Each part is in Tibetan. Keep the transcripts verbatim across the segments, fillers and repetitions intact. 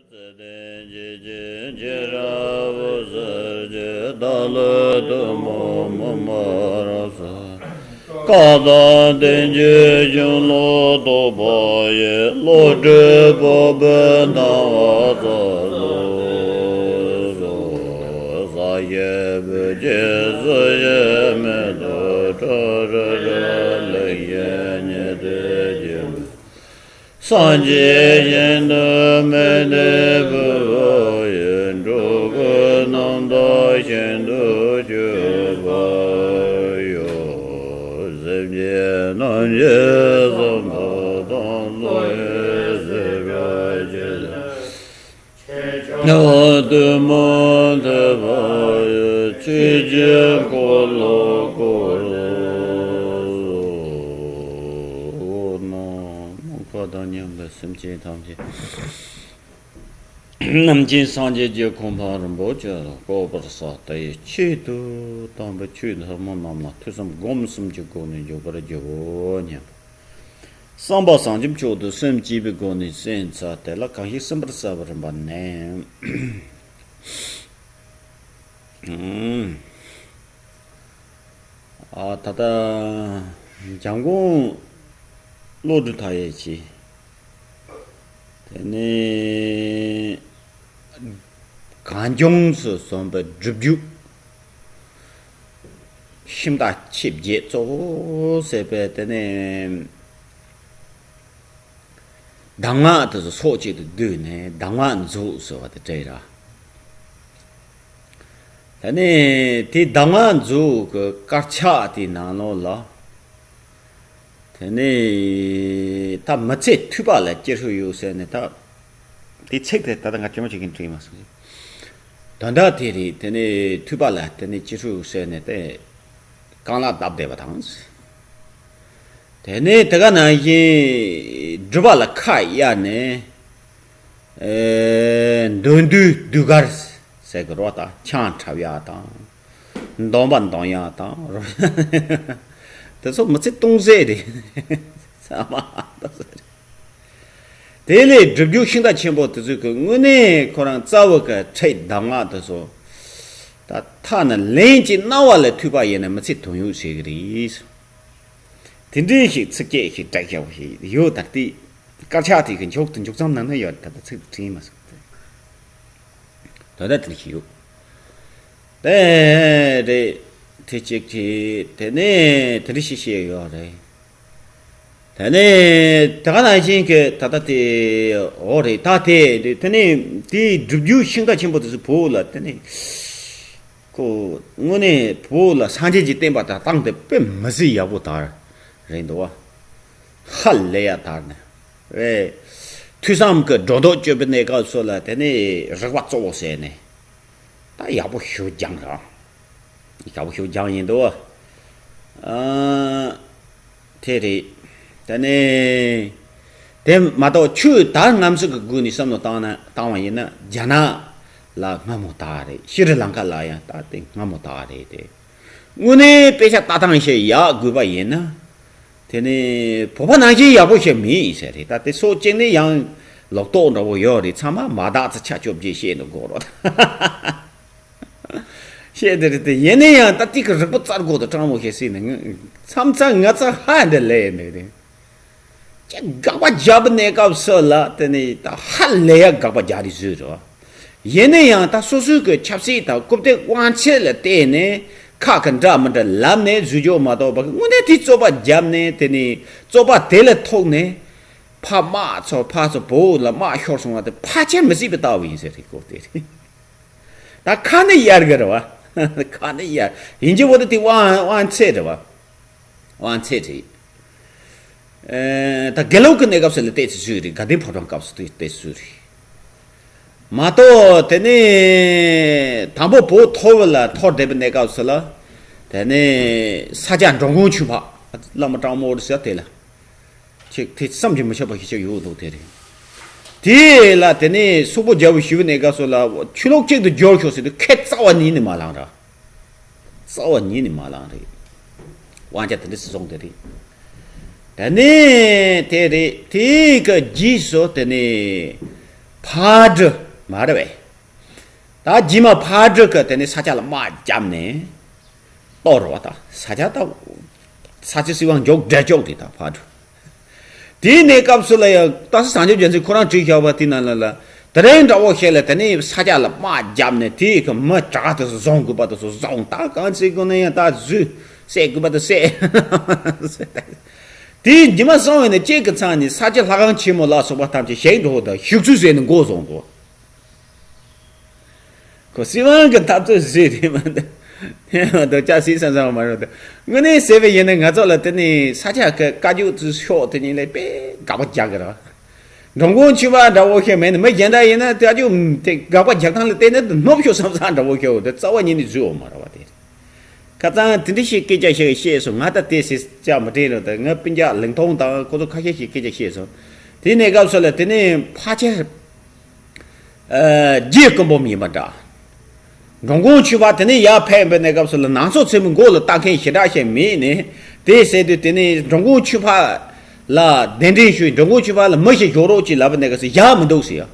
ལྡན་གྱི་རྒྱལ་གྱི་རྒྱལ་རབས་གསེར་གྱི་བདག་བློན་དུ་མོ་མོ་མ་ར་ས། བཀའ་དང་བསྟན་བཅོས་གཞུང་ལུགས་རྟོགས་པ་ཡི། བློ་གྲོས་སྤོབས་པའི་སྣང་བ་རྩལ་སོགས་སོ། ས་གཞི་བོད་ཀྱི་སྲིད་ཞིའི་མེ་ཏོག་ཁྲ་ཁྲ་ཁྲ་ལེགས་བཤད་སྙན་ཐོས་ཀྱི། སངས་རྒྱས་ཞིང་དུ་མི་གནས་པའི་བོད་ཡུལ། འགྲོ་ཀུན་རྣམ་དག་ཞིང་དུ་སྤྱོད་པར་ཤོག། སེམས་ཅན་རྣམས་ཀྱི་བསམ་པ་དང་བློ་ཡི་སྲིད་པ་ཇི་ལྟར། ཐུན་མོང་ཐོས་པ་ཡི། ཆོས་ཀྱི་འཁོར་ལོ་བསྐོར་རོ། ནམ་མཁའ་དང་མཉམ་པའི་སེམས་ཅན་ཐམས་ཅད་རྣམ་མཁྱེན་སངས་རྒྱས་ཀྱི་གོ་འཕང་རིན་པོ་ཆེ་ལ་བཀོད་པར་ཤོག། དེ་ཡི་ཆེད་དུ་དམ་པའི་ཆོས་ཟབ་མོ་རྣམས་ལ་ཐོས་བསམ་སྒོམ་གསུམ་གྱི་སྒོ་ནས་འཇུག་པར་བགྱིའོ་སྙམ། བསམ་པ་བཟང་ཅན་མཆོག་ཏུ་སེམས་བསྐྱེད་པའི་སྒོ་ནས་གསན་ཚར། དེ་ལ་གང་ཞིག་གསན་པར་བྱ་བར་འབད་ནས། ཨ། ད་ལྟ་འཇམ་མགོན་བློ་གྲོས་མཐའ་ཡས་ཀྱིས། དེ་ནས་གངས་ལྗོངས་སུ་བྱོན་པའི་སྒྲུབ་བརྒྱུད་ཤིང་རྟ་ཆིབས་བརྒྱད་གཙོ་བོ་ཟེར་བའི་དེ་ནས་གདམས་ངག་དེ་ཚོ་ཚོགས་གཅིག་ཏུ་བསྡུས་ནས་གདམས་ངག་མཛོད་ཟེར་བ་དེ་བྲིས་ར། དེ་ནས་དེ་གདམས་ངག་མཛོད་ཀྱི་དཀར་ཆག་དེའི་ནང་ལོགས་ལ། དེ་ནས་ད་མི་ཚེ་ཐོས་པ་ལ་སྐྱེལ་ཤུགས་ཡོད་ཟེར་ནས། ད་དེ་ཚིག་དེ་ད་ལྟ་ང་ཇི་མ་ཇི་བཞིན་བྲིས་མ་སོང་། དོན་དག་དེ་རེད། དེ་ནས་ཐོས་པ་ལ་དེ་ནས་སྐྱེལ་ཤུགས་ཡོད་ཟེར་ནས་དེ་རྐང་ལག་བརྡབ་བསྡད་པ་དང་། དེ་ནས་དེ་ག་ནང་བཞིན་སྒྲུབ་པ་ལ་ཁ་གཡར་ནས། ཨེ། འདོན་དུས་ཟློས་གར་ཟེར་གི་རོ། ད་ཆང་འཁྲབ་ཡག་དང་། འདོན་པ་འདོན་ཡག་དང་རོ། དེ་ཚོ་མི་ཚེ་སྟོང་ཟད་རེད། ཚང་མ་ད་ཟེར། དེ་ལས་སྒྲུབ་བརྒྱུད་ཤིང་རྟ་ཆེན་པོ་དེ་ཚོས་གི་དངོས་གནས་ཁོ་རང་རྩ་བའི་གི་ཁྲིད་གདམས་ངག་དེ་ཚོ་ད་ཐ་ན་ལན་གཅིག་གནང་བ་ལ་ཐོས་པ་ཡིན་ན་མི་ཚེ་དོན་ཡོད་བྱེད་གི་རེད། དེ་འདྲའི་ཞིག་ཚིགས་བཅད་ཞིག་བྲིས་བཞག་པ་ཞིག་ཡོད། ད་ལྟའི་དཀར་ཆག་དེ་གི་མཇུག་ཏུ་མཇུག་མཚམས་ནང་ན་ཡོད། ད་ལྟ་ཚིག་བྲིས་མ་སོང་། ད་ལྟ་དེ་འདྲ་ཞིག་ཡོད། དེ་རེད། དེ་གཅིག་བྲིས། དེ་ནས་དེ་འདྲ་ཞིག་བཤད་ཡོད་རེད། དེ་ནས་ད་ག་ནང་བཞིན་གྱི་ད་ལྟ་དེ་འོ་རེད། ད་དེ་དེ་ནས་དེའི་སྒྲུབ་བརྒྱུད་ཤིང་རྟ་ཆེན་པོ་དེ་ཚོ་བོད་ལ་དེ་ནས། ཁོ་དངོས་གནས་བོད་ལ་སངས་རྒྱས་ཀྱི་བསྟན་པ་དར་སྟངས་དེ་དཔེ་མི་སྲིད་ཡག་པོ་དར་རེད་འདུག་བ། ཧ་ལས་ཡག་དར་ནས། ཨེ། ཐོས་བསམ་གྱི་སྒྲོ་འདོགས་གཅོད་པའི་གནས་སྐབས་སུ་ལ་དེ་ནས་རིག་པ་གཙོ་བོ་བྱས་ནས་ད་ཡག་པོ་ཞེ་པོ་སྦྱངས་ར། ཡག་པོ་ཞེ་པོ་སྦྱངས་ཡིན་འདུག་བ། ཨ། དེ་རེད། དེ་ནས་དེ་མ་གཏོགས་ཆོས་དར་རྔམ་ཟེར་གི་སྒོ་ནས་བསམ་བློ་བཏང་ན་བཏང་བ་ཡིན་ན་རྒྱ་ནག་ལ་སྔ་མོ་དར་རེད། ཤྲི་ལང་ཀ་ལ་ཡང་ད་དེ་སྔ་མོ་དར་རེད་དེ། དངོས་གནས་དཔེ་ཆ་ལྟ་སྟངས་ཤིག་ཡག་དགོས་པ་ཡིན་ན། དེ་ནས་བོད་པ་ནང་བཞིན་ཡག་པོ་ཞིག་མེད་ཡིན་ཟེར་རེད། ད་དེ་སོ་གཅིག་ནས་ཡང་ལོག་རྟོག་འདྲ་བོ་ཡོད་རེད། ཚང་མ་མ་དག་ཚེ་ཆ་བཅོ་བརྒྱད་བཤད་འདུག་གོ་རོ། བཤད་དེ་རེད་དེ་ཡིན་ན་ཡང་ད་ཏིག་གི་རིག་པ་རྩལ་དགོས་དང་སྤྲང་མོ་ཞིག་སྲིད་ནས་མཚམས་མཚམས་ང་ཚོ་ཧ་འདི་ལས་ནས་རེད། ཅི་དགག་པ་བརྒྱབ་པའི་གནས་སྐབས་སུ་ལ་དེ་ནས་ད་ཧ་ལས་ཡ་དགག་པ་རྒྱག་རེས་བཟོས་རོ། ཡིན་ན་ཡང་ད་སོ་སོའི་གི་ཆབ་སྲིད་དང་རྐུབ་སྟེགས་དབང་ཆ་ལ་བལྟས་ནས་ཁ་གི་འདྲ་མི་འདྲ་ལབ་ནས་བཟོས་ཆོག་མ་གཏོགས་པ་གི་དངོས་གནས་དེ་རྩོད་པ་བརྒྱབ་ནས་དེ་ནས་རྩོད་པ་དེ་ལ་ཐུག་ནས་ཕ་དམག་ཚོ་ཕ་ཚོ་བོད་ལ་དམག་ཤོར་སོང་བ་དེ་ཕལ་ཆེར་མི་སྲིད་པའི་ལྟ་བུ་ཡིན་ཟེར་རེད་གོ་དེ་རེད། ད་ཁ་ནས་གཡར་གི་རེད་བ། ཁ་ནས་གཡར་ཡིན་གྱི་བོ་དེ་དེ་དབང་དབང་ཚད་རེད་བ། དབང་ཚད་རེད། ཨེ། ད་དགེ་ལུགས་ཀྱི་གནས་སྐབས་སུ་ལ་བལྟས་ཚེ་སུས་རེད། དགའ་ལྡན་ཕོ་བྲང་སྐབས་སུ་བལྟས་ཚེ་སུས་རེད། མ་གཏོགས་དེ་ནས་དང་པོ་བོད་ཐོར་བ་ལ་ཐོར་བསྡད་པའི་གནས་སྐབས་སུ་ལ། དེ་ནས་ས་སྐྱ་འགྲོ་མགོན་ཆོས་འཕགས་བླ་མ་དྲང་མོ་རེད་ཟེར་དེ་ལ། ཅིག་དེ་བསམ་གྱིས་མི་ཁྱབ་པ་ཞིག་ཅིག་ཡོད་འདུག་དེ་རེད། དེ་ལ་དེ་ནས་སོག་པོ་རྒྱལ་པོ་ཞི་བའི་གནས་སྐབས་སུ་ལ་ཆོས་ལུགས་གཅིག་ཏུ་སྦྱོར་ཤོག་ཟེར་དུས་ཁས་རྩ་བ་ཉིད་ནས་མ་བླངས་ར། རྩ་བ་ཉིད་ནས་མ་བླངས་རེད། དབང་ཆ་དེ་འདྲ་སུ་སོང་དེ་རེད། དེ་ནས་དེ་རེད། དེ་གི་རྗེས་སུ་དེ་ནས་ ཕག་གྲུ་མ་རེད་པས། ད་རྗེས་མ་ཕག་གྲུ་གིས་དེ་ནས་ས་ཆ་ལ་དམག་བརྒྱབ་ནས་གཏོར་བ་དང་། ས་ཆ་ད་ས་ཆ་སྲིད་དབང་མགྱོགས་དྲག་ཅོག་དེ་ད་ཕག་གྲུ། དེའི་གནས་སྐབས་སུ་ལ་ཡང་ད་སངས་རྒྱས་རྒྱལ་མཚན་ཁོ་རང་བྲིས་བཞག་པ་དེ་ནང་ལ་ལ། དེ་རིང་འདྲ་བོ་ཞིག་ལ་དེ་ནས་ས་ཆ་ལ་དམག་བརྒྱབ་ནས་དེའི་གི་མི་དྲག་དེ་ཚོ་བཟུང་དགོས་པ་དེ་ཚོ་བཟུང་། ད་གང་བྱེད་དགོས་ན་ཡང་ད་བཟོས་བསད་དགོས་པ་དེ་བསད། དེའི་རྗེས་མ་སོང་བས་ནས་གཅིག་གི་ཚང་ནས་ས་ཆ་ལྷ་ཁང་ཆེན་མོ་ལ་སོགས་པ་ཐམས་ཅད་བཤིག་འགྲོ་དང་བཤིག་ཚུལ་ཟེར་ནས་མགོ་བཟུང་འགྲོ། ཁོ་སྲིད་དབང་གི་འཐབ་རྩོད་བཟོས་དེ་མ་འདུག་དེ་མ་གཏོགས་ཅག་སྲིད་བསམ་བསམ་མ་རེད་འདུག་དངོས་གནས་ཟེར་བ་ཡིན་ན་ང་ཚོ་ལ་དེ་ནི་ས་ཆ་གི་བཀའ་བརྒྱུད་ཚོ་ཤོག་དེ་གཉིས་ལས་དཔེ་དགག་པ་རྒྱག་གི་རེད། འགྲོ་མགོན་ཆོས་འཕེལ་འདྲ་བོ་ཞིག་མེད་ན། མི་གཞན་འདྲ་ཡིན་ན་དེ་བཀའ་བརྒྱུད་དེ་དགག་པ་རྒྱག་སྟངས་ལ་བལྟས་ན་དེ་སྣོབ་ཤོར་བསམ་བསམ་འདྲ་བོ་ཞིག་འོ་དེ་རྩ་བ་ཉིད་ནས་བཟོས་འོ་མ་རེད་བ་དེ། ཁ་སང་དེ་འདྲ་ཞིག་སྐད་ཆ་ཞིག་བཤད་སོང་། ང་ད་དེ་ཟེར་ཅག་མི་དྲན་རེད། ད་ང་སྤུན་ཀྱག་ལིང་ཐུང་དང་ཁོ་ཚོ་ཁ་ཤས་ཤིག་སྐད་ཆ་བཤད་སོང་། དེའི་གནས་སྐབས་སུ་ལ་དེ་ནི་ཕལ་ཆེར་ཨ་རྗེ་སྐུ་འབུམ་ཡིན་པ་འདྲ། འགྲོ་མགོན་ཆོས་འཕེལ་དེ་ནས་ཡར་ཕེབས་པའི་གནས་སྐབས་སུ་ལ་ནང་སོ་ཚེ་མི་མགོ་ལ་ལྟ་མཁན་ཞེ་དྲག་ཞིག་མེད་ནས། དེ་ཟེར་དུས་དེ་ནས་འགྲོ་མགོན་ཆོས་འཕེལ་ལ་གདན་འདྲེན་ཞུས། འགྲོ་མགོན་ཆོས་འཕེལ་ལ་མི་ཞིག་བཞུགས་རོགས་ཅེས་ལབ་པའི་གནས་སྐབས་སུ་ཡག་མི་འདུག་ཟེར་ཡ།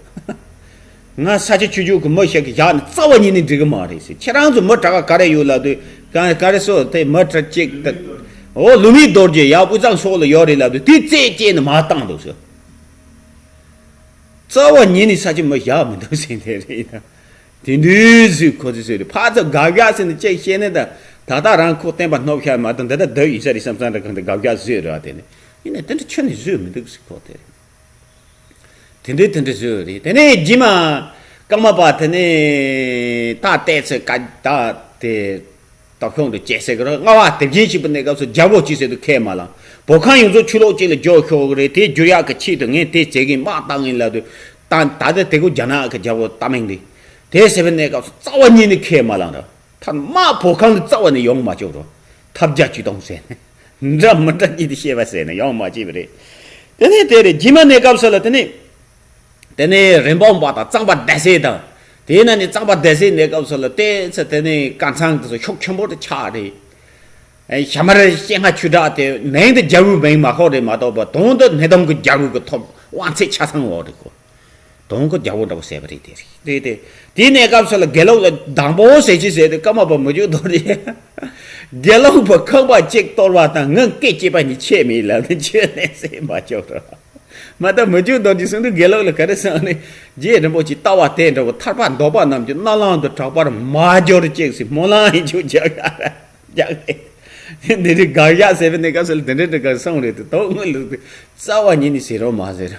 ང་ས་ཆ་ཆོས་བརྒྱུད་ཀྱི་མི་ཞིག་གིས་བཞག་ནས་རྩ་བ་ཉིད་ནས་འགྲིག་གི་མ་རེད་ཟེར། ཁྱེད་རང་ཚོ་མི་དྲག་ག་ག་རེ་ཡོད་ལབ་དུས། ག་ག་རེ་སོ་དེ་མི་དྲག་ཅིག་ད། འོ་ལུགས་མེད་རྡོ་རྗེ་ཡར་དབུས་གཙང་སོགས་ལ་ཡོད་རེད་ལབ་དུས། དེ་རྩད་བཅད་ནས་མར་བཏང་འདུག་ཟེར། རྩ་བ་ཉིད་ནས་ས་ཆ་མི་བཞག་མི་འདུག་ཟེར་དེ་རེད། དེ་འདྲའི་བཟོས་ཁོ་ཚོས་བཟོས་རེད། ཕར་ཚུར་དགག་བཞག་ཟེར་ནས་ཅིག་བཤད་ན་ད། ད་ལྟ་རང་ཁོ་བསྟན་པ་སྣོབ་ཤ་མ་གཏོགས་འདི་ལྟ་བསྡད་ཡིན་ས་རེད་བསམ་བསམ་འདྲ་གང་དུ་དགག་བཞག་བཟོས་རེད་བ། དེ་ནས་ཡིན་ན་དེ་འདྲ་ཁྱོན་ནས་བཟོས་མི་འདུག་ཟེར་ཁོ་དེ་རེད། དེ་འདྲའི་དེ་འདྲའི་བཟོས་རེད། དེ་ནས་རྗེས་མ་ཀརྨ་པ་དེ་ནས་ད་བལྟས་ཚེ་ཀ་ད་དེ་སྟོབས་ཤུགས་འདུ་བྱེད་ཟེར་གི་རེད། རྔ་བ་དེབ་ཆེན་ཞིག་པའི་གནས་སྐབས་སུ་རྒྱལ་པོ་གཅིག་ཟེར་དུས་ཁས་མ་བླངས། བོད་ཁམས་ཡོངས་རྫོགས་ཆོས་ལུགས་གཅིག་ལ་འཇོག་ཤོག་གི་རེད། དེ་བསྒྱུར་ཡག་གི་ཆེད་དུ་ངས་དེ་བྱེད་ཀྱིན་དམག་བཏང་ཡིན་ལབ་དུས། ད་ད་ལྟ་དེ་གུ་རྒྱ་ནག་གི་རྒྱལ་པོ་ཏཱ་མིང་དེ་དེ་ཟེར་བའི་གནས་སྐབས་སུ་རྩ་བ་ཉིད་ནས་ཁས་མ་བླངས་ར། ཐ་མ་བོད་ཁམས་ལ་རྩ་བ་ནས་ཡོང་མ་བཅུག་རོ། ཐབས་བརྒྱ་ཇུས་སྟོང་ཟེར་ནས། འདྲ་མི་འདྲ་གཉིས་དེ་བཤད་པ་ཟེར་ནས་ཡོང་མ་བཅུག་པ་རེད། དེ་ནས་དེ་རེད། རྗེས་མ་གནས་སྐབས་སུ་ལ་དེ་ནས། དེ་ནས་རིན་སྤུངས་པ་དང་གཙང་པ་སྡེ་སྲིད་དང་། དེའི་ནང་ནས་གཙང་པ་སྡེ་སྲིད་གནས་སྐབས་སུ་ལ་བལྟས་ཚེ་དེ་ནས་དཀར་ཚང་དེ་ཚོ་ཤུགས་ཆེན་པོ་དུ་ཆགས་རེད། ཨེ་ཞྭ་དམར་སྤྱན་སྔ་ཆོས་གྲགས་དེ་མིང་དེ་རྒྱལ་པོའི་མིང་མ་ཤོག་རེད་མ་གཏོགས་པ། དོན་དུ་སྣེ་གདོང་གི་རྒྱལ་པོ་གི་ཐོབ་དབང་ཚད་ཆ་ཚང་འོག་རེད་ཁོ། དོན་གི་རྒྱལ་པོ་འདྲ་པོ་ཟེར་བ་རེད། དེ་རེད། དེ་དེ་དེའི་གནས་སྐབས་སུ་ལ་དགེ་ལུགས་ལ་དང་པོ་ཟེར་ཅི་ཟེར་དུས་ཀརྨ་པ་མི་བསྐྱོད་རྡོ་རྗེ། དགེ་ལུགས་པ་ཁག་པ་གཅིག་གཏོར་བ་དང་ངའི་སྐད་ཅེས་པ་གཉིས་ཆད་མེད་ལབ་ནས་ཆོས་ནས་ཟེར་མ་ཆོག་རོ། མ་ད་མི་བསྐྱོད་རྡོ་རྗེ་གསུང་དུས་དགེ་ལུགས་ལ་ག་རེ་གསུངས་ནས། རྗེ་རིན་པོ་ཆེ་ལྟ་བ་དེ་འདྲ་བོ་ཐར་པ་འདོད་པ་རྣམས་ཀྱི་རྣ་ལམ་དུ་གྲགས་པར་མ་གྱུར་ཅིག་ཟེར། སྨོན་ལམ་ཡིན་ཆོག་རྒྱག་ཡ་ར་རྒྱག་རེད། འདི་འདྲའི་དགག་བཞག་ཟེར་བའི་གནས་སྐབས་སུ་ལ་དེ་འདྲའི་འདྲ་ག་གསུངས་རེད་དེ། དོན་དངོས་ལུགས་དེ་རྩ་བ་ཉིད་ནས་ཟེར་རོགས་མ་ཟེར།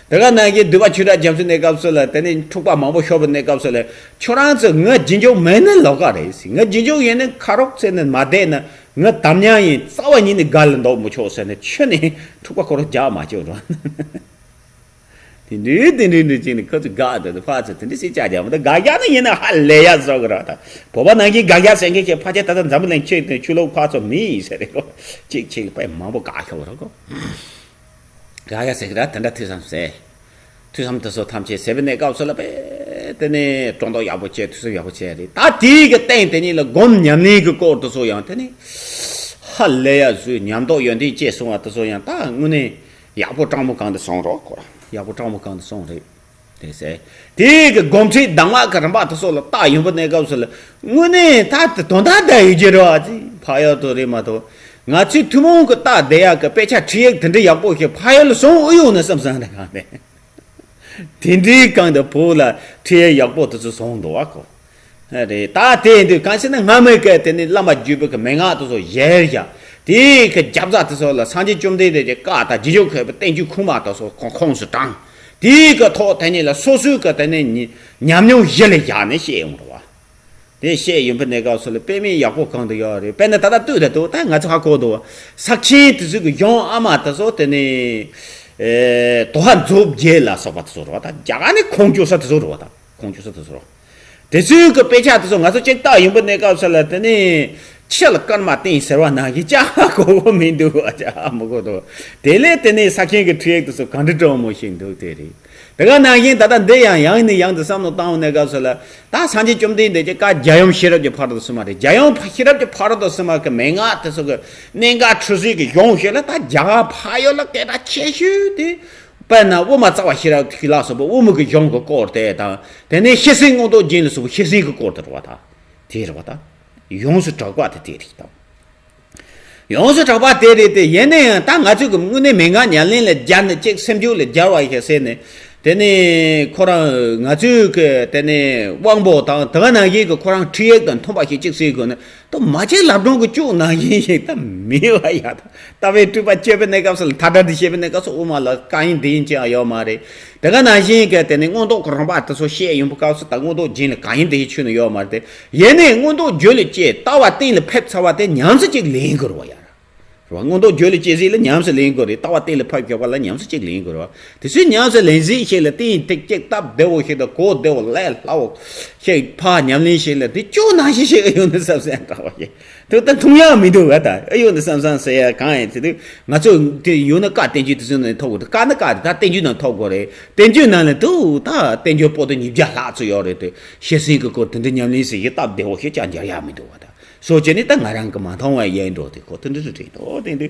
དེ་ག་ནང་བཞིན་འདུས་པ་ཆོས་གྲགས་རྒྱ་མཚོའི་གནས་སྐབས་སུ་ལ་དེ་ནས་འཁྲུག་པ་མང་པོ་ཤོར་བའི་གནས་སྐབས་སུ་ལ། ཁྱོད་རང་ཚོ་ངའི་རྗེས་འཇུག་མེད་ན་ལོགས་ཀ་རེད་ཟེར། ངའི་རྗེས་འཇུག་ཡིན་ན་ཁ་རོག་ཚེ་ནས་མ་བསྡད་ན། ང་དམ་ཉམས་ཡིན། རྩ་བ་ཉིད་ནས་དགའ་ལ་འདོགས་མི་ཆོག་ཟེར་ནས་ཁྱོན་ནས་འཁྲུག་པ་ཁོ་རང་རྒྱག་མ་བཅུག་རོགས། དེ་འདྲའི་དེ་འདྲའི་འདྲ་བྱས་ནས་ཁོ་ཚོ་དགའ་འདོད་དུ་ཕར་ཚུར་དེ་འདྲ་ཞིག་བྱ་རྒྱག་མི་འདུག་དགག་རྒྱག་ནི་ཡིན་ན་ཧ་ལས་ཡ་བཟོ་གི་ར། ད་བོད་པ་ནང་བཞིན་དགག་རྒྱག་ཟེར་མཁན་ཞིག་ཕལ་ཆེར་ད་ལྟ་འཛམ་བུ་གླིང་ཁྱེད་དེ་ཆོས་ལུགས་ཕར་ཚུར་མི་ཡིན་ཟེར་རེད་གོ། གཅིག་གཅིག་ལ་དཔེ་མང་པོ་དགག་ཤོར་ར་གོ། དགག་རྒྱག་ཟེར་གི་ར། དེ་འདྲ་ཐོས་བསམ་ཟེར། ཐོས་བསམ་དེ་ཚོ་ཐམས་ཅད་ཟེར་བའི་གནས་སྐབས་སུ་ལ་དཔེ་དེ་ནས་སྒྲོ་འདོགས་ཡག་པོ་བྱས། ཐོས་བསམ་ཡག་པོ་བྱས་རེད། ད་དེའི་གི་སྟེང་དེ་ཉིད་ལ་སྒོམ་ཉམས་ལེན་གི་སྐོར་དེ་ཚོ་ཡང་དེ་ནས་ཧ་ལས་ཡ་བཟོས། ཉམས་རྟོགས་ཡོན་ཏན་སྐྱེས་སོང་བ་དེ་ཚོ་ཡང་ད་དངོས་གནས་ཡག་པོ་སྤྲང་པོ་གང་དུ་སོང་རོགས་གོ། ཡག་པོ་སྤྲང་པོ་གང་དུ་སོང་རེད། དེ་ཟེར། དེའི་གི་སྒོམ་ཁྲིད་གདམས་ངག་གི་རིམ་པ་དེ་ཚོ་ལ་བལྟ་ཡོང་བའི་གནས་སྐབས་སུ་ལ་དངོས་གནས་ད་དེ་དོན་དག་འདྲ་ཡོད་ཀྱི་རེད་བ། ཅི་ཕ་ཡུལ་དུ་རེད་མ་གཏོགས། ང་ཚོས་ཐུན་མོང་གི་བལྟ་བསྡད་ཡག་གི་དཔེ་ཆ་ཁྲིད་ཡག་དེ་འདྲ་ཡག་པོ་ཞིག་ཕ་ཡུལ་ལ་བཟུང་ཨེ་ཡོང་ན་བསམ་བསམ་རེད་གང་དེ། དེ་འདྲའི་གང་དུ་བོད་ལ་ཁྲིད་ཡག་ཡག་པོ་དེ་ཚོ་བཟུང་འདུག་བ་གོ། རེད། ད་དེ་ཡིན་དུས་གང་ཟེར་ན་སྔ་མོའི་སྐབས་དེ་ནི་བླ་མ་བརྒྱུད་པའི་གི་མན་ངག་དེ་ཚོ་གཞིར་བཞག་དེའི་གི་རྒྱབ་རྩ་དེ་ཚོ་ལ་སངས་རྒྱས་བཅོམ་ལྡན་འདས་ཀྱི་བཀའ་དང་རྗེས་འཇུག་མཁས་པའི་བསྟན་བཅོས་ཁུངས་དམར་དེ་ཚོ་ཁོང་ཁོངས་སུ་དྲངས། དེའི་གི་ཐོག་དེ་ཉིད་ལ་སོ་སོའི་གི་དེ་ནི་ཉམས་མྱོང་གཞི་ལ་བཞག་ནས་བཤད་ཡོང་རེད་བ། དེ་བཤད་ཡོང་པའི་གནས་སྐབས་སུ་ལ་དཔེ་མེད་ཡག་པོ་གང་དུ་ཡོད་རེད། དཔེར་ན་ད་ལྟ་ལྟོས་ད་དུ་ད་ང་ཚོ་ཧ་གོ་འདུག་བ། ས་ཆེན་དེ་ཚོའི་གི་གཞུང་ཨ་མ་དེ་ཚོ་དེ་ནི་ཨེ་དོ་ཧ་མཛོ་བརྒྱད་ལ་སོགས་པ་དེ་ཚོ་རེད་བ། ད་རྒྱ་གར་ནས་ཁུངས་བཅོལ་ས་དེ་ཚོ་རེད་བ། ད་ཁུངས་བཅོལ་ས་དེ་ཚོ་རེད། དེ་ཚོའི་གི་དཔེ་ཆ་དེ་ཚོ་ང་ཚོ་ཅིག་བལྟ་ཡོང་པའི་གནས་སྐབས་སུ་ལ་དེ་ནི་ཕྱི་ལ་སྐར་མ་བསྟན་ཟེར་བ་ནང་བཞིན་ཅག་གོ་གོ་མི་འདུག་བ། ཅག་མི་གོ་འདུག་དེ་ལས་དེ་ནི་ས་ཆེན་གི་ཁྲིད་ཡིག་དེ་ཚོ་གང་འདྲ་སྤྲང་མོ་ཞིག་འདུག་དེ་རེད། དེ་ག་ནང་བཞིན་ད་ལྟ་འདི་ཡང་ཡང་ནས་ཡང་དུ་བསམ་བློ་བཏང་བའི་གནས་སྐབས་སུ་ལ། ད་སངས་རྒྱས་བཅོམ་ལྡན་འདས་ཀྱི་བཀའ་རྒྱལ་ཡུམ་ཤེས་རབ་ཀྱི་ཕ་རོལ་ཏུ་སོན་མ་རེད། རྒྱལ་ཡུམ་ཤེས་རབ་ཀྱི་ཕ་རོལ་ཏུ་སོན་མ་གི་མན་ངག་དེ་ཚོ་གི་གནད་འགག་འཁྲུལ་ཟད་ཀྱི་གཞུང་ཞིག་ལ་ད་རྒྱ་གར་ཕ་ཡུལ་ལ་སྐད་གྲགས་ཆེ་ཤོས་དེ་ དཔེར་ན་དབུ་མ་རྩ་བ་ཤེས་རབ་ཐིག་ལ་སོགས་པ་དབུ་མ་གི་གཞུང་གི་སྐོར་དེ་དང་། དེ་ནས་ཤེར་ཕྱིན་མངོན་རྟོགས་རྒྱན་ལ་སོགས་པ་ཤེར་ཕྱིན་གྱི་སྐོར་དེ་རེད་བ་ད། དེ་རེད་བ་ད། ཡོངས་སུ་གྲགས་པ་དེ་དེ་རེད་དང་། ཡོངས་སུ་གྲགས་པ་དེ་རེད་དེ། ཡིན་ན་ཡང་ད་ང་ཚོས་ཀྱི་དངོས་གནས་མན་ངག་ཉམས་ལེན་ལ་སྦྱར་ནས་ཅིག་སེམས་རྒྱུད་ལ་སྦྱར་བ་ཞིག་ཟེར་ནས། དེ་ནས་ཁོ་རང་ང་ཚོས་ཀྱི་དེ་ནས་དབང་པོ་དང་དེ་ག་ནང་བཞིན་གྱི་ཁོ་རང་ཁྲིད་ཡིག་དང་མཐུན་པ་ཞིག་ཅིག་ཟེར་དགོས་ན། ད་མ་བྱན་ལམ་སྒྲོན་གྱི་ལྕུག་ནང་བཞིན་ཞིག་ད་མེད་པ་ཡ། ད་ལྟ་བའི་སྤྲུལ་པ་སྤྱོད་པའི་གནས་སྐབས་སུ་ལ་མཐའ་སྒྲ་འདི་བཤད་པའི་གནས་སྐབས་སུ་དབུ་མ་ལ་གང་ཡིན་འདི་ཡིན་ཅི་ཡང་ཡོད་མ་རེད། དེ་ག་ནང་བཞིན་གྱི་དེ་ནས་མངོན་རྟོགས་ཀྱི་རིམ་པ་དེ་ཚོ་བཤད་ཡོང་བའི་སྐབས་སུ་ད་མངོན་རྟོགས་རྒྱན་ལ་གང་ཡིན་དེ་ཡིན་ཆོས་ནི་ཡོད་མ་རེད་དེ། ཡིན་ནའི་མངོན་རྟོགས་རྒྱུད་ལ་སྐྱེས་ལྟ་བ་གཏན་ལ་ཕེབས་ཚར་བ་དེ་ཉམས་སུ་ཅིག་ལེན་དགོས་རེད་བ་ཡ། རེད་བ། མངོན་རྟོགས་རྒྱུད་ལ་སྐྱེས་ཟིག་ལ་ཉམས་སུ་ལེན་དགོས་རེད། ལྟ་བ་གཏན་ལ་ཕབ་ཡོད་པ་ལ་ཉམས་སུ་ཅིག་ལེན་དགོས་རེད་བ། དེ་ཚོའི་ཉམས་སུ་ལེན་ཟིག་ཞིག་ལ་གཏན་ཏིག་ཅིག་སྟབས་བདེ་བོ་ཞིག་དང་གོ་བདེ་བོ་ལས་སླ་བོ་ཞིག་ཕར་ཉམས་ལེན་ཞིག་ལ་དེ་ཅོ་ནང་བཞིན་ཞིག་ཨེ་ཡོང་ནི་བསམ་སེམས་འདྲ་བ་ཞིག་དེ་ད་མཐོང་ཡག་མི་འདུག་ག་ད་ཨེ་ཡོང་ནི་བསམ་བསམ་ཟེར་ཡ་གང་ཡིན་དེ་དུས་ང་ཚོ་དེ་ཡོད་ན་བཀའ་བསྟན་བཅོས་དེ་ཚོ་ནས་ཐོབ་དགོས་འདུག་བཀའ་ནི་བཀའ་རེད། ད་བསྟན་བཅོས་ནང་ཐོབ་དགོས་རེད། བསྟན་བཅོས་ནང་ལ་དུ་ད་བསྟན་བཅོས་པོ་ཏི་ཉིས་བརྒྱ་ལྷག་ཙམ་ཡོད་རེད་དེ། ཤེར་ཕྱིན་གྱི་སྐོར་དེ་འདྲ་ཉམས་ལེན་ཟེར་ཞིག་སྟབས་བདེ་བོ་ཞིག་ཅང་སྦྱར་ཡག་མི་འདུག་ག་ད། སོ་བྱས་ནས་ད་ང་རང་གི་མ་མཐོང་བ་ཡིན་འགྲོ་དེ་ཁོ་དེ་འདྲ་རེད་འགྲོ་དེ་འདི།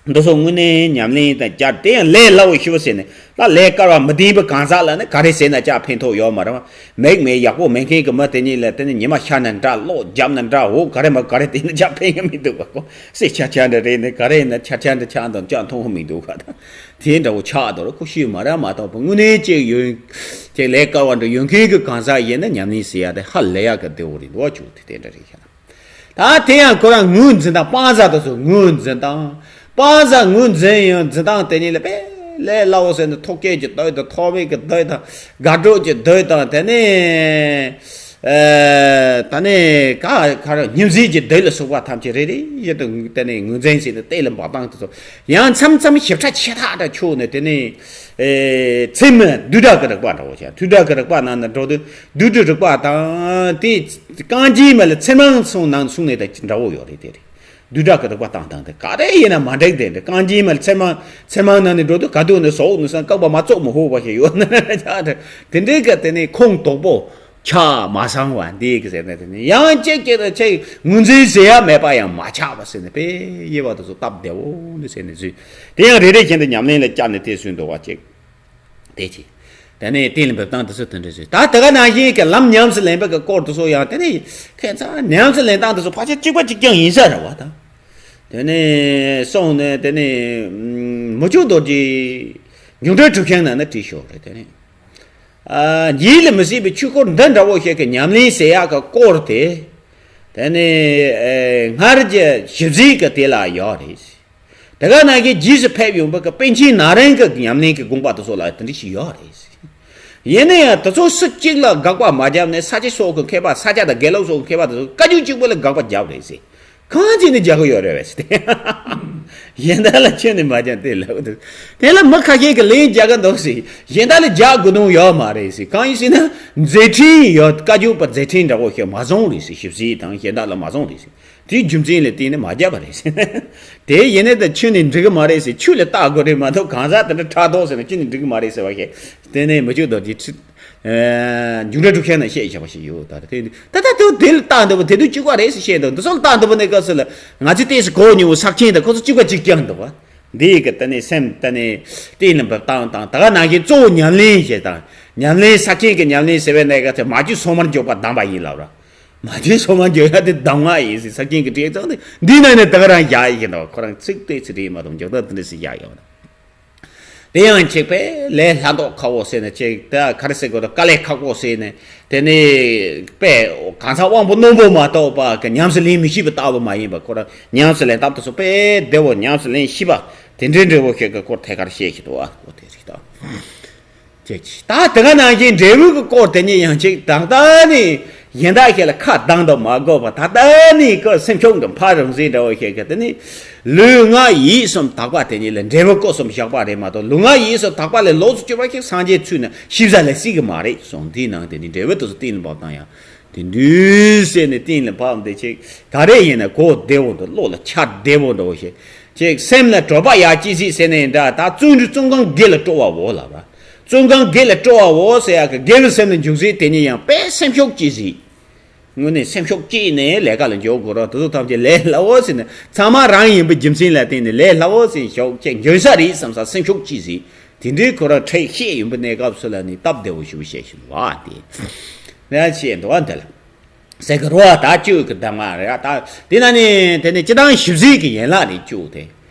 འདི་ཚོ་དངོས་གནས་ཉམས་ལེན་དང་སྦྱར་དེ་ཡང་ལས་སླ་བོ་ཞུ་བ་ཟེར་ནས་ད་ལས་དཀའ་བ་མི་ལྡན་པའི་གང་ཟག་ལ་ནི་ག་རེ་ཟེར་ན་ཅག་ཕན་ཐོགས་ཡོད་མ་རེད་བ། མིག་མེད་ཡག་པོ་མེད་མཁན་གྱི་མི་དེ་གཉིས་ལ་དེ་ནི་ཉི་མ་ཤར་ན་འདྲ་གློག་བརྒྱབ་ན་འདྲ་འོ་ག་རེ་མ་ག་རེ་དེ་ནི་ཅག་ཕན་གི་མི་འདུག་ག་ཁོ་སེ་ཆ་ཆ་འདྲ་རེད་ནི་ག་རེ་ཡིན་ན་ཆ་ཆ་འདྲ་ཆགས་འདུག་ཅག་མཐོང་གི་མི་འདུག་ག་ད་དེ་འདྲ་བོ་ཆགས་འདུག་ར་ཁོ་ཤེས་མ་རེད་མ་གཏོགས་པ་དངོས་གནས་ཅིག་ཡོད་ཅིག་ལས་དཀའ་བ་འདྲ་ཡོད་མཁན་གྱི་གང་ཟག་ཡིན་ན་ཉམས་ལེན་ཟེར་ཡ་དེ་ཧ་ལས་ཡག་གི་བདེ་བོ་རེད་འདུག་བ་ཆུ་དེ་དེ་འདྲ་རེད་ཤག་ད་དེ་ཡང་ཁོ་རང་ངོས་འཛིན་སྟངས་དཔང་བཟང་དུ་སོང་། ངོས་འཛིན་སྟངས་དཔང་བཟང་ངོས་འཛིན་ཡང་འཛིན་སྟངས་དེ་ཉིད་ལ་དཔེ་ལས་སླ་བོ་ཟེར་ནས་ཐོག་སྐད་ཀྱི་སྡོད་དང་ཐོག་མེད་ཀྱི་སྡོད་དང་དགའ་སྤྲོ་གྱི་སྡོད་དང་དེ་ནས་ཨེ་ད་ནས་ག་ག་རེ་ཉིན་ཟིག་གི་སྡོད་ལ་སོགས་པ་ཐམས་ཅད་རེ་རེ་བཞིན་དུ་དེ་ནས་ངོས་འཛིན་བྱས་ནས་གཏན་ལ་འབབ་སྟངས་དེ་ཚོ་ཡང་མཚམས་མཚམས་ཞིབ་ཕྲ་ཆེ་ཐག་འདྲ་ཆོད་ནས་དེ་ནས་ཨེ་ཚད་མ་བསྡུས་གྲྭ་གི་རིག་པ་འདྲ་བོ་བྱས། བསྡུས་གྲྭ་གི་རིག་པ་ནང་ན་འགྲོ་དུས་བསྡུས་གྲྭའི་རིག་པ་དང་དེ། རྐང་རྗེན་མ་ལ་ཚེར་མང་གསུང་ནང་གསུང་ནས་ད་འདྲ་བོ་ཡོད་རེད་དེ་རེད། བསྡུས་གྲྭ་གི་རིག་པ་བཏང་སྟངས་དེ་ག་རེ་ཡིན་ན་མ་འགྲིག་དེ་འདྲ། རྐང་རྗེན་མ་ལ་ཚེར་མང་ཚེར་མང་ནང་ནས་འགྲོ་དུས་ག་དུས་ནས་ཟོག་ནས་སང་རྐང་པ་མ་བཙོག་མི་ཧུག་པ་ཞིག་ཡོད་ན་དེ་འདྲའི་གི་དེ་ནས་ཁུངས་དོག་པོ་ཆགས་མ་སོང་བ་འདི་གི་ཟེར་ནས་དེ་ནས་ཡང་གཅིག་གཅིག་ལ་ཆེ་ངོས་འཛིན་ཟེར་ཡ་མེད་པ་ཡང་མ་ཆགས་པ་ཟེར་ནས་དཔེ་དབྱེ་བ་དེ་ཚོ་སྟབས་བདེ་བོ་ནས་ཟེར་ནས་བཟོས། དེ་ཡང་རེ་རེ་བཞིན་དུ་ཉམས་ལེན་ལ་བསྐྱར་ནས་དེ་བཟོས་འདུག་བ་ཅིག་དེ་ཅི། དེ་ནས་གཏན་ལ་འབེབས་སྟངས་དེ་ཚོ་དེ་འདྲ་ཞིག་ད་དེ་ག་ནང་བཞིན་གྱི་ལམ་ཉམས་སུ་ལེན་པའི་གི་སྐོར་དེ་ཚོ་ཡང་དེ་ནས་ཁྱད་མཚར་ཉམས་སུ་ལེན་སྟངས་དེ་ཚོ་ཕལ་ཆེར་གཅིག་པ་གཅིག་རྐྱང་ཡིན་ས་རེད་བ་ད། དེ་ནས་སོང་ནས་དེ་ནས་མུ་ཁྱུད་རྡོ་རྗེ་འབྱུང་འགྲོལ་གྲུབ་ཆེན་ནང་ན་བྲིས་ཤོག་རེད་དེ་ནས། ཨ་འཇིག་ལས་མི་སྲིད་པའི་ཆོས་སྐོར་འདི་འདྲ་བོ་ཞིག་གི་ཉམས་ལེན་ཟེར་ཡག་གི་སྐོར་དེ། དེ་ནས་ཨེ་སྔར་གྱི་ཞིབ་འཇུག་གི་དེ་ལ་ཡོད་རེད། དེ་ག་ནང་བཞིན་རྗེས་སུ་ཕེབས་ཡོང་བའི་གི་པཎ་ཆེན་ནཱ་རོན་གྱི་ཉམས་ལེན་གྱི་དགོངས་པ་དེ་ཚོ་ལ་དེ་འདྲ་ཞིག་ཡོད་རེད། ཡིན་ན་ཡང་དེ་ཚོ་སུ་གཅིག་ལ་དགག་པ་མ་བརྒྱབ་ནས་ས་སྐྱ་སོགས་ཀྱི་མཁས་པ་ས་སྐྱ་དང་དགེ་ལུགས་སོགས་ཀྱི་མཁས་པ་དེ་ཚོ་བཀའ་བརྒྱུད་གཅིག་པུ་ལ་དགག་པ་བརྒྱབ་རེད་ཟེར། གང་བྱས་ནས་རྒྱག་གི་ཡོད་རེད་བས་ཟེར། གཞན་དག་ལ་ཁྱོན་ནས་མ་རྒྱག་དེ་ལབ་འདུག་དེ་ལ་མི་ཁ་ཤས་ཀྱིས་ལན་རྒྱག་གི་འདུག་ཟེར། གཞན་དག་ལ་རྒྱག་དགོས་དོན་ཡོད་མ་རེད་ཟེར། གང་ཡིན་ཟེར་ན་མཛད་འཕྲིན་ཡོད། བཀའ་བརྒྱུད་པ་མཛད་འཕྲིན་འདྲ་བོ་ཞིག་མ་བཟུང་རེད་ཟེར། ཞིབ་འཇུག་དང་གཞན་དག་ལ་མ་བཟུང་རེད་ཟེར། དེའི་རྒྱུ་མཚན་ལ་བརྟེན་ནས་མ་བརྒྱབ་པ་རེད་ཟེར། དེ་ཡིན་ནའི་ད་ཁྱོན་ནས་འགྲིག་གི་མ་རེད་ཟེར། ཆོས་ལ་བལྟ་དགོས་རེད་མ་གཏོགས་གང་ཟག་དེ་འདྲ་ཕྲག་དོག་ཟེར་ན་ཁྱོན་ནས་འགྲིག་གི་མ་རེད་ཟེར་བ་ཞིག་དེ་ནས་མི་བཅུ་རྡོ་རྗེ་ཁྲི། ཨ་འབྱུང་འགྲོལ་གྲུབ་ཆེན་ནས་བཤད་བཞག་པ་ཞིག་ཡོད། ད་དེ་ད་ལྟ་དེ་དེ་ལ་བལྟ་འདོད་པ་དེ་དུས་གཅིག་པ་རེད་ཟེར་བཤད་འདུག་འདི་ཚོ་ལ་བལྟ་འདོད་པ་ནས་སྐབས་སུ་ལ་ང་ཚོས་ཏོག་ཙམ་གོ་མྱོང་བའི་ས་ཆེན་དང་ཁོ་ཚོ་གཅིག་པ་གཅིག་རྐྱང་འདུག་བ། འདི་ཡི་གི་ད་ནི་སེམས་ད་ནི་གཏིང་ལ་འབབ་སྟངས་དང་ད་ག་ནང་བཞིན་གཙོ་བོ་ཉམས་ལེན་ཞེས་དང་ཉམས་ལེན་ས་ཆེན་གྱི་ཉམས་ལེན་ཟེར་བའི་གནས་སྐབས་དེ་མ་བཅོས་སོ་མར་འཇོག་པ་གདམས་པ་ཡིན་ལབ་ར། མ་བཅོས་སོ་མར་འཇོག་ཡ་དེ་གདམས་ངག་ཡིན་ཟེར། ས་ཆེན་གྱི་བྲིས་ཚང་དེ་འདི་ནང་ནས་ད་ག་རང་བཞག་ཡི་གི་འདུག་ཁོ་རང་ཚིག་དེ་ཚིག་རེད་མ་གཏོགས་འཇོག་སྟངས་དེ་འདྲ་ཞིག་བཞག་ཡོད་ན། དེ་ཡང་གཅིག་པས་ལས་སླ་མདོག་ཁ་བོ་ཟེར་ནས་གཅིག་ད་ག་རེ་ཟེར་དགོས་རེད། དཀའ་ལས་ཁག་པོ་ཟེར་ནས་དེ་ནས་དཔེ་གང་ཟག་དབང་པོ་རྣོན་པོ་མ་གཏོགས་པ་གི་ཉམས་སུ་ལེན་མི་ཤེས་པའི་ལྟ་བུ་མ་ཡིན་པ། ཁོ་རང་ཉམས་སུ་ལེན་སྟངས་དེ་ཚོ་དཔེ་བདེ་བོ་ཉམས་སུ་ལེན་ཤེས་པ་དེ་འདྲའི་འབྲས་བུ་ཞིག་གི་སྐོར་ཐད་ཀར་བཤད་ཀྱི་འདུག་ཨ་ཁོ་དེ་རེད་ད། ཅེས་ད་དེ་ག་ནང་བཞིན་འབྲས་བུ་གི་སྐོར་དེ་ཉིད་ཡང་གཅིག་ད་ལྟ་ནས། གཞན་དག་ཞིག་ལ་ཁ་གདངས་དུ་མ་དགོས་པ་ད་ལྟ་ནས་ཀོ་སེམས་ཤུགས་འདི་འཕར་རང་བཞིན་འདྲ་བོ་ཞིག་གི་དེ་ནི་ལུས་ངག་ཡིད་གསུམ་དག་པ་དེ་ཉིད་ལ་འབྲས་བུ་སྐུ་གསུམ་བཞག་པ་རེད་མ་གཏོགས་ལུས་ངག་ཡིད་གསུམ་དག་པ་ལས་ལོགས་སུ་གྱུར་པ་ཞིག་སངས་རྒྱས་ཚུལ་ནི་ཤེས་བྱ་ལ་སྲིད་གི་མ་རེད་གསུངས། འདིའི་ནང་དེ་ནི་འབྲས་བུ་དེ་ཚོ་གཏིང་ལ་འབབ་སྟངས་ཡང་དེ་འདུས་ཟེར་ནས་གཏིང་ལ་འབབ་འདི་ཅིག་ག་རེ་ཡིན་ན་གོ་བདེ་བོ་འདུག་བློ་ལ་འཆར་བདེ་བོ་འདྲ་བོ་ཞིག་ཅིག་སེམས་ལ་སྤྲོ་བ་ཡག་ཅི་སྲིད་ཟེར་ནས་འདྲ་ད་བརྩོན་འགྲུས་བརྩོན་གང་དགེ་ལ་སྤྲོ་བའོ་ལབ་པ། བརྩོན་གང་དགེ་ལ་སྤྲོ་བའོ་ཟེར་ཡག་གི་དགེ་བའི་སེམས་ལ་འཇུག་ཟིན་དེ་ཉིད་ཡང་དཔེ་སེམས་ཤུགས་སྐྱེ་ཟིན། དངོས་གནས་སེམས་ཤུགས་སྐྱེས་ནས་ལས་ཀ་ལ་འཇོག་དགོས་ར། དེ་ཚོ་ཐམས་ཅད་ལས་སླ་བོ་ཟེར་ནས་ཚང་མ་རང་ཡིན་པའི་རྒྱུ་མཚན་ལ་བརྟེན་ནས་ལས་སླ་བོ་ཟེར་ཤོག་ཅེས་འཇོན་ས་རེད་བསམ་ས་སེམས་ཤུགས་སྐྱེ་ཟིན། དེ་འདྲའི་ཁོ་རང་ཁྲིད་བཤད་ཡོང་པའི་གནས་སྐབས་སུ་ལ་ནི་སྟབས་བདེ་བོ་ཞིག་བཤད་ཤིང་བ་དེ་ནས་བཤད་འདུག་བ། འདི་ལ་ཟེར་གི་རོ། ད་གཅོད་ཀྱི་གདམས་ངག་རེད། ད་དེ་ན་ནི་དེ་ནི་སྤྱི་བཏང་ཞིབ་འཚོལ་གྱི་ཡན་ལག་རེད། གཅོད་དེ་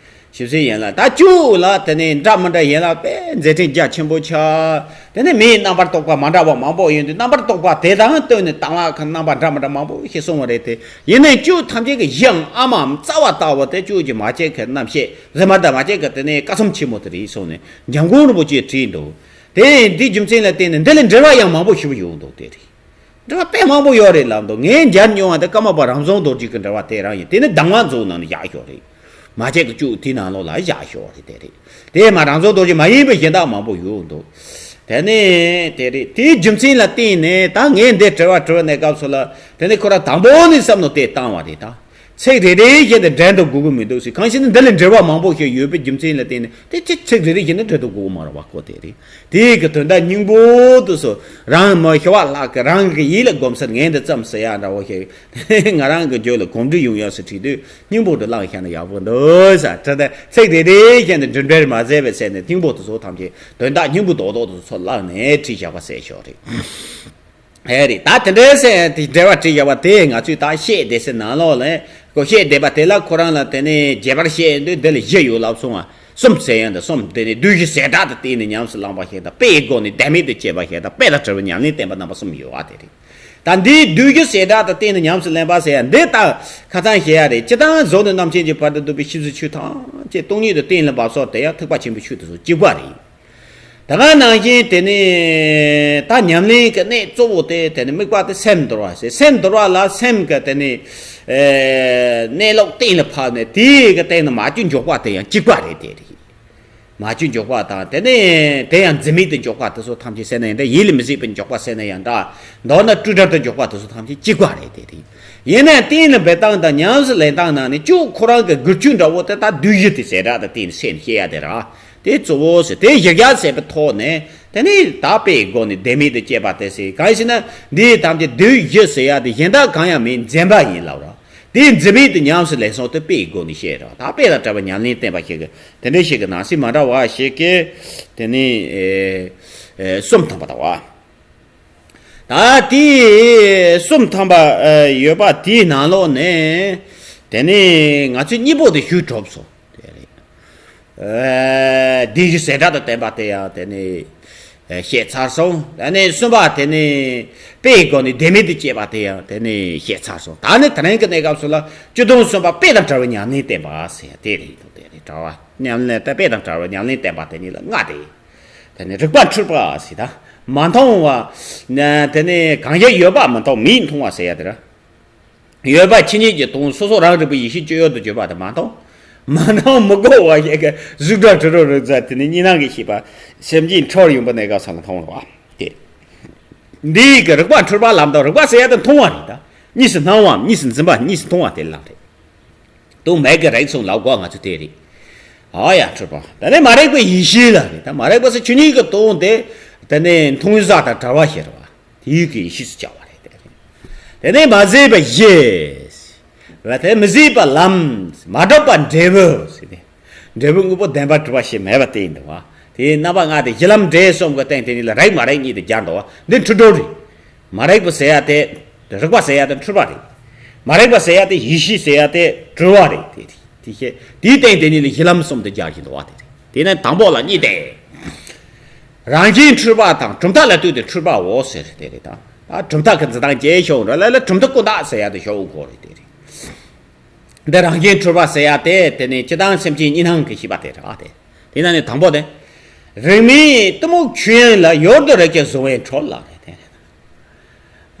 ཞིབ་འཚོལ་ཡན་ལག་ད་གཅོད་ལ་དེ་ནི་འདྲ་མི་འདྲ་ཡན་ལག་དཔེ་མཛད་འཕྲིན་རྒྱ་ཆེན་པོ་ཆགས། དེ་ནི་མིའི་རྣམ་པར་རྟོག་པ་མ་འདྲ་བ་མང་པོ་ཡོད་དུས་རྣམ་པར་རྟོག་པ་དེ་དང་བསྟུན་ནས་དང་བ་ཁ་རྣམ་པ་འདྲ་མི་འདྲ་མང་པོ་ཞིག་གསུངས་པ་རེད་དེ། ཡིན་ནའི་གཅོད་ཐམས་ཅད་ཀྱི་གཞི་ཨ་མའམ་རྩ་བ་ལྟ་བུ་དེ་གཅོད་ཀྱི་མ་བྱས་ཁའི་རྣམ་བཤད་རེད་མ། ད་མ་བྱས་ཁ་དེ་ནས་བཀའ་ཚོམས་ཆེན་མོ་དེ་རེད་གསུངས་ནས་འཇམ་མགོན་རིན་པོ་ཆེས་བྲིས་འདུག་དེ་འདི་རྒྱུ་མཚན་ལ་བརྟེན་ནས་འདི་ལས་འགྲེལ་བ་ཡང་མང་པོ་ཞིག་ཡོང་འདུག་དེ་རེད། འགྲེལ་བ་དཔེ་མང་པོ་ཡོད་རེད་ལབ་འདུག་ངས་མཇལ་མྱོང་བ་དེ་ཀརྨ་པ་རང་བྱུང་རྡོ་རྗེ་གི་འགྲེལ་བ་དེ་རང་ཡིན། དེ་ནི་གདམས་ངག་མཛོད་ནང་ནས་བཞག་ཞོག་རེད། མ་བྱས་ཀྱི་གཅོད་དེའི་ནང་ལོགས་ལ་བཞག་ཞོག་རེད། དེ་རེད། དེ་མ་རང་བྱུང་རྡོ་རྗེ་མ་ཡིན་པའི་གཞན་དག་མང་པོ་ཡོད་འདུག་དེ་ནས་དེ་རེད། དེའི་རྒྱུ་མཚན་ལ་བརྟེན་ནས་ད་ངས་འདི་དྲི་བ་དྲི་བའི་གནས་སྐབས་སུ་ལ་དེ་ནས་ཁོ་རང་དང་པོ་ནས་བསམ་བློ་དེ་བཏང་བ་རེད་ད། ཚིག་རེ་རེ་བཞིན་དུ་འགྲན་དུ་དགོས་ཀྱི་མི་འདུག་ཟེར། གང་ཞིག་ནི་འདི་ལས་འགྲེལ་བ་མང་པོ་ཞིག་ཡོད་པའི་རྒྱུ་མཚན་ལ་བརྟེན་ནས་དེ་ཚིག་ཚིག་རེ་རེ་བཞིན་དུ་འགྲེལ་དུ་དགོས་ཀྱི་མ་རེད་བ། ཁོ་དེ་རེད། དེའི་གི་དོན་དག་སྙིང་པོ་དུ་སོ་རང་མ་ཤི་བ་ལྷག་གི་རང་གི་ཡིད་ལ་སྒོམ་སར་ངས་འདི་ཙམ་ཟེར་ཡ་འདྲ་བོ་ཞིག་ང་རང་གི་རྒྱུད་ལ་གོམས་འདྲིས་ཡོང་ཡ་སུ་ཁྲིད་དུས་སྙིང་པོ་དུ་བླངས་བཞག་ན་ཡག་པོ་འདུག་ཟེར། ད་ལྟ་ཚིག་དེ་དེ་བཞིན་དུ་འགྲིམ་འགྲུལ་མ་མཛད་པའི་ཚེ་ནས་སྙིང་པོ་དུ་སོ་ཐམས་ཅད་དོན་དག་སྙིང་པོ་རྡོག་རྡོག་དུ་སོ་བླངས་ནས་ཁྲིད་བཞག་པ་ཟེར་ཞོག་རེད། ཨེ་རེད། ད་དེ་འདྲའི་ཟེར་དེ་འགྲེལ་བ་བྲིས་བཞག་པ་དེ་ང་ཚོས་ད་བཤད་བསྡད་སའི་ནང་ལོགས་ལ་ཁོ་བཤད་བསྡད་པ་དེ་ལ་ཁོ་རང་ལ་དེ་ནས་རྒྱས་པར་བཤད་འདོད་དེ་ལ་བཞི་ཡོད་ལབ་སོང་བ། གསུམ་ཟེར་ཡང་དེ་གསུམ་དེ་ནས་བསྡུས་གཞི་གསལ་བསྒྲགས་དང་བསྟུན་ནས་ཉམས་སུ་བླངས་པ་ཞིག་དང་དཔེ་ཡི་སྒོ་ནས་བདེན་མེད་དུ་དཔྱད་པ་ཞིག་དང་དཔེ་དང་བྲལ་བའི་ཉམས་ལེན་བསྟན་པ་རྣམ་པ་གསུམ་ཡོད་བ་དེ་རེད། ད་འདིའི་བསྡུས་གཞི་གསལ་བསྒྲགས་དང་བསྟུན་ནས་ཉམས་སུ་ལེན་པ་ཟེར་ཡང་འདི་ལྟར་ཁ་སང་བཤད་ཡ་རེད། སྤྱིར་བཏང་གཟུགས་ནས་རྣམ་མཁྱེན་གྱི་བར་དུ་འདུ་བའི་ཤེས་བྱའི་ཆོས་ཐམས་ཅད་སྟོང་ཉིད་དུ་གཏན་ལ་འབེབས་སོགས་དེ་ཡང་ཐེག་པ་ཆེན་པོའི་ཆོས་དེ་ཚོ་གཅིག་པ་རེད། ད་ག་ནང་བཞིན་དེ་ནི་ད་ཉམས་ལེན་གྱི་གནད་གཙོ་བོ་དེ་དེ་ནི་དམིགས་པ་དེ་སེམས་འདོར་བ་ཟེར། སེམས་འདོར་བ་ལ་སེམས་ཀྱི་དེ་ནི་གནས་ལུགས་གཏན་ལ་ཕབ་ནས་དེའི་གི་སྟེང་ནས་མ་བཅོས་འཇོག་པ་དེ་ཡང་གཅིག་པ་རེད། དེ་རེད། མ་བཅོས་འཇོག་པ་དང་དེ་ནས་དེ་ཡང་འཛིན་མེད་དུ་འཇོག་པ་དེ་ཚོ་ཐམས་ཅད་ཟེར་ན་ཡང་འདྲ། ཡིད་ལ་མི་བཟོད་པར་འཇོག་པ་ཟེར་ན་ཡང་འདྲ། མདོར་ན་སྤྲོས་བྲལ་དུ་འཇོག་པ་དེ་ཚོ་ཐམས་ཅད་གཅིག་པ་རེད། དེ་རེད། ཡིན་ནའང་གཏན་ལ་འབེབས་སྟངས་དང་ཉམས་སུ་ལེན་སྟངས་ནང་ནས་ཅུང་ཁོ་རང་གི་སྒུལ་ཤུགས་འདྲ་བོ་དེ་ད་བསྡུས་གཞི་དེ་གསལ་བསྒྲགས་དང་བསྟུན་ནས་བཤད་ན་བཤད་ཡ་དེ་ར། དེ་གཙོ་བོ་ཟེར། དེ་གཞི་རྒྱ་ཟེར་བའི་ཐོག་ནས་དེ་ནི་ད་དཔེའི་སྒོ་ནས་བདེན་མེད་དུ་དཔྱད་པ་དེ་ཟེར། གང་ཞེ་ན་འདིའི་ཐམས་ཅད་བསྡུས་གཞི་ཟེར་ཡ་དེ་གཞན་དག་གང་ཡང་མིན་འཛིན་པ་ཡིན་ལབ་ར། དེའི་འཛིན་མེད་དུ་ཉམས་སུ་ལེན་སོང་དུས་དཔེའི་སྒོ་ནས་བཤད་ར། ད་དཔེ་དང་བྲལ་བའི་ཉམས་ལེན་བསྟན་པ་ཞིག་གི་དེ་འདྲ་ཞིག་གི་ནང་གསེས་མ་འདྲ་བ་ཞིག་གི་དེ་ནི་ཨེ་ཨེ་གསུམ་ཐམ་པ་དང་བ། ད་དེ་གསུམ་ཐམ་པ་ཨ་ཡོད་པ་དེའི་ནང་ལོགས་ནས་དེ་ནས་ང་ཚོས་གཉིས་པོ་དེ་ཞུས་གྲུབ་སོང་། དེ་རེད། ཨ་བསྡུས་གཞི་གསལ་བསྒྲགས་དང་བསྟུན་པ་དེ་ཡང་དེ་ནས་ཨ་བཤད་ཚར་སོང་། དེ་ནས་གསུམ་པ་དེ་ནས་དཔེའི་སྒོ་ནས་བདེན་མེད་དུ་དཔྱད་པ་དེ་ཡང་དེ་ནས་བཤད་ཚར་སོང་། ད་ནི་དེ་རིང་གི་གནས་སྐབས་སུ་ལ་སྤྱི་དོན་གསུམ་པ་དཔེ་དང་བྲལ་བའི་ཉམས་ལེན་བསྟན་པ་ཟེར་ཡ་དེ་རེད། དེ་རེད། བྲལ་བ་ཉམས་ལེན་དེ་དཔེ་དང་བྲལ་བའི་ཉམས་ལེན་བསྟན་པ་དེ་གཉིས་ལ་ལྔ་དེ། དེ་ནས་རིག་པ་འཁྲུལ་པ་ཟེར། ད་མ་མཐོང་བ། དེ་ནས་གང་ཞིག་ཡོད་པ་མི་མཐོང་མིས་མཐོང་བ་ཟེར་ཡ་དེ་ར། ཡོད་པ་ཆོས་ཉིད་ཀྱིས་མཐོང་། སོ་སོ་རང་རིག་པའི་ཡེ་ཤེས་སྤྱོད་ཡུལ་དུ་གྱུར་པ་དེ་མ་མཐོང་། མ་མཐོང་མི་གོ་བ་ཞིག་གི་གཟུགས་སྒྲ་དྲི་རོ་རེག་ཚོར་དེ་ནི་གཉིས་སྣང་གི་ཤེས་པ་སེམས་ཅན་འཁྲུལ་ཡོང་པ་གནས་སྐབས་སུ་ལ་མཐོང་བ་དེ། འདི་ཡི་གི་རིག་པ་འཁྲུལ་པ་ལམ་དང་རིག་པ་ཟེར་ཡ་དེ་མཐོང་བ་རེད། ད་གཉིས་སུ་སྣང་བའམ་གཉིས་སུ་འཛིན་པ་གཉིས་སུ་མཐོང་བ་དེ་ལ་རེད། དུ་མེད་ཀྱི་རིག་གསུངས་ལབ་དགོས་ང་ཚོ་དེ་རེད། ཨ་ཡ་འཁྲུལ་པ། ད་ནི་མ་རིག་པའི་ཡེ་ཤེས་ལ་རེད། ད་མ་རིག་པ་ཟེར་ཆོས་ཉིད་ཀྱི་དོན་དེ་དེ་ནི་མཐོང་ས་དང་བྲལ་བ་ཞེས་རེད་བ། དེ་ཡུལ་གྱི་ཡེ་ཤེས་སུ་བྱ་བ་རེད། དེ་རེད། དེ་ནི་མ་བཟོད་པ་ཞེས། བ་དེ་མི་བཟོད་པ་ལམ། མ་གྲུབ་པ་འབྲས་བུ་ཟེར་ནས། འབྲས་བུ་དངོས་པོ་བདེན་པར་གྲུབ་པ་ཞེས་མེད་པ་དེ་ཡིན་འདུག་བ། དེའི་རྣམ་པ་ལྔ་དེ་གཞི་ལམ་འབྲས་གསུམ་གྱི་སྟེང་དེ་ཉིད་ལ་རིག་མ་རིག་གཉིས་དེ་སྦྱར་འདུག་བ། འདི་འཁྲུལ་སྒྲོ་རེད། མ་རིག་པ་ཟེར་ཡ་དེ། རིག་པ་ཟེར་ཡ་དེ་འཁྲུལ་པ་རེད། མ་རིག་པ་ཟེར་ཡ་དེ་ཡེ་ཤེས་ཟེར་ཡ་དེ་གྲོལ་བ་རེད། དེ་དེ་ཤེས་དེའི་སྟེང་དེ་ཉིད་ལ་གཞི་ལམ་གསུམ་དུ་སྦྱར་བཞིན་འདུག་བ། དེ་རེད། དེ་ནས་དང་པོ་ལ་གཉིས་ཏེ། རང་བཞིན་འཁྲུལ་པ་དང་གྲུབ་མཐའ་ལ་ལྟོས་ཏེ་འཁྲུལ་པའོ་ཟེར་དེ་རེད། ད་ད་གྲུབ་མཐའ་གི་འཛིན་སྟངས་ཇེ་ཤོག་འགྲོ་ལ་ལ་གྲུབ་མཐའ་ཀུན་བཏགས་ཟེར་ཡ་དེ་ཤོག་གོ་རེད། དེ་རེད། འདི་རང་བཞིན་འཁྲུལ་པ་ཟེར་ཡ་དེ་དེ་ནི་སྤྱི་དང་སེམས་ཅན་གཉིས་སྣང་གི་ཤེས་པ་དེ་རེད། དེ་དེ་ན་ནི་དང་པོ་དེ། རིག་མིན་གཏི་མུག་ཆོས་དབྱིངས་ལ་ཡུལ་དུ་རིག་ཅིང་གཟུང་བའི་འཁྲུལ་ལ་རེད་དེ།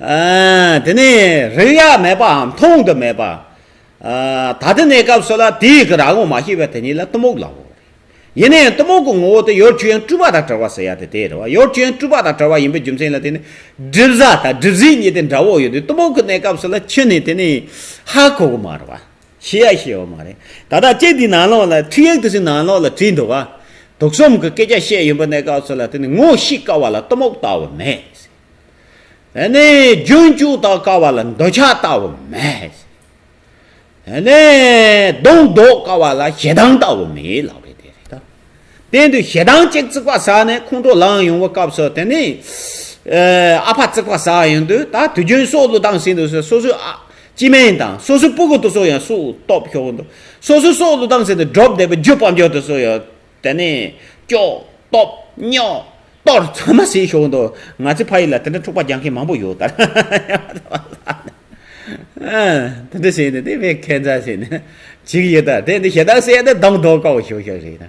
ཨ་དེ་ནི་རིག་ཡ་མེད་པའམ་མཐོང་དུ་མེད་པ། ཨ་ད་ལྟ་གནས་སྐབས་སུ་ལ་དེའི་གི་རང་ངོ་མ་ཤེས་པ་དེ་ཉིད་ལ་གཏི་མུག་ལབ་དགོས་རེད། ཡིན་ནའང་གཏི་མུག་གི་ངོ་བོ་དེ་ཡུལ་ཆོས་དབྱིངས་སྤྲོས་པ་དང་བྲལ་བ་ཟེར་ཡ་དེ་དེ་རེད་བ། ཡུལ་ཆོས་དབྱིངས་སྤྲོས་པ་དང་བྲལ་བ་ཡིན་པའི་རྒྱུ་མཚན་ལ་བརྟེན་ནས་སྒྲིབ་ས་དང་སྒྲིབ་བྱེད་གཉིས་དེ་འདྲ་བོ་ཡོད་དུས་གཏི་མུག་གི་གནས་སྐབས་སུ་ལ་ཆོས་ནི་དེ་ནི་ཧ་གོ་གི་མ་རེད་བ། ཤེས་ཡ་ཤེས་ཡོད་མ་རེད། ད་ལྟ་ལྕེ་འདིའི་ནང་ལོགས་ལ་ཁྲིད་ཡིག་དེ་ཚོའི་ནང་ལོགས་ལ་བྲིས་འདུག་བ། དུག་གསུམ་གྱི་སྐད་ཆ་བཤད་ཡོང་པའི་གནས་སྐབས་སུ་ལ་དེ་ནི་ངོ་ཤེས་དཀའ་བ་ལ་གཏི་མུག་ལྟ་བུ་མེད། དེ་ནས་རྒྱུན་སྤྱོད་དང་དཀའ་བ་ལ་འདོད་ཆགས་ལྟ་བུ་མེད། དེ་ནས་གདོང་བཟློག་དཀའ་བ་ལ་ཞེ་སྡང་ལྟ་བུ་མེད་ལབ་རེད། དེ་རེད་ད། དེ་དུས་ཞེ་སྡང་གཅིག་རྩིག་པ་ཟ་ནས་ཁོང་ཁྲོ་ལངས་ཡོང་བའི་སྐབས་སུ་དེ་ནས་ཨ་ཕ་རྩིག་པ་ཟ་ཡོང་དུས། ད་དུས་རྒྱུན་སྲོག་བླུ་སྟངས་ཟིན་དུས་སོ་སོའི་ཨ་སྐྱེ་དམན་དང་སོ་སོའི་སྤུ་གུ་དུ་སོ་ཡང་སྲོག་སྟོབས་ཤོར་འདུག་སོ་སོའི་སྲོག་བླུ་སྟངས་ཟིན་དུས་སྒྲུབ་བསྡད་པའི་རྒྱུ་སྤང་རྒྱུ་དུ་སོ་ཡང་དེ་ནས་སྐྱོ་སྟོབས་སྨྱོ་གཏོར་ཚང་མ་ཟིན་ཤོར་འདུག་ང་ཚོའི་ཕ་ཡུལ་ལ་དེ་འདྲ་འཁྲུག་པ་རྒྱག་མཁན་མང་པོ་ཡོད་ད། དེ་འདྲ་བྱས་ནས་དེ་བས་ཁྱད་མཚར་བྱས་ནས་བྱེད་ཀྱི་ཡོད་ད། དེ་འདི་ཞེ་སྡང་ཟེར་ཡ་དེ་སྡང་དོགས་དཀའ་བོ་ཞེ་པོ་ཞིག་རེད་ད།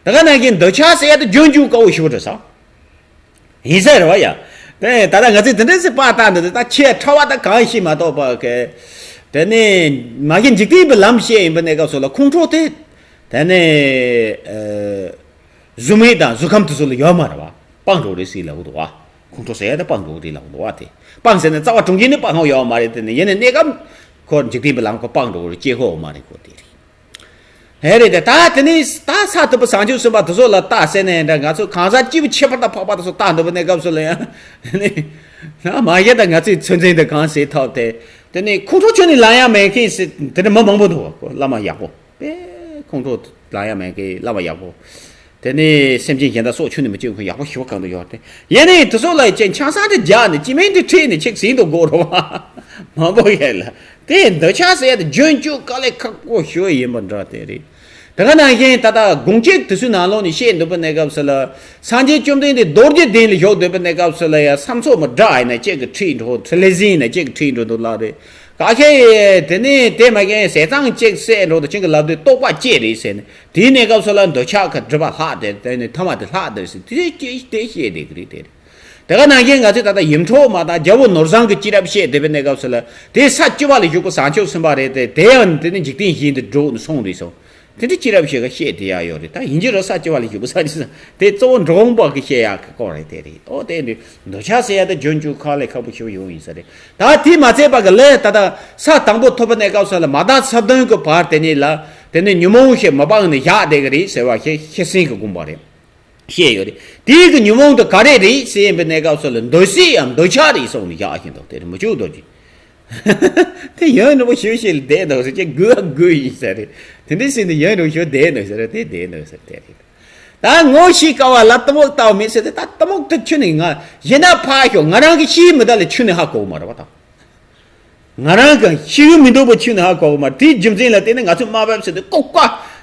ད་ག་ནང་བཞིན་འདོད་ཆགས་ཟེར་ཡ་དེ་རྒྱུན་སྐྱོང་དཀའ་བོ་ཞེ་པོ་རེད་ས། ཡིན་ས་རེད་བ་ཡ། དེ་ད་ལྟ་ང་ཚོས་དེ་འདྲ་ཟེར་པ་ལྟ་འདི་ད་ཆེས་ཕྲ་བ་ད་གང་ཞིག་མ་གཏོགས་པ་གི། དེ་ནས་མ་གི་འཇིག་རྟེན་པའི་ལམ་བཤད་ཡིན་པ་གནས་སྐབས་སུ་ལ་ཁོང་ཁྲོ་དེ། དེ་ནས་ཨ། གཟུགས་མེད་དང་གཟུགས་ཁམས་དེ་ཚོ་ལ་ཡོད་མ་རེད་བ། སྤང་འགྲོ་རེད་ཟེར་ལབ་འདུག་བ། ཁོང་ཁྲོ་ཟེར་ཡ་དེ་སྤང་འགྲོ་རེད་ལབ་འདུག་བ། དེ་སྤང་ཟེར་ནས་རྩ་བ་དྲུང་གིས་ནི་སྤང་ཡོད་མ་རེད། དེ་ནི་ཡིན་ནའི་གནས་སྐབས་ཁོ་འཇིག་རྟེན་པའི་ལམ་ཁོ་སྤང་འགྲོ་རེད། སྐྱེ་ཧོ་མ་རེད་ཁོ་དེ་རེད། ཧེ་རེད་དེ་ད་དེ་ནི་ད་ས་ཐུབ་པ་བཟང་སྤྱོད་གསུམ་པ་དེ་ཚོ་ལ་ལྟ་ཟེར་ནས་འདྲ། ང་ཚོ་གང་ཟག་སྐྱེས་བུ་ཁྱད་པར་དང་འཕགས་པ་དེ་ཚོ་ལྟ་འདོད་པའི་གནས་སྐབས་སུ་ལ་ཡང་། དེ་ནི་ན་མ་གཞི་ད་ང་ཚོའི་ཚོད་འཛིན་དེ་གང་བྱེད་ཐུབ་དེ། དེ་ནི་ཁོང་ཁྲོ་ཁྱོན་ནས་ལངས་ཡ་མེད་མཁན་ཞིག་དེ་འདྲ་མི་མང་པོ་འདུག་བ། ཁོ་བླ་མ་ཡག་པོ། དཔེ་ཁོང་ཁྲོ་ལངས་ཡ་མེད་མཁན་བླ་མ་ཡག་པོ། དེ་ནས་སེམས་ཅན་གཞན་དག་སྲོག་ཆུད་ནས་མི་གཅོད་མཁན་ཡག་པོ་ཞེ་པོ་གང་དུ་ཡོད་དེ། ཡིན་ནའི་དེ་ཚོ་ལ་ཅན་ཆང་ས་འདི་རྒྱག་ནས་སྐྱེ་དམན་འདི་ཁྲིད་ནས་ཅིག་ཟིན་དུ་དགོས་རོ་བ། མང་པོ་ཡོད་ལ། དེ་འདོད་ཆགས་ཟེར་ཡ་དེ་རྒྱུན་སྐྱོང་དཀའ་ལས་ཁག་པོ་ཞེ་པོ་ཡིན་པ་འདྲ་དེ་རེད། དེ་ག་ནང་བཞིན་ད་ལྟ་དགོངས་གཅིག་དེ་ཚོའི་ནང་ལོགས་ནས་བཤད་འདོད་པའི་གནས་སྐབས་སུ་ལ། སངས་རྒྱས་བཅོམ་ལྡན་འདས་རྡོ་རྗེ་གདན་ལ་བཞུགས་འདོད་པའི་གནས་སྐབས་སུ་ལ་ཡ་བསམ་ཚོགས་མི་འདྲ་ཡིན་ན་གཅིག་གི་ཁྲིད་འགྲོ། ཚེ་ལས་ཟིན་ཡིན་ན་གཅིག་གི་ཁྲིད་འགྲོ་འདུག་ལ་རེད། ཁ་ཤས་དེ་ནས་དེ་མ་གཞི་ཟས་གཙང་གཅིག་བསད་འགྲོ་དུ་ཁྱེད་ཀྱི་ལབ་དུས་རྟོག་པ་སྐྱེ་རེད་ཟེར་ནས། དེའི་གནས་སྐབས་སུ་ལ་འདོད་ཆགས་ཀྱི་སྒྲིབ་པ་ལྷག་དེ་དེ་ནས་ཐ་མ་དེ་ལྷག་དེ་ཟེར་དེ་སྐྱེ་དེ་བཤད་བསྡད་ཀྱི་རེད་དེ་རེད། དེ་ག་ནང་བཞིན་ང་ཚོས་ད་ལྟ་ཡིད་འཕྲོག་མ་དང་རྒྱལ་པོ་ནོར་བཟང་གི་སྐྱེས་རབས་བཤད་བསྡད་པའི་གནས་སྐབས་སུ་ལ། དེ་ས་བཅུ་པ་ལ་བཞུགས་པ་བཟང་སྤྱོད་གསུམ་པ་རེད་དེ། དེ་ཡང་དེ་ནི་འཇིག་རྟེན་བཞིན་དུ་འགྲོ་ནས་སོང་རེད་སོང་། དེ་འདྲ་སྐྱེས་རབས་ཤིག་ག་བཤད་དེ་ཡ་ཡོད་རེད། ད་ཡིན་གྱི་རེད། ས་བཅུ་པ་ལ་བཞུགས་པ་ས་ཅི་ས་དེ་གཙོ་བོ་འབྲི་གུང་པ་གི་བཤད་ཡག་གི་སྐོར་རེད་དེ་རེད། ཨོ་དེ་འདྲ་འདོད་ཆགས་ཟེར་ཡ་དེ་རྒྱུན་སྐྱོང་དཀའ་ལས་ཁག་པོ་ཞེ་པོ་ཡོང་ཡིན་ས་རེད། ད་དེ་མ་ཚད་པ་གི་ལས་ད་ལྟ་ས་དང་པོ་ཐོབ་པའི་གནས་སྐབས་སུ་ལ་མ་དག་ས་བདུན་གྱི་བར་དེ་ཉིད་ལ་དེ་ནི་ཉོན་མོངས་ཤིག་མི་སྤངས་ནས་བཞག་བསྡད་ཀྱི་རེད་ཟེར་བ་ཞིག་ཤེར་ཕྱིན་གྱི་དགོངས་པ་རེད། བཤད་ཡོད་རེད། དེའི་གི་ཉོན་མོངས་དེ་ག་རེ་རེད་ཟེར་ཡིན་པའི་གནས་སྐབས་སུ་ལ་འདོད་སྲེད་ཡང་འདོད་ཆགས་རེད་གསུངས་ནས་བཞག་བཞིན་འདུག་དེ་རེད་མི་བཅུག་རྡོ་རྗེ། དེ་ཡོན་རིན་པོ་ཞུ་ཞེས་བསྡད་འདུག་ཟེར་ཅེས་དགོས་དགོས་ཡིན་ཟེར་རེད། དེ་འདྲ་ཟེར་ནས་ཡོན་རིན་པོ་ཞུ་བསྡད་འདུག་ཟེར་རེད། དེ་བསྡད་འདུག་ཟེར་དེ་རེད། ད་ངོ་ཤེས་དཀའ་བ་ལ་གཏི་མུག་ལྟ་བུ་མེད་ཟེར་ཏེ། ད་གཏི་མུག་དེ་ཁྱོན་ནས་ང་གཞན་དག་ཕར་ཞོག་ང་རང་གི་ཤེས་མི་ད་ལས་ཁྱོན་ནས་ཧ་གོ་གི་མ་རེད་བ་དང་། ང་རང་གི་ཤེས་ཀྱི་མི་འདུག་པ་ཁྱོན་ནས་ཧ་གོ་གི་མ་རེད། དེའི་རྒྱུ་མཚན་ལ་བརྟེན་ནས་ང་ཚོས་དམའ་འབེབས་ཟེར་ཏེ་ལྐོག་ཀ་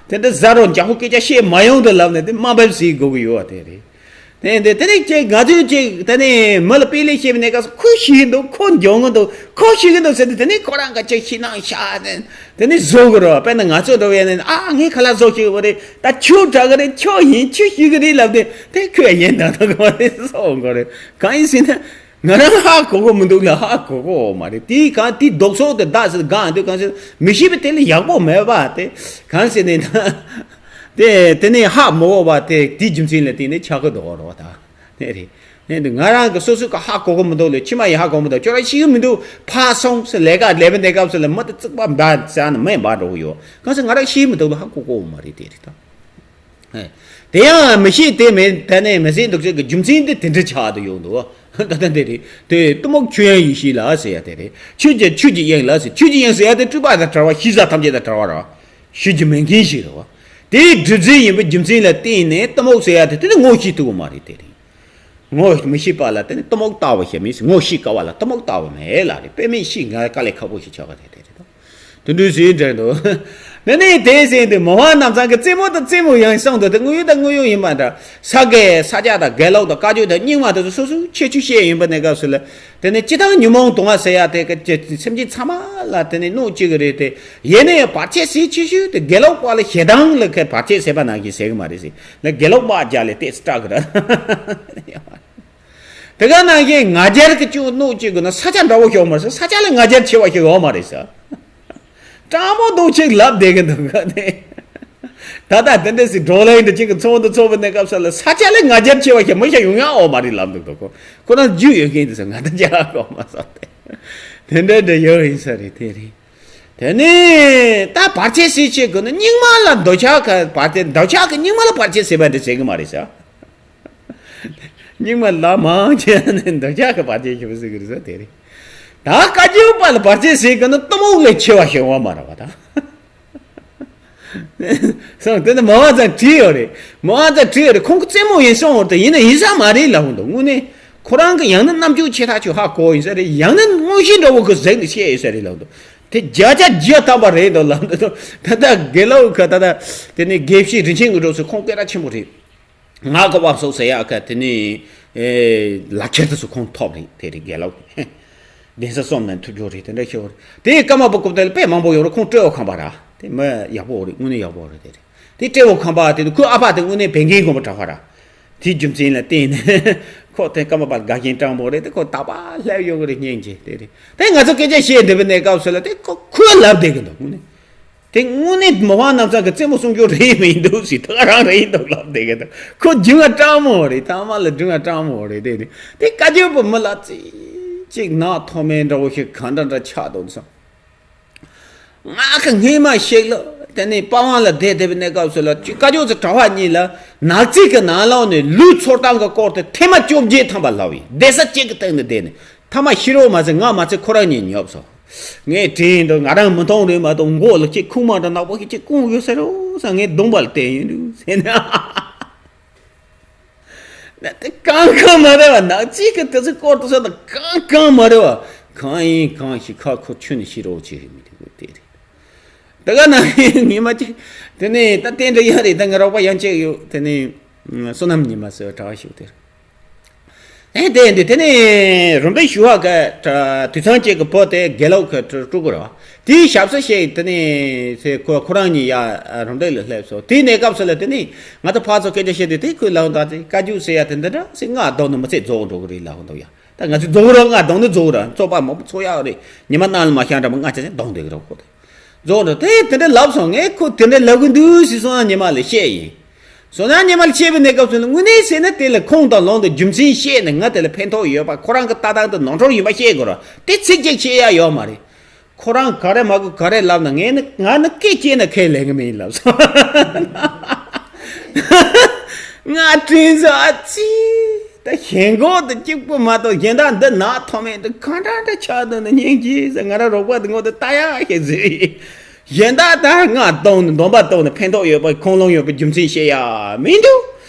དེ་འདྲ་ཟ་རོགས་འཇག་པོ་སྐད་ཆ་བཤད་མ་ཡོང་དུ་ལབ་ནས་དེ་དམའ་འབེབས་ཟེར་དགོས་ཀྱི་ཡོད་བ་དེ་རེད། དེ་འདི་དེ་ནས་ཅིག་ང་ཚོས་ཅིག་དེ་ནས་མི་ལ་དཔེ་ལེགས་བཤད་པའི་གནས་སྐབས་སུ་ཁོས་ཤེས་ཀྱི་འདུག་ཁོ་འཇོན་གྱི་འདུག་ཁོ་ཤེས་ཀྱི་འདུག་ཟེར་ཏེ། དེ་ནས་ཁོ་རང་ག་ཅིག་ཤེས་སྣང་ཤར་ནས་དེ་ནས་བཟོ་གི་རེད། དཔེར་ན་ང་ཚོ་འདྲ་བོ་ཡིན་ན། ཨ་ངས་ཁ་ལག་བཟོ་ཤེས་ཀྱི་རེད། ད་ཁྱོད་དྲག་གི་རེད། ཁྱོད་ཡིན། ཁྱོད་ཤེས་ཀྱི་རེད་ལབ་དུས་དེ་ཁོས་ཡིན་ད་ད་གོ་རེད་བཟོ་གི་རེད། གང་ཡིན་ཟེར་ན་ང་རང་ཧ་གོ་གི་མི་འདུག་ལ་ཧ་གོ་གི་ཡོད་མ་རེད། དེའི་གང་དེའི་ལྡོག་ཕྱོགས་དེ་བདག་ཟེར་གང་འདུག་གང་ཟེར་མི་ཤེས་པའི་དེ་ལ་ཡག་པོ་མེད་པ་དེ་གང་ཟེར་ནས་ན། དེ་དེ་ནས་ཧ་མི་གོ་བ་དེ་དེའི་རྒྱུ་མཚན་ལ་བརྟེན་ནས་ཆགས་ཀྱི་འདུག་རོ་ད། དེ་རེད། དེ་འདི་ང་རང་གི་སོ་སོའི་ཀ་ཧ་གོ་གི་མི་འདུག་ལས་ཕྱི་མ་ཡི་ཧ་གོ་མི་འདུག་ཁྱོད་རང་ཤེས་ཀྱི་མི་འདུག་ཕར་སོང་ཟེར་ལས་ཀ་ལས་པའི་གནས་སྐབས་སུ་ལ་མི་དེ་རྩིག་པ་འབའ་ཟ་ནས་མེ་འབར་འགྲོ་གི་ཡོད། གང་ཟེར་ང་རང་ཤེས་ཀྱི་མི་འདུག་ལ་ཧ་གོ་གི་ཡོད་མ་རེད། དེ་རེད་ད། དེ་ཡང་མི་ཤེས་དེ་མེད་ད་ནས་མི་ཟེར་འདུག་ཅིག་གི་རྒྱུ་མཚན་དེ་དེ་འདྲ་ཆགས་དུ་ཡོང་འདུག་ད་ལྟ་འདི་རེད། དེ་གཏི་མུག་ཆོས་དབྱིངས་ཡེ་ཤེས་ལ་ཟེར་ཡ་དེ་རེད། ཆོས་ཀྱི་ཆོས་ཀྱི་དབྱིངས་ལ་ཟེར། ཆོས་ཀྱི་དབྱིངས་ཟེར་ཡ་དེ་སྤྲུལ་པ་དང་བྲལ་བ། ཤེས་བྱ་ཐམས་ཅད་དང་བྲལ་བ་རེད་བ། ཤེས་རྒྱུ་མེད་མཁན་ཞིག་རེད་བ། དེའི་སྒྲིབ་འཛིན་ཡིན་པའི་རྒྱུ་མཚན་ལ་བརྟེན་ནས་གཏི་མུག་ཟེར་ཡ་དེ་དེ་ནི་ངོ་ཤེས་ཐུབ་ཀྱི་མ་རེད། དེ་རེད། ངོ་མི་ཤེས་པ་ལ་དེ་ནི་གཏི་མུག་ལྟ་བུ་ཞིག་མིན། ངོ་ཤེས་དཀའ་བ་ལ་གཏི་མུག་ལྟ་བུ་མེད་ལ་རེད། དཔེ་མེད་ཤེས་ང་དཀའ་ལས་ཁག་པོ་ཞིག་ཆགས་པ་རེད། དེ་རེད་དོ། དེ་འདྲའི་ཟེར་འདྲ་འདུག་ནི་ནི་དེ་ཟེར་དུས་མི་དབང་རྣམ་ཚང་གི་རྩེད་མོ་དང་རྩེད་མོ་ཡང་གསུངས་འདུག་དེ་དངོས་ཡོད་དང་དངོས་ཡོད་ཡིན་པ་འདྲ། ས་དགེ་ས་སྐྱ་དང་དགེ་ལུགས་དང་བཀའ་བརྒྱུད་དང་རྙིང་མ་དེ་ཚོ་སོ་སོའི་ཁྱད་ཆོས་བཤད་ཡིན་པ་གནས་སྐབས་སུ་ལ། དེ་ནས་སྤྱི་བཏང་ཉོན་མོངས་དུག་ལྔ་ཟེར་ཡ་དེ་གི་སེམས་ཅན་ཚང་མ་ལ་དེ་ནས་གནོད་བྱེད་ཀྱི་རེད་དེ། ཡིན་ནའི་བར་ཆད་ཟེར་ཆེ་ཤོས་དེ་དགེ་ལུགས་པ་ལ་ཞེ་སྡང་ལ་ཁའི་བར་ཆད་ཟེར་བ་ནང་བཞིན་ཟེར་གི་མ་རེད་ཟེར་ལ། དགེ་ལུགས་དམག་རྒྱག་ལས་ཏེ་སི་སྐྲག་གི་ར། དེ་ག་ནང་བཞིན་ང་རྒྱལ་གྱི་ཅུང་གནོད་བྱེད་དགོས་ན་ས་ཆ་འདྲ་བོ་ཞིག་ཡོད་མ་རེད་ཟེར། ས་ཆ་ལས་ང་རྒྱལ་ཆེ་བ་ཞིག་ཡོད་མ་རེད་ཟེར། སྤྲང་མོ་འདུག་ཅིག་ལབ་བསྡད་གི་འདུག་ག་ནས། ད་ལྟ་དེ་འདྲ་ཞིག་བགྲོ་གླེང་འདི་གཅིག་གི་ཚོགས་འདུ་ཚོགས་པའི་གནས་སྐབས་སུ་ལ་ས་ཆ་ལས་ང་རྒྱལ་ཆེ་བ་ཞིག་མི་ཞིག་ཡོང་ཡག་ཡོད་མ་རེད་ལབ་འདུག་འདུག་གོ། ཁོ་རང་རྒྱུས་ཡོད་མཁན་འདི་ཚོ་ང་ད་རྒྱལ་ཁ་གོ་མ་སོང་སྟེ། དེ་འདྲ་འདྲ་ཡོད་ཡིན་ས་རེད། དེ་རེད། དེ་ནས་ད་བར་ཆད་སེལ་བྱེད་དགོས་ན་རྙིང་མ་ལ་འདོད་ཆགས་ཀྱི་བར་ཆད། འདོད་ཆགས་ཀྱི་རྙིང་མ་ལ་བར་ཆད་ཟེར་བ་འདི་བྱེད་གི་མ་རེད་ཟེར། རྙིང་མ་ལ་མང་ཆེ་ནས་འདོད་ཆགས་ཀྱི་བར་ཆད་ཞེ་པོ་ཟེར་གི་རེད་ཟེར། དེ་རེད། ད་བཀའ་བརྒྱུད་པ་ལ་བར་ཆད་ཟེར་གི་ན་གཏི་མུག་ལས་ཆེ་བ་ཞིག་ཡོད་མ་རེད་བ་ད། སོང་། དེ་ནི་མ་བ་ཙམ་བྲིས་ཡོད་རེད། མ་བ་ཙམ་བྲིས་ཡོད་རེད། ཁོང་གི་རྩེད་མོ་ཡིན་སོང་བར་དུ་ཡིན་ན་ཡིན་ས་མ་རེད་ལབ་འདུག་དངོས་གནས་ཁོ་རང་གི་ཡང་ན་རྣམ་འགྱུར་ཆེ་ཐག་ཆོད་ཧ་གོ་ཡིན་ས་རེད། ཡང་ན་དངོས་གཞི་འདྲ་བོ་གི་གཟིགས་ནས་བཤད་ཡོད་ས་རེད་ལབ་འདུག་དེ་བརྒྱ་ཆ་བརྒྱ་ཐམ་པ་རེད་འདུག་ལབ་འདུག་ད་ལྟ་དགེ་ལགས་ཁ་ད་ལྟ་དེ་ནི་དགེ་བཤེས་རིན་ཆེན་དངོས་གྲུབ་ཚོ་ཁོང་སྐད་གྲགས་ཆེན་པོ་རེད། ང་གི་དབང་སོགས་ཟེར་ཡག་ག་དེ་ནི་ལག་ཁྱེར་དུ་སུ་ཁོང་ཐོབ་རེད། དེ་རེད་དགེ་ལགས། གདན་ས་གསུམ་ནས་ཐུབ་རྒྱུ་རེད། དེ་འདྲ་ཤོར་རེད། དེ་ཀརྨ་པ་རྐུབ་སྟེགས་ལ་དཔེ་མང་པོ་ཡོད་རེད། ཁོང་སྤྲེའུ་ཁང་པ་ར་དེ་མི་ཡག་པོ་རེད། དངོས་གནས་ཡག་པོ་རེད། དེ་རེད། དེ་སྤྲེའུ་ཁང་པ་དེ་ཁོའི་ཨ་ཕ་དེ་དངོས་གནས་བན་རྒན་དགོན་པ་གྲྭ་པ་ར། དེའི་རྒྱུ་མཚན་ལ་བརྟེན་ནས་ཁོ་དེ་ཀརྨ་པ་ལ་དགའ་ཞེན་སྤྲང་པོ་རེད། དེ་ཁོ་ད་པ་སླེབས་ཡོང་གི་རེད། སྙིང་རྗེ། དེ་རེད། དེ་ང་ཚོ་སྐད་ཆ་བཤད་འདི་བའི་གནས་སྐབས་སུ་ལ་དེ་ཁོ་ཁོས་ལབ་བསྡད་གི་འདུག་དངོས་གནས། དེ་དངོས་གནས་མི་དབང་རྣམ་ཚང་གི་རྩེད་མོ་གསུང་རྒྱུ་རེད་མི་འདུག་ཟེར། ད་ག་རང་རེད་འདུག་ལབ་བསྡད་གི་འདུག་ཁོ་རྒྱུས་མངའ་སྤྲང་མོ་རེད། ཐ་མ་ལ་རྒྱུས་མངའ་སྤྲང་མོ་རེད། དེ་དེ་དེ་བཀའ་བརྒྱུད་པ་མི་ལ་ཙི་ཅིག་ནག་ཐོག་མའི་འདྲ་བོ་ཞིག་གང་འདྲ་འདྲ་ཆགས་འདུག་བསམ། ང་གི་སྔས་མ་ཞིག་ལ་དེ་ནས་པ་ཝང་ལ་བསྡད་བསྡད་པའི་གནས་སྐབས་སུ་ལ་བཀའ་བརྒྱུད་ཚོ་གྲྭ་པ་གཉིས་ལ་ནག་རྩིས་ཀྱི་ནང་ལོགས་ནས་ལུས་འཚོ་སྟངས་ཀྱི་སྐོར་དེ་ཐེངས་མ་བཅོ་བརྒྱད་ཐམ་པ་ལབ་ཡིན། བསྡད་ས་གཅིག་གི་སྟེང་ནས་བསྡད་ནས་ཐ་མ་ཤི་རོགས་མ་ཟད་ང་མ་ཚད་ཁོ་རང་གཉིས་ཉོབ་སོང་། ངས་དྲན་འདུག་ང་རང་མི་མཐོང་རེད་མ་གཏོགས་མགོ་ལ་ཅིག་ཁུག་མ་འདྲ་ནག་པོ་ཞིག་ཅིག་བསྐུངས་ཡོད་ས་རེད་བསམ། ངས་གདོང་པ་ལ་བལྟས་ཡོང་འདུག་ཟེར་ན། ན་དེ་གང་གང་མ་རེད་བ། ནག་རྩིས་ཀྱི་དེ་ཚོ་སྐོར་དུ་ས་དང་གང་གང་མ་རེད་བ། གང་ཡིན་གང་ཞིག་ཁ་ཁོ་ཆུ་ནས་ཤི་རོགས་བྱེད་རེད་མི་དེ་དགོས་དེ་རེད། ད་ག་ན་ཉི་མ་གཅིག་དེ་ནས་ད་རྟེན་འབྲེལ་ཡག་རེད། ད་ང་རོགས་པ་ཡང་གཅིག་ཡོད། དེ་ནས་བསོད་ནམས་ཉི་མ་ཟེར་བ་གྲྭ་བ་ཞིག་དེར། ཨེ་དེ་འདི་དེ་ནས་རིམ་པས་ཞུ་བ་ག་དུས་ཚང་གཅིག་གི་བུ་དེ་དགེ་ལོག་གི་སྤྲུལ་སྐུ་རེད་བ། དེའི་ཞབས་སུ་བཞེས་དེ་ནས་ཚེ་ཁོ་ཁོ་རང་གཉིས་ཡ་རིམ་པས་ལ་སླེབས་སོང་། དེའི་གནས་སྐབས་སུ་ལ་དེ་ནས་ང་ཚོ་ཕར་ཚུར་སྐད་ཆ་བཤད་དུས་དེ་ཁོས་ལབ་འདུག་དེ་བཀའ་བརྒྱུད་ཟེར་ཡ་དེ་འདི་འདྲ་ཟེར་ང་གདོང་ནི་མི་ཚེ་རྫོགས་འགྲོ་གི་རེད་ལབ་འདུག་ཡ། ད་ང་ཚོས་རྫོགས་རོགས་ང་གདོང་ནི་རྫོགས་ར་བཙོག་པ་མང་པོ་ཚོ་ཡག་རེད། ཉི་མ་གནམ་ལ་མ་ཤར་འདྲ་མོ་ང་ཆ་ཆ་གདོང་བསྡད་གི་རེད་ཁོ་དེ། རྫོགས་འགྲོ་དེ་དེ་འདྲ་ལབ་སོང་། ངས་ཁོ་དེ་འདྲ་ལབ་གི་འདུག་ཟེར་སོང་ན་ཉི་མ་ལ་བཤད་ཡིན། སོ་ན་ཉི་མ་ལ་བཤད་པའི་གནས་སྐབས་སུ་ནི་དངོས་གནས་ཟེར་ན་དེ་ལ་ཁུངས་དང་ལུང་དང་རྒྱུ་མཚན་བཤད་ནས་ང་དེ་ལ་ཕན་ཐོགས་ཡོད་པ་ཁོ་རང་གི་ལྟ་སྟངས་དེ་ནོར་འཁྲུལ་ཡིན་པ་བཤད་དགོས་ར། དེ་ཚིག་གཅིག་བཤད་ཡ་ཡོད་མ་རེད། ཁོ་རང་ག་རེ་མ་གོ་ག་རེ་ལབ་ན་ངས་ནི་ང་ནི་སྐད་སྐྱེས་ན་ཁས་ལེན་གི་མིན་ལབ་སོང་། ང་དྲིན་ཟ་ཨ་ཙི། ད་ཞེན་ཁོག་དེ་གཅིག་པུ་མ་གཏོགས་གཞན་དག་འདི་ནག་ཐོག་མེད་དུ་གང་འདྲ་འདྲ་ཆགས་འདུག་ན་སྙིང་རྗེ་ཟེར། ང་རང་རོགས་པ་དེ་ངོ་དེ་ལྟ་ཡག་ཞིག་ཟེར། གཞན་དག་ད་ང་གདོང་ནས་འདོན་པ་གཏོང་ནས་ཕན་ཐོགས་ཡོད་པ་ཁུངས་ལུང་ཡོད་པའི་རྒྱུ་མཚན་བཤད་ཡ་མི་འདུག་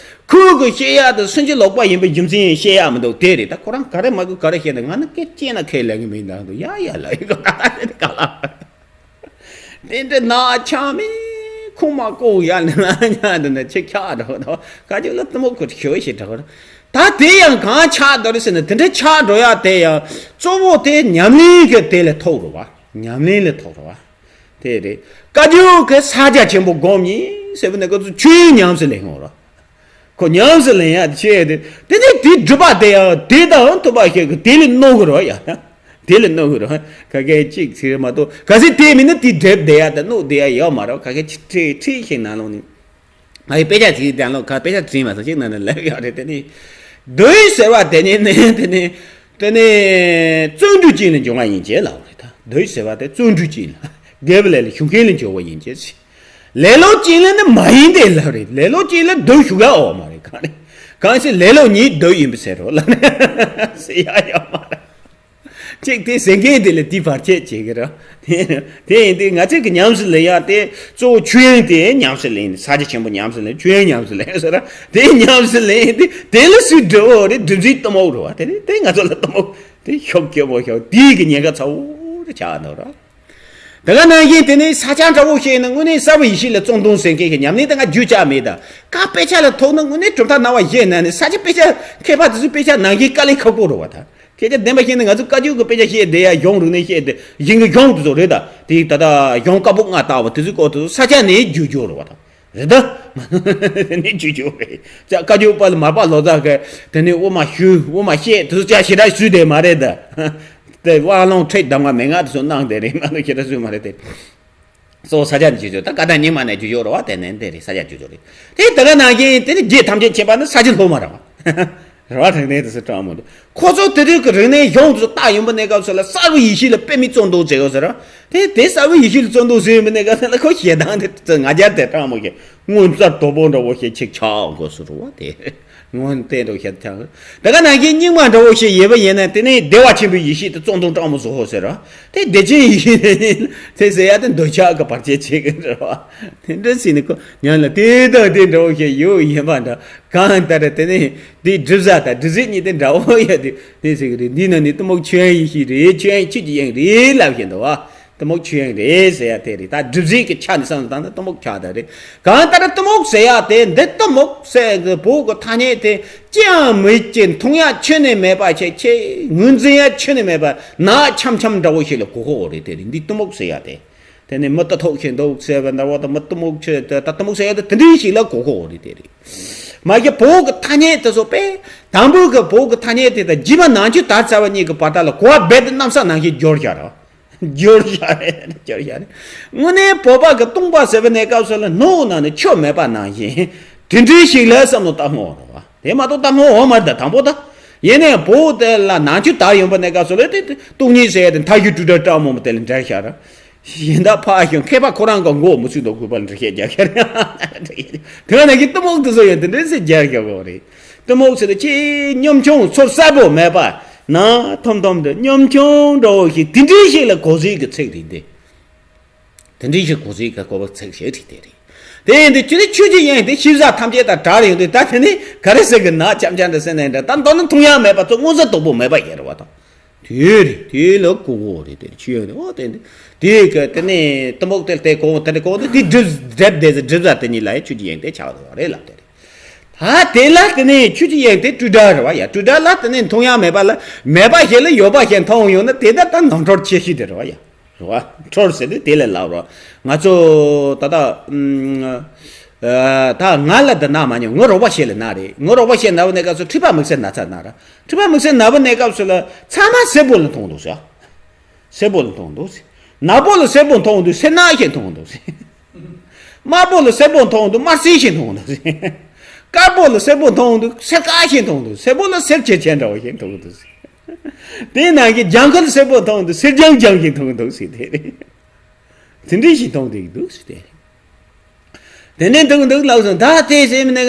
ཁོ་གི་བཤད་ཡ་དེ་སུན་འབྱིན་ལོག་པ་ཡིན་པའི་རྒྱུ་མཚན་བཤད་ཡ་མི་འདུག་དེ་རེད། ད་ཁོ་རང་ག་རེ་མ་གོ་ག་རེ་བཤད་ན་ང་ནི་སྐད་ཅེ་ན་ཁས་ལེན་གི་མིན་ད་འདུག་ཡ་ཡ་ལ་ཡི་ག་ད་དེ་ག་ལ། དེ་འདྲ་ནག་ཆགས་མི་ཁུངས་མ་ཀོ་ཡ་ལ་ན་ཉ་འདི་ན་ཆེ་ཁྱག་འགྲོ་དོ་ཁ་ཅིག་ལ་གཏི་མུག་གི་ཞོ་ཞིག་འགྲོ་དོ། ད་དེ་ཡང་གང་ཆགས་འདོད་རེད་ཟེར་ན་དེ་འདྲ་ཆགས་འགྲོ་ཡ་དེ་ཡང་གཙོ་བོ་དེ་ཉམས་ལེན་གྱི་དེ་ལས་ཐོག་རུ་བ། ཉམས་ལེན་ལས་ཐོག་རུ་བ། དེ་རེད། བཀའ་བརྒྱུད་ཀྱི་ས་སྐྱ་ཆེན་པོ་སྒོམ་ཡིན་ཟེར་བ་ནས་ཁོ་ཚོ་ཆོས་ཉམས་སུ་ལེན་ངོ་ར། ཁོ་ཉམས་སུ་ལེན་ཡ་དེ་ཆེ་དེ་དེ་ནས་དེ་སྒྲུབ་པ་དེ་ཡང་དེ་དང་ཐུབ་པ་ཞིག་གི་དེ་ལས་གནོད་གི་རོ་ཡ། དེ་ལས་གནོད་གི་རོ། ག་གེ་གཅིག་ཟེར་མ་གཏོགས་ག་ཚད་དེ་མིན་ན་དེ་སྒྲུབ་བསྡད་ཡ་དང་གནོད་བསྡད་ཡ་ཡོད་མ་རེད། ག་གེ་ཁྲི་ཁྲི་ཁྲི་ཞིག་ནང་ལོགས་ནས་ང་ཡི་དཔེ་ཆ་ཅིག་དང་ལོ་ག་དཔེ་ཆ་བྲིས་མ་སོང་ཞིག་ནང་ནས་ལབ་ཡོད་རེད། དེ་ནས་བདུད་ཟེར་བ་དེ་ནས་ནས་དེ་ནས་དེ་ནས་བརྩོན་འགྲུས་ཅན་ལ་འབྱུང་བ་ཡིན་ཅེས་ལབ་རེད། ད་བདུད་ཟེར་བ་དེ་བརྩོན་འགྲུས་ཅན་ལ་དགེ་བའི་ལས་ལ་ཞུགས་མཁན་ལ་འབྱུང་བ་ཡིན་ཅེས། ལེ་ལོ་ཅན་ལ་ནི་མ་ཡིན་ཏེ་ལབ་རེད། ལེ་ལོ་ཅན་ལ་བདུད་ཞུགས་ཡ་འོག་མ་རེད། གང་རེད། གང་ཞིག་ལེ་ལོ་ཉིད་བདུད་ཡིན་པ་ཟེར་རོ་ལ་ནི་ཟེར་ཡ་ཡོད་མ་རེད། གཅིག་དེ་ཟེར་མཁན་དེ་ལ་དེ་བར་ཆད་བྱེད་ཀྱི་རེད། དེ་དེ་ཡིན་དུས་ང་ཚོས་ཀྱི་ཉམས་སུ་ལེན་ཡ་དེ་གཙོ་བོ་ཆོས་དབྱིངས་དེ་ཉམས་སུ་ལེན། ས་སྐྱ་ཆེན་པོ་ཉམས་སུ་ལེན། ཆོས་དབྱིངས་ཉམས་སུ་ལེན་ཟེར་ར། དེ་ཉམས་སུ་ལེན་དེ་དེ་ལ་སུས་སྒྲུབ་འོ་རེད། སྒྲུབ་རྩིས་གཏི་མུག་རེད་བ། དེ་ནི་དེ་ང་ཚོ་ལ་གཏི་མུག་དེ་ཤོག་སྐྱོ་པོ་ཤོག་དེའི་གི་ཉེན་ཁ་ཚ་བོ་རེ་ཆགས་འདུག་ར། དེ་ག་ནང་བཞིན་དེ་ནི་ས་སྐྱ་འདྲ་བོ་ཞིག་ནི་དངོས་གནས་གསར་བུ་ཡེ་ཤེས་ལ་བརྩོན་འདུན་ཟེར་མཁན་གྱི་ཉམས་ལེན་དེ་ང་རྒྱུས་བཅག་མེད་ད། ཀ་དཔེ་ཆ་ལ་ཐོག་ན་དངོས་གནས་གྲུབ་མཐའ་སྣང་བ་བཞེས་ན་ནི་ས་སྐྱ་དཔེ་ཆ་མཁས་པ་དེ་ཚོའི་དཔེ་ཆ་ནང་བཞིན་དཀའ་ལས་ཁག་པོ་རེད་བ་ད། སྐད་ཆ་བདེན་པ་བཤད་ན་ང་ཚོ་བཀའ་བརྒྱུད་ཀྱི་དཔེ་ཆ་བཤད་བསྡད་ཡ་གཞུང་རིག་གནས་བཤད་བསྡད་གཞན་གྱི་གཞུང་དེ་ཚོ་རེད་ད། དེ་ད་ལྟ་གཞུང་བཀའ་པོད་ལྔ་ལྟ་བུ་དེ་ཚོའི་སྐོར་དེ་ཚོ་ས་སྐྱ་ནས་བརྒྱུད་རྒྱུ་རེད་བ་ད། རེད་ད། ནས་བརྒྱུད་རྒྱུ་རེད། ཅག་བཀའ་བརྒྱུད་པ་ལ་མར་པ་ལོ་ཙཱ་གི་དེ་ནས་དབུ་མ་ཞུ་དབུ་མ་བཤད་དེ་ཚོ་ཅག་ཞེ་དྲག་ཞུས་བསྡད་མ་རེད་ད། དེ་དབང་ལུང་ཁྲིད་གདམས་ངག་མན་ངག་དེ་ཚོ་གནང་བསྡད་རེད་མ་གཏོགས་ཞེ་དྲག་ཞུས་མ་རེད་དེ། གཙོ་བོ་ས་སྐྱ་ནས་བརྒྱུད་རྒྱུ་ད་བཀའ་གདམས་རྙིང་མ་ནས་བརྒྱུད་རྒྱུ་རེད་བ། དེ་ནས་དེ་རེད། ས་སྐྱ་བརྒྱུད་རྒྱུ་རེད། དེ་ད་ག་ནང་བཞིན་དེ་ནི་རྗེ་ཐམས་ཅད་མཁྱེན་པ་ནི་ས་སྐྱ་སློབ་མ་རེད་བ། རེད་བ། རིག་གནས་དེ་ཚོ་སྤྲང་མོ་འདུག་ཁོ་ཚོ་དེ་དུས་ཀྱི་རིག་གནས་གཞུང་དེ་ཚོ་བལྟ་ཡོང་པའི་གནས་སྐབས་སུ་ལ་གསར་བུ་ཡེ་ཤེས་ལ་དཔེ་མི་བརྩོན་འདུག་བྱེད་དགོས་ཟེར་ར། དེ་དེ་གསར་བུ་ཡེ་ཤེས་ལ་བརྩོན་འདུག་ཟེར་ཡོང་པའི་གནས་སྐབས་སུ་ལ་ཁོ་ཞེ་སྡང་དེ་ཚོ་ང་རྒྱལ་དེ་སྤྲང་མོ་ཞིག་སྔོན་རྩྭ་དོ་པོ་འདྲ་བོ་ཞིག་ཅིག་ཆགས་འོང་དགོས་ཟེར་རུ་བ་དེ། སྔོན་བསྟན་འགྲོ་ཤེས་ཐང་། ད་ག་ནང་བཞིན་རྙིང་མ་འདྲ་བོ་ཞིག་ཡོད་པ་ཡིན་ན་དེ་ནི་བདེ་བ་ཆེན་པོའི་ཡེ་ཤེས་དེ་བཙོན་དུ་སྤྲང་མོ་བཟོ་ཧོ་ཟེར་རོ། དེ་བདེ་ཆེན་ཡེ་ཤེས་དེ་ཟེར་ཡ་དེ་འདོད་ཆགས་ཀྱི་བར་ཆད་བྱེད་ཀྱི་འདྲ་བ། དེ་འདྲ་ཟེར་ནི་ཁོ་ཉན་ལ་དེ་དང་དེ་འདྲ་བོ་ཞིག་ཡོད་ཡིན་པ་འདྲ། གང་ལྟར་དེ་ནི་དེ་སྒྲུབ་ས་དང་སྒྲུབ་ཟིན་གཉིས་དེ་འདྲ་བོ་ཡོད་དེ་དེ་ཟེར་གི་རེད། འདི་ན་ནི་གཏི་མུག་ཆོས་དབྱིངས་ཡེ་ཤེས་རེད། ཆོས་དབྱིངས་ཆོས་ཀྱི་དབྱིངས་རེད་ལབ་བཞིན་འདུག་བ། གཏི་མུག་ཆོས་དབྱིངས་རེད་ཟེར་ཡ་དེ་རེད། ད་སྒྲུབ་ཟིན་གྱི་ཆ་ནས་བསམ་བློ་བཏང་ན་གཏི་མུག་ཆགས་ད་རེད། གང་ལྟར་གཏི་མུག་ཟེར་ཡ་དེ་འདི་གཏི་མུག་ཟེར་གི་བོད་ཀྱི་ཐ་སྙད་དེ་ཅི་ཡང་མི་ཅི་མཐོང་ཡ་ཁྱོན་ནས་མེད་པ་ཆེ་ཆེ་ངོས་འཛིན་ཡ་ཁྱོན་ནས་མེད་པ་ནག་འཆམ་འཆམ་འདྲ་བོ་ཞིག་ལ་གོ་གོ་རེད། དེ་རེད། འདི་གཏི་མུག་ཟེར་ཡ་དེ། དེ་ནས་མི་ལྟ་ཐོག་ཤེས་འདུག་ཟེར་བ་འདྲ་བོ་དང་། མི་གཏི་མུག་ཆེ་ད་གཏི་མུག་ཟེར་ཡ་དེ་དེ་འདྲའི་ཞིག་ལ་གོ་གོ་རེད། དེ་རེད། མ་གཞི་བོད་ཀྱི་ཐ་སྙད་དེ་ཚོ་དཔེ་དང་པོ་གི་བོད་ཀྱི་ཐ་སྙད་དེ་དང་རྗེས་མ་ནང་ཆོས་དར་ཚར་བ་གཉིས་ཀྱི་བར་ཐག་ལ་གོ་བ་རྦད་དེ་གནམ་ས་ནང་བཞིན་འགྱུར་བཞག་ར། འགྱུར་བཞག་རེད། འགྱུར་བཞག་རེད། དངོས་གནས་བོད་པ་གི་སྟོང་པ་ཟེར་བའི་གནས་སྐབས་སུ་ལ་སྣོད་ནང་ནས་ཆོས་མེད་པ་ནང་བཞིན་དེ་འདྲའི་ཞིག་ལ་བསམ་བློ་བཏང་ངོ་ར་བ། དེ་མ་གཏོགས་བཏང་ངོ་འོ་མ་རེད། ད་དང་པོ་ད་ཡིན་ནའི་བོད་དེ་ལ་ནང་ཆོས་དར་ཡོང་བའི་གནས་སྐབས་སུ་ལ་དེ་དེ་སྟོང་ཉིད་ཟེར་ཡ་དེ་མཐའ་གཞུག་སྤྲོས་བྲལ་སྤྲང་མོ་མོ་དེ་ལ་འདྲ་ཤར་ར། གཞན་དག་ཕར་ཞོག་མཁས་པ་ཁོ་རང་གི་མགོ་མི་ཚུད་དོ། གུས་པ་འདྲི་བཤད་རྒྱག་ཤར། དེ་ནས་ཀྱི་གཏི་མུག་དེ་ཚོ་ཡང་དེ་འདྲའི་སེ་རྒྱག་རྒྱག་གོ་རེད། གཏི་མུག་ཟེར་དུས་ཅི་གཉོམ་ཆུང་ཚོར་གསལ་པོ་མེད་པ། ན་ཐོམ་ཐོམ་དུ་གཉོམ་ཆུང་འདྲ་བོ་ཞིག་དེ་འདྲའི་ཞིག་ལ་གོ་ཟིག་གི་ཚིག་རེད་འདི། དེ་འདྲའི་ཞིག་གོ་ཟིག་གི་གོ་བ་ཚིག་ཞིག་རེད་དེ་རེད། དེ་ཡིན་དུས་ཅི་ནི་ཆོས་ཀྱི་དབྱིངས་དེ་ཤེས་བྱ་ཐམས་ཅད་དང་བྲལ་ཡོང་དུས་ད་དེ་ནི་ག་རེ་ཟེར་གི་ན་འཆམ་འཆམ་དུ་ཟེར་ནས་འདྲ། ད་མདོར་ན་མཐོང་ཡ་མེད་པ་ཚོ་མངོན་གསལ་དོད་པོ་མེད་པ་ཡིན་རེད་བ་དང་། དེ་རེད། དེ་ལ་གོ་གོ་རེད། དེ་ཆོས་ཡོད་རེད། འོ་དེ་འདི་དེ་གི་དེ་ནས་གཏི་མུག་དེ་དེ་གོ་དེ་འདྲ་གོ་དེ་དེ་སྒྲུབ་སྒྲུབ་དེ་སྒྲུབ་ས་དེ་གཉིས་ལ་ཡང་ཆོས་ཀྱི་དབྱིངས་དེ་ཆགས་འདུག་བ་རེད་ལབ་དེ་རེད། ད་དེ་ལ་དེ་ནས་ཆོས་ཀྱི་དབྱིངས་དེ་སྤྲོས་བྲལ་རེད་བ་ཡ། སྤྲོས་བྲལ་ལ་དེ་ནས་མཐོང་ཡ་མེད་པ་ལ་མེད་པ་ཞིག་ལ་ཡོད་པ་ཞིག་མཐོང་ཡོང་ན་དེ་ད་ད་ནོར་འཁྲུལ་ཆེ་ཤོས་དེ་རེད་བ་ཡ། རེད་བ། འཁྲུལ་ཟེར་དུས་དེ་ལས་ལབ་རོགས། ང་ཚོ་ད་ལྟ་ཨ་ད་ང་ལ་འདི་ན་མ་ཉོ། ངོ་རོགས་པ་ཞིག་ལ་ན་རེད། ངོ་རོགས་པ་ཞིག་ན་བ་གནས་སྐབས་སུ་མཁྲིས་པ་དམིགས་བསལ་ན་ཚ་ན་ར། མཁྲིས་པ་དམིགས་བསལ་ན་བ་གནས་སྐབས་སུ་ལ་ཚང་མ་སེར་པོ་ལ་མཐོང་འདུག་ཟེར། སེར་པོ་ལ་མཐོང་འདུག་ཟེར། ནག་པོ་ལ་སེར་པོ་མཐོང་འདུག་སེར་ནག་ཞིག་མཐོང་འདུག་ཟེར། དམར་པོ་ལ་སེར་པོ་མཐོང་འདུག་དམར་སེར་ཞིག་མཐོང་འདུག་ཟེར། དཀར་པོ་ལ་སེར་པོ་མཐོང་འདུག་སེར་དཀར་ཞིག་མཐོང་འདུག་སེར་པོ་ལ་སེར་ཆེ་ཆེ་འདྲ་བ་ཞིག་མཐོང་འདུག་ཟེར། དེའི་ནང་གི་ལྗང་ཁུ་ལ་སེར་པོ་མཐོང་འདུག་སེར་ལྗང་ལྗང་ཞིག་མཐོང་འདུག་ཟེར་དེ་རེད། དེ་འདྲ་ཞིག་མཐོང་བསྡད་ཀྱི་འདུག་ཟེར་དེ་རེད། དེ་ནས་འདུག་འདུག་ལབ་སོང་། ད་དེ་ཟེར་མི་ནི་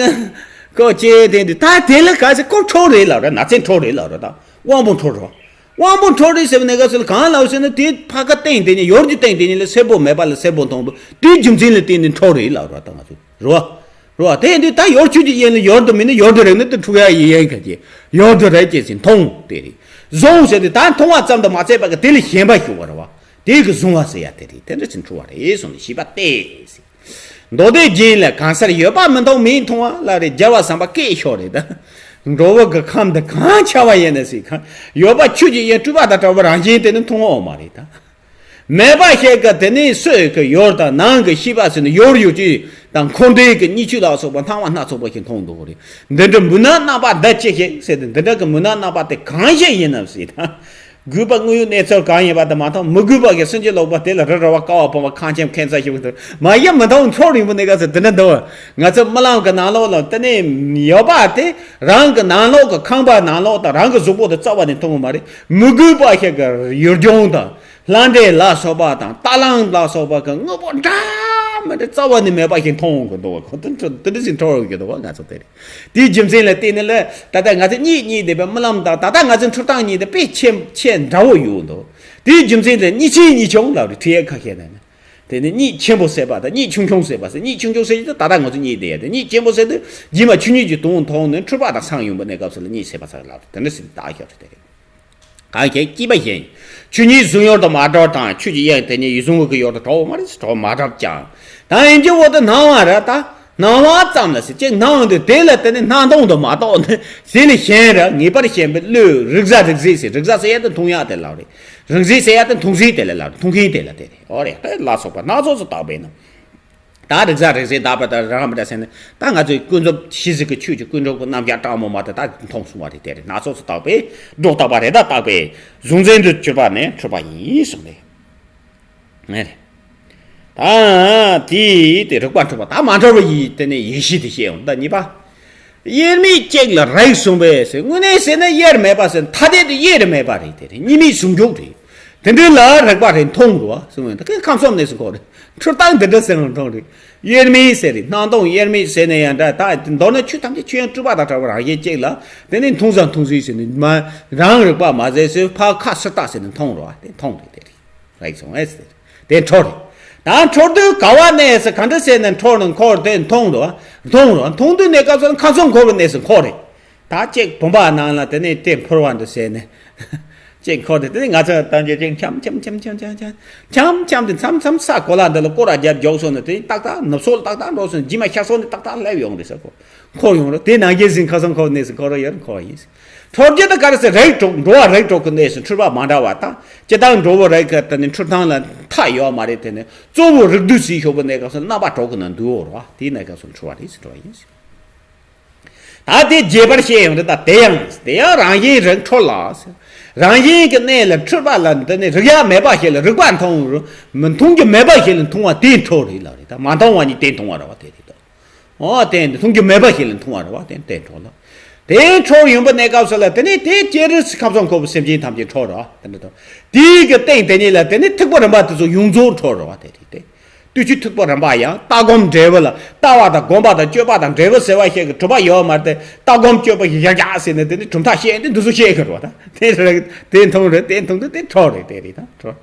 ཀོ་ཅེ་དེ་འདི་ད་དེ་ལ་ག་ཟེར་ཀོ་འཁྲུལ་རེད་ལབ་ར། ན་ཚ་འཁྲུལ་རེད་ལབ་ར། ད་དབང་པོ་འཁྲུལ་རོ། དབང་པོ་འཁྲུལ་རེད་ཟེར་མི་ནི་ག་ཚོད་གང་ལབ་ཟེར་ན་དེ་ཕ་ག་སྟེང་དེ་ནི་ཡོར་གྱི་སྟེང་དེ་ནི་ལ་སེར་པོ་མེད་པ་ལ་སེར་པོ་མཐོང་འདུག་དེའི་རྒྱུ་མཚན་ལ་བརྟེན་ནས་འཁྲུལ་རེད་ལབ་ར། ད་ང་ཚོ་རོ། རོ། དེ་འདི་ད་ཡོར་ཆོས་ཀྱི་དབྱིངས་ལ་ཡོར་དུ་མིན་ན་ཡོར་དུ་རེག་ན་དེ་འཁྲུལ་ཡ་ཡི་ཡན་ག་ཅེ་ཡོར་དུ་རེག་ཅེས་ཟེར་མཐོང་དེ་རེད། བཟུང་ཟེར་དུས་ད་མཐོང་བ་ཙམ་དུ་མ་ཚད་པ་གི་དེ་ལས་གཞན་པ་ཞུགས་པ་རེད་བ། དེ་གི་བཟུང་བ་ཟེར་ཡ་དེ་རེད། དེ་འདྲ་ཅིག་འཁྲུལ་བ་རེད་གསུངས་ནས་ཤེས་པ་སྟེ། མདོ་སྡེ་རྒྱན་ལས་གང་སར་ཡོད་པ་མི་མཐོང་མིན་མཐོང་བ་ལ་རེད། རྒྱལ་བ་བསམ་པ་སྐད་ཤོར་རེད་ད། འགྲོ་བ་གི་ཁམས་འདི་གང་ཆ་བ་ཡིན་ན་ཟེར་གང་ཡོད་པ་ཆོས་ཀྱི་དབྱིངས་སྤྲོས་པ་དང་བྲལ་བ་རང་བཞིན་དེ་ནི་མཐོང་བ་མ་རེད་ད། མེད་པ་ཞིག་གི་དེ་ནི་སོས་ཀྱི་ཡོར་དང་ནང་གི་ཤེས་པ་ཟེར་ནི་ཡོར་ཡོད་ཀྱི་དང་འཁོར་འདས་ཀྱི་གཉིས་ཆོས་ལ་སོགས་པ་སྣང་བ་སྣ་ཚོགས་པ་ཞིག་མཐོང་འདུག་རེད། འདི་འདྲ་མུན་ནག་རྣམ་པ་འདི་ཅི་ཞིག་ཟེར་ཏེ་འདི་འདྲ་གི་མུན་ནག་རྣམ་པ་དེ་གང་ཞིག་ཡིན་ནམ་ཟེར་ད། གུས་པ་དངོས་ཡོད་གནས་ཚུལ་གང་ཡིན་པ་དེ་མ་མཐོང་། མི་གུས་པ་གི་སེམས་ཀྱི་ལོག་པ་དེ་ལ་རི་ར་བ་ཀ་བ་བུ་བ་ཁང་ཁྱིམ་ཁེ་ཚ་ཞིག་ཏུ་མ་ཡིན་མི་མཐོང་། འཁྲུལ་རིང་པོ་ནི་ག་ཚོད་དེ་འདྲ་འདུག་ང་ཚོ་རྨི་ལམ་གི་ནང་ལོགས་ལ་དེ་ནས་ཡོད་པ་དེ་རང་གི་ནང་ལོགས་ཀྱི་ཁང་པ་ནང་ལོགས་དང་རང་གི་གཟུགས་པོ་དེ་རྩ་བ་ནས་མཐོང་གི་མ་རེད། མི་གུས་པ་ཞིག་གི་ཡུལ་ལྗོངས་དང་ལྷ་འདྲེ་ལ་སོགས་པ་དང་རྟ་གླང་ལ་སོགས་པ་གི་དངོས་པོ་འདྲ་མི་འདྲ་རྩ་བ་ནས་མེད་པ་ཞིག་མཐོང་གི་འདུག་བ། ཁོ་དེ་འདྲ་ཞིག་འཁྲུལ་གི་འདུག་བ། ང་ཚོ་དེ་རེད། དེའི་རྒྱུ་མཚན་ལ་བརྟེན་ནས་ལ་ད་ལྟ་ང་ཚོ་གཉིད་གཉིད་བསྡད་པའི་རྨི་ལམ་དང་ད་ལྟ་ང་ཚོའི་འཁྲུལ་སྟངས་གཉིས་དེ་དཔེ་ཁྱད་ཁྱད་འདྲ་བོ་ཡོད་འདུག་དེའི་རྒྱུ་མཚན་ལ་གཉིད་ཆེན་གཉིད་ཆུང་ལབ་རེད། ཁྲིད་ཡས་ཁ་ཤས་ནས་ནི། དེ་ནི་གཉིད་ཆེན་པོ་ཟེར་བ་དང་གཉིད་ཆུང་ཆུང་ཟེར་བ་ཟེར། གཉིད་ཆུང་ཆུང་ཟེར་གྱི་ད་ལྟ་ང་ཚོ་གཉིད་བསྡད་ཡ་དེ། གཉིད་ཆེན་པོ་ཟེར་དུས་རྗེས་མ་ཆོས་ཉིད་ཀྱི་དོན་མཐོང་ནས་འཁྲུལ་པ་དང་སངས་ཡོང་བའི་གནས་སྐབས་སུ་ལ་གཉིད་ཟེར་བ་ཟེར་ལབ་རེད། དེ་འདྲ་ཟེར་ད་ཤོར་རེད་དེ་རེད། གང་ཞིག་སྐྱིད་པ་བཞིན། ཆོས་ཉིད་གཟུང་ཡུལ་དུ་མ་གྲུབ་དང་། ཆོས་ཀྱི་དབྱིངས་དེ་ཉིད་ཡུལ་གཟུང་བའི་གི་ཡུལ་དུ་གྲུབ་པ་མ་རེད། གྲུབ་མ་གྲུབ་ཀྱང་། ད་ཡིན་གྱི་འོ་དེ་སྣང་བ་རེད་ད། སྣང་བ་ཙམ་ལ་ཟེར་ཅིག་སྣང་དུས་དེ་ལ་དེ་ནི་སྣང་སྟོང་དུ་མ་གཏོགས་ནི་ཟེར་ལས་གཞན་ར་ངེས་པར་ཞེན་པའི་བློས་རིག་གསལ་རིག་གསལ་ཟེར། རིག་གསལ་ཟེར་ཡ་དེ་མཐོང་ཡ་དེ་ལ་རེད། རིག་གསལ་ཟེར་ཡ་དེ་མཐོང་གསལ་དེ་ལ་ལ་རེད། མཐོང་མཁན་དེ་ལ་དེ་རེད། འོ་རེད། དེ་ལ་སོགས་པ་སྣ་ཚོགས་སུ་བརྟགས་པས་ན། ད་རིག་གསལ་རིག་གསལ་བརྟགས་པ་དང་རང་མི་འདྲ་ཟེར་ནས་ད་ང་ཚོའི་ཀུན་རྫོབ་ཤེས་བྱའི་གི་ཆོས་ཀྱི་ཀུན་རྫོབ་ཀྱི་རྣམ་གཞག་སྤྲང་མོ་མ་དེ་ད་མཐོང་སོང་བ་རེད། དེ་རེད། སྣ་ཚོགས་སུ་བརྟགས་པས་སྒྲོ་བཏགས་པ་རེད། ད་བརྟགས་པས་གཟུང་འཛིན་དུ་གྱུར་པ་ནི་འཁྲུལ་པ་ཡིན་གསུངས་ཏེ། ཨེ་རེད། ད་དེའི་དེ་རིག་པ་འཁྲུལ་པ་ད་མ་འཁྲུལ་བ་ཡི་དེ་ནས་ཡེ་ཤེས་དེ་ཤེས་འོང་། ད་གཉིས་པ། དབྱེར་མེད་གཅིག་ལ་རིག་གསུངས་པས་ཟེར། དངོས་གནས་ཟེར་ན་དབྱེར་མེད་པ་ཟེར། ཐ་དད་དུ་དབྱེ་རུ་མེད་པ་རེད། དེ་རེད། གཉིས་མེད་ཟུང་འཇུག་རེད། དེ་འདྲའི་ལ་རིག་པ་རེ་མཐོང་འགྲོ་བ་གསུངས་ཡོད། ད་ཁམས་གསུམ་གནས་སུ་འཁོར་རེ། འཁྲུལ་སྟངས་འདི་འདྲ་ཟེར་ནས་མཐོང་རེ། དབྱེར་མེད་ཟེར་རེ། སྣང་སྟོང་དབྱེར་མེད་ཟེར་ནས་ཡང་འདྲ། ད་མདོར་ན་ཆོས་ཐམས་ཅད་ཆོས་དབྱིངས་སྤྲོས་པ་དང་བྲལ་བ་རང་བཞིན་གཅིག་ལ། དེ་ནས་མཐོང་ས་མཐོང་ཚུལ་ཟེར་ནས་མ། རང་རིག་པ་མ་ཟད་ཟེར། ཕར་ཁ་ཕྱིར་ལྟ་ཟེར་ནས་མཐོང་རེ་བ། དེ་མཐོང་རེ། དེ་རེ་རེད་སོང་ཨེ་ཟེར། དེ་འཕྲོ་རེ། ད་འཕྲོ་དུས་ག་བ་གནས་སུ་ག་འདྲ་ཟེར་ནས་འཕྲོ་ནས་འཁོར། དེ་མཐོང་རེ་བ། མཐོང་རེ་བ། མཐོང་དུས་གནས་སྐབས་སུ་ཁམས་གསུམ་འཁོར་བའི་གནས་སུ་འཁོར་རེ། ད་ཅིག་བུམ་པ་ནང་ལ་དེ་ནས་དེ་འཕུར་བ་འདུག་ཟེར་ནས། ཅིག་འཁོར་དེ་དེ་ནས་ང་ཚོ་ཐམས་ཅད་ཅིག་འཁྱམ་འཁྱམ་འཁྱམ་འཁྱམ་འཁྱམ་འཁྱམ་འཁྱམ་འཁྱམ་དེ་མཚམས་མཚམས་ས་གོ་ལ་འདི་ལ་སྐོར་ར་རྒྱབ་འཇོག་སོང་ནས། དེ་ནས་ཏག་ཏག་ནུབ་སོ་ལ་ཏག་ཏག་འགྲོ་སོང་ནས། རྗེས་མ་ཤར་སོང་ནས་ཏག་ཏག་སླེབས་ཡོང་རེད་ཟེར་གོ། འཁོར་ཡོང་རེད། དེ་ནང་བཞིན་ཟིན་ཁ་སང་འཁོར་གནས་སུ་འཁོར་ར་ཡོད། འཁོར་བ་ཡིན། འཕྲོ་རྒྱུ་དེ་ག་རེ་ཟེར། རིག་འགྲོ་བ་རིག་འགྲོ་གི་གནས་སུ་འཁྲུལ་པ་མ་འདྲ་བ་དང་། ཇི་ལྟར་འགྲོ་བ་རིག་གི་དེ་ནི་འཁྲུལ་སྟངས་ལ་མཐའ་ཡོད་མ་རེད། དེ་ནི་གཙོ་བོ་རིག་བསྡུས་སུ་ཞོག་པའི་གནས་སྐབས་སུ་རྣམ་པ་གྲོགས་ཀྱི་ནང་འདུ་འོར་བ། དེའི་གནས་སྐབས་སུ་འཁྲུལ་བ་རེད་ཟེར་བ་ཡིན། ད་དེ་རྒྱས་པར་བཤད་ཡོང་དུས། ད་དེ་ཡང་དེ་ཡང་རང་བཞིན་རིག་འཕྲོད་ལ། རང་བཞིན་གྱི་གནས་ལ་འཁྲུལ་པ་ལ་འདི་ནི་རིག་ཡ་མེད་པ་ཞིག་ལ་རིག་པ་མཐོང་རུང་། མི་མཐོང་རྒྱུ་མེད་པ་ཞིག་ལ་མཐོང་བ་དེ་འཕྲོ་རེད་ལབ་རེད། ད་མ་མཐོང་བ་ཉིད་དེ་མཐོང་བ་རེད་བ། དེ་རེད་དོ། འོ་དེ་འདི་མཐོང་རྒྱུ་མེད་པ་ཞིག་ལ་མཐོང་བ་རེད་བ། དེ་དེ་འཕྲོ་ལ། དེ་འཕྲོ་ཡོང་པའི་གནས་སྐབས་སུ་ལ། དེ་ནི་དེ་ཅི་རིགས་སུ་ཁམས་གསུམ་འཁོར་བའི་སེམས་ཅན་ཐམས་ཅད་འཕྲོ་རེད་བ། དེ་འདྲ་དང་། དེའི་གི་སྟེང་དེ་ཉིད་ལ་དེ་ནི་ཐེག་པ་རིམ་པ་དེ་ཚོ་ཡོངས་རྫོགས་འཕྲོ་རེད་བ། དེ་རེད་དེ། བསྟུན་གྱི་ཐེག་པ་རིམ་པ་ཡང་ལྟ་སྒོམ་འབྲས་བུ་ལ། ལྟ་བ་དང་སྒོམ་པ་དང་སྤྱོད་པ་དང་འབྲས་བུ་ཟེར་བ་ཞིག་གི་གྲུབ་པ་ཡོད་མ་རེད་དེ། ལྟ་སྒོམ་སྤྱོད་པ་ཞིག་བཞག་བཞག་ཟེར་ནས་དེ་ནི་གྲུབ་མཐའ་བཤད་དེ་འདི་ཚོ་བཤད་གི་རེད་བ། ད་དེ་རེད། དེ་མཐོང་རེད། དེ་མཐོང་དུས་དེ་འཕྲོ་རེད། དེ་རེད། ད་འཕྲོ།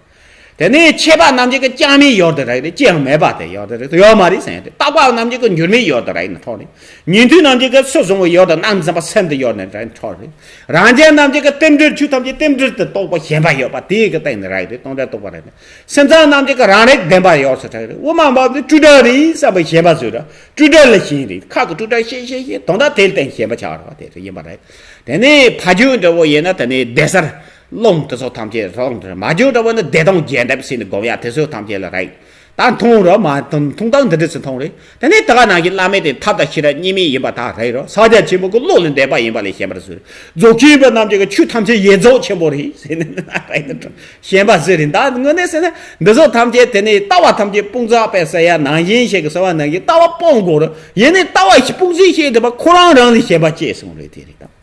དེ་ནས་མཆེད་པ་རྣམས་ཀྱི་ཀྱང་མེད་ཡོད་དེ་རེད། ཅི་ཡང་མེད་པ་དེ་ཡོད་དེ་རེད། ཡོད་མ་རེད་ཟེར་ཡ་དེ། རྟག་པ་རྣམས་ཀྱི་འགྱུར་མེད་ཡོད་དེ་རེད་ན་འཕྲོ་རེད། ཉན་ཐོས་རྣམས་ཀྱི་ཚུལ་བཟུང་བ་ཡོད་དེ། རྣམ་འཛིན་པ་སེམས་དེ་ཡོད་དེ་ན་འཕྲོ་རེད། རང་རྒྱལ་རྣམས་ཀྱི་རྟེན་འབྲེལ་ཆོས་ཐམས་ཅད་རྟེན་འབྲེལ་དུ་རྟོགས་པ་ཞེན་པ་ཡོད་པ་དེ་གི་སྟེང་ནས་རེད་དེ། སྟོང་ཉིད་རྟོགས་པ་རེད། སེམས་ཙམ་རྣམས་ཀྱི་རང་རིག་བདེན་པ་ཡོད་ཟེར་ཡ་དེ་རེད། དབུ་མ་འབབ་དེ་སྤྲོས་བྲལ་རེད་བསམ་པའི་ཞེན་པ་བཟོས་ར། སྤྲོས་བྲལ་ལ་ཞེན་རེད། ཁ་གི་སྤྲོས་བྲལ་ཤེས་ཤེས་ཤེས་དོན་དག་དེ་ལ་བརྟེན་ཞེན་པ་ཆགས་ར་བ། དེ་རེད། ཡིན་པ་རེད། དེ་ནས་ཕ་རྒྱུད་འདྲ་བོ་ཡིན་ན་དེ་ནས་བདེ་གསལ། རླུང་དེ་ཚོ་ཐམས་ཅད་རླུང་དེ་མ་རྒྱུད་འདྲ་བོ་ནི་བདེ་སྟོང་རྒྱས་འདེབས་ཟེར་ནས་སྒོམ་ཡ་དེ་ཚོ་ཐམས་ཅད་ལ་རེད། ད་མཐོང་རོགས་མ་མཐོང་། མཐོང་སྟངས་འདི་འདྲ་ཚོ་མཐོང་རེད། དེ་ནས་ད་ག་ནང་བཞིན་བླ་མེད་དེ་ཐབས་དང་ཤེས་རབ་གཉིས་མེད་ཡིན་པ་ད་རེད་རོ། ཕྱག་རྒྱ་ཆེན་པོ་གི་བློ་ལས་འདས་པ་ཡིན་པ་ལས་ཞེན་པར་བཟོས། རྫོགས་ཆེན་པ་རྣམས་ཀྱི་ཆོས་ཐམས་ཅད་ཡེ་རྫོགས་ཆེན་པོ་རེད་ཟེར་ནས་རེད་འགྲོ། ཞེན་པ་བཟོས་རེད། ད་དངོས་གནས་ཟེར་ན་འདི་ཚོ་ཐམས་ཅད་དེ་ནས་ལྟ་བ་ཐམས་ཅད་དཔུང་ཚོགས་པས་ཟེར་ཡ་ནང་བཞིན་ཞིག་གི་ཟེར་བ་ནང་བཞིན་ལྟ་བ་སྤོང་དགོས་རོ། ཡིན་ནའི་ལྟ་བ་ཞིག་དཔུང་ཚོགས་བྱེད་བསྡད་པ་ཁོ་རང་རང་ལས་ཞེན་པ་སྐྱེས་སོང་རེད། དེ་རེད་ད།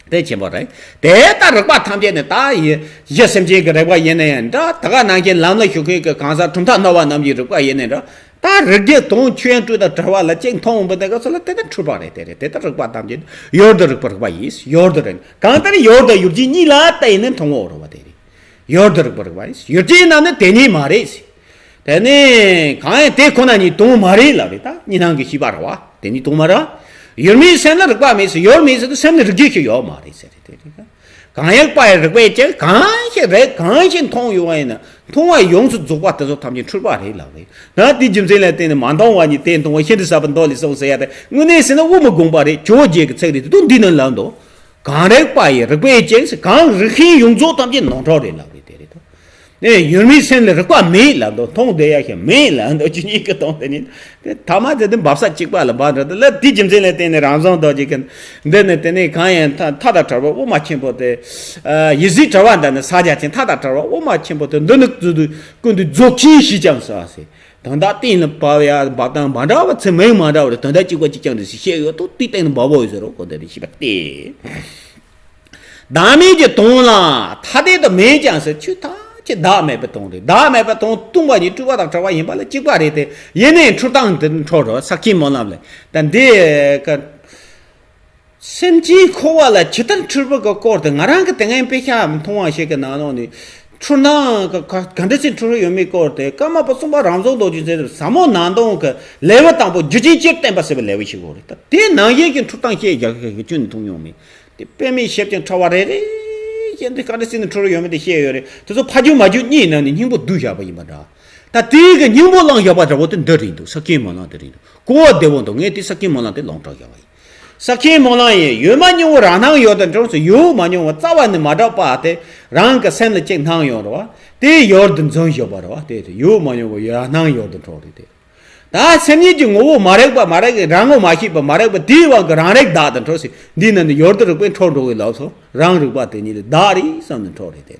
དེ་ཆེན་པོ་རེད། དེ་ལྟར་རིག་པ་ཐམས་ཅད་ནི་ད་ཡི་གཞི་སེམས་ཅན་གྱི་རིག་པ་ཡིན་ན་ཡང་འདྲ། ད་ག་ནང་བཞིན་ལམ་ལ་ཞུགས་མཁན་གྱི་གང་ཟག་གྲུབ་མཐའ་རྣོ་བ་རྣམས་ཀྱི་རིག་པ་ཡིན་ན་འདྲ། ད་རིག་རྒྱུ་དང་ཆོས་དབྱིངས་སྤྲོས་དང་བྲལ་བ་ལ་གཅིག་མཐོང་འོང་པ་དེ་ག་ཚོད་ལ་དེ་ལྟར་འཁྲུལ་པ་རེད། དེ་རེད། དེ་ལྟར་རིག་པ་ཐམས་ཅད་ཡོད་དུ་རིག་པ་རིག་པ་ཡིན། ཡོད་དུ་རིག་གང་ལྟར་ཡོད་དང་ཡོད་བྱེད་གཉིས་ལ་བལྟས་ནས་མཐོང་འོང་རུང་བ་དེ་རེད། ཡོད་དུ་རིག་པ་རིག་པ་ཡིན། ཡོད་བྱེད་རྣམས་ནི་དེ་ཉིད་མ་རེད། དེ་ནི་གང་ཡང་དེ་ཁོ་ན་ཉིད་དོན་མ་རེད་ལབ་རེད། ད་གཉིས་སྣང་གི་ཤེས་པ་རེད་བ། དེ་ཉིད་དོན་མ་རེད། ཡོད་མེད་སེམས་ལ་རིག་པ་མེད་ཟེར། ཡོད་མེད་ཟེར་དུས་སེམས་ནི་རིག་རྒྱུ་ཞིག་ཡོད་མ་རེད་ཟེར་རེད། དེ་རེད། གང་ཡང་པ་ཡི་རིག་པས་ཀྱང་གང་ཞིག་རེད། གང་ཞིག་མཐོང་ཡོང་བ་ཡིན་ན་མཐོང་བ་ཡོངས་སུ་རྫོགས་པ་དེ་ཚོ་ཐམས་ཅད་འཁྲུལ་པ་རེད་ལབ་རེད། ད་དེའི་རྒྱུ་མཚན་ལ་བརྟེན་ནས་མ་མཐོང་བ་ཉིད་དེ་མཐོང་བ་ཤིན་ཏུ་ཟབ་པའི་མདོ་ལས་གསུངས་ཟེར་ཡ་དེ་དངོས་གནས་ཟེར་ན་དབུ་མའི་དགོངས་པ་རེད། ཇོ་བོ་རྗེ་གི་ཚིག་རེད། དེ་དུས་འདི་ནི་ལབ་འདུག་གང་རིག་པ་ཡི་རིག་པས་ཀྱང་ཟེར། གང་རིག་མཁན་ཡོངས་རྫོགས་ཐམས་ཅད་ནོར་འཁྲུལ་རེད་ལབ་རེད། དེ་རེད་དོ། ནས་ཡོད་མེད་སེམས་ལ་རིག་པ་མེད་ལབ་འདུག་མཐོང་བསྡད་ཡ་ཞིག་མེད་ལབ་འདུག་ཆོས་ཉིད་ཀྱི་དོན་དེ་ནི། དེ་ཐ་མ་དེ་དེ་འབབ་ས་གཅིག་པ་ལ་འབབ་འགྲོ། དེ་ལ་དེའི་རྒྱུ་མཚན་ལ་བརྟེན་ནས་རང་བྱུང་རྡོ་རྗེ་གི་འདི་ནི་དེ་ནས་གང་ཡང་མཐའ་མཐའ་དང་བྲལ་བ་དབུ་མ་ཆེན་པོ་དེ། ཡེ་ཤེས་དྲི་བ་འདི་ནི་ཕྱག་རྒྱ་ཆེན། མཐའ་དང་བྲལ་བ་དབུ་མ་ཆེན་པོ་དེ། འདི་ནི་ཀུན་ཏུ་རྫོགས་ཆེན་ཞེས་ཀྱང་ཟེར་བ་ཟེར། དོན་དག་གཏན་ལ་འབབ་ཡ་འབབ་སྟངས་མ་འདྲ་བ་ཚེ་མིང་མ་འདྲ་བ་རེད། དོན་དག་གཅིག་པ་གཅིག་རྐྱང་རེད་ཟེར་བཤད་ཡོད་དོ། དེའི་སྟེང་ནས་འབབ་བོ་ཡོད་ཟེར་རོ། གོ་བདེ་རེ་ཤེས་པ་སྟེ། བདག་མེད་ཀྱི་དོན་ལ་ཐ་དད་དུ་མེད་ཀྱང་ཟེར། ཆོས་ཐམས་ཅད་བདག་མེད་པའི་དོན་རེད། བདག་མེད་པའི་དོན་སྟོང་པ་ཉིད་སྤྲོས་པ་དང་བྲལ་བ་ཡིན་པ་ལ་གཅིག་པ་རེད་དེ། ཡེ་ནས་འཁྲུལ་སྟངས་འདི་འཕྲོ་རོ། ས་ཁྱིའི་སྨོན་ལམ་ལས། ད་འདི་ཀ་སེམས་ཅན་འཁོར་བ་ལ་ཇི་ལྟར་འཁྲུལ་པ་གི་སྐོར་དེ་ང་རང་གི་དེ་སྔའི་དཔེ་ཆ་མཐོང་བ་ཞིག་གི་ནང་ལོགས་ནས། འཁྲུལ་སྣང་ག་ག་ག་འདྲ་ཞིག་འཁྲུལ་ཡོད་མེད་སྐོར་དེ་ཀརྨ་པ་གསུམ་པ་རང་བྱུང་རྡོ་རྗེ་ཟེར་ཟབ་མོ་ནང་དོན་གྱི་ལེའུ་དང་པོ་རྒྱུ་རྐྱེན་སྤྱིར་བསྟན་པ་ཟེར་བའི་ལེའུ་ཞིག་ཡོད་རེད། ད་དེའི་ནང་བཞིན་གྱི་འཁྲུལ་སྟངས་བཤད་རྒྱག་མཁན་གྱི་ཁྱོན་ནས་མཐོང་མྱོང་མེད། དེ་དཔེ་མེད་ཞིབ་ཅིང་ཕྲ་བ་རེ་རེ་བཞིན་དུ་ག་འདྲ་ཞིག་ནས་འཁྲུལ་ཡོད་མེད་དེ་བཤད་ཡོད་རེད། དེ་ཚོ་ཕ་རྒྱུད་མ་རྒྱུད་གཉིས་ནང་ནས་སྙིང་པོ་བསྡུས་བཞག་པ་ཡིན་པ་འདྲ། ད་དེའི་གི་སྙིང་པོ་བླངས་བཞག་པ་འདྲ་བོ་དེ་འདི་རེད་འདུག་ས་ཁྱིའི་སྨོན་ལམ་དེ་རེད་འདུག་གོ་བ་བདེ་བོ་འདུག་ངས་དེ་ས་ཁྱིའི་སྨོན་ལམ་དེ་ལོངས་སྤྲོད་བཞག་པ་ཡིན། ས་ཁྱིའི་སྨོན་ལམ་ཡིན། ཡོད་མ་མྱོང་བ་རང་སྣང་ཡོད་དུ་འགྲོ་ཟེར། ཡོད་མ་མྱོང་བ་རྩ་བ་ནས་མ་གྲུབ་པ་དེ་རང་གི་སེམས་ལ་གཅིག་སྣང་ཡོང་རེད་བ། དེ་ཡོད་དུ་འཛིན་བཞག་པ་རེད་བ། དེ་ཡོད་མ་མྱོང་བ་རང་སྣང་ཡོད་དུ་འགྲོ་རེད་དེ། ད་སེམས་ཉིད་ཀྱི་ངོ་བོ་མ་རིག་པ་མ་རིག་རང་ངོ་མ་ཤེས་པ་མ་རིག་པ་དེའི་དབང་གིས་རང་རིག་བདག་ཏུ་འགྲོ་ཟེར། འདི་ནི་ནི་ཡོད་དུ་རིག་པས་འཕྲོ་འགྲོ་བའི་ལམ་སོ། རང་རིག་པ་དེ་ཉིད་ལ་བདག་རེད་བསམ་ནས་འཕྲོ་རེད་དེ།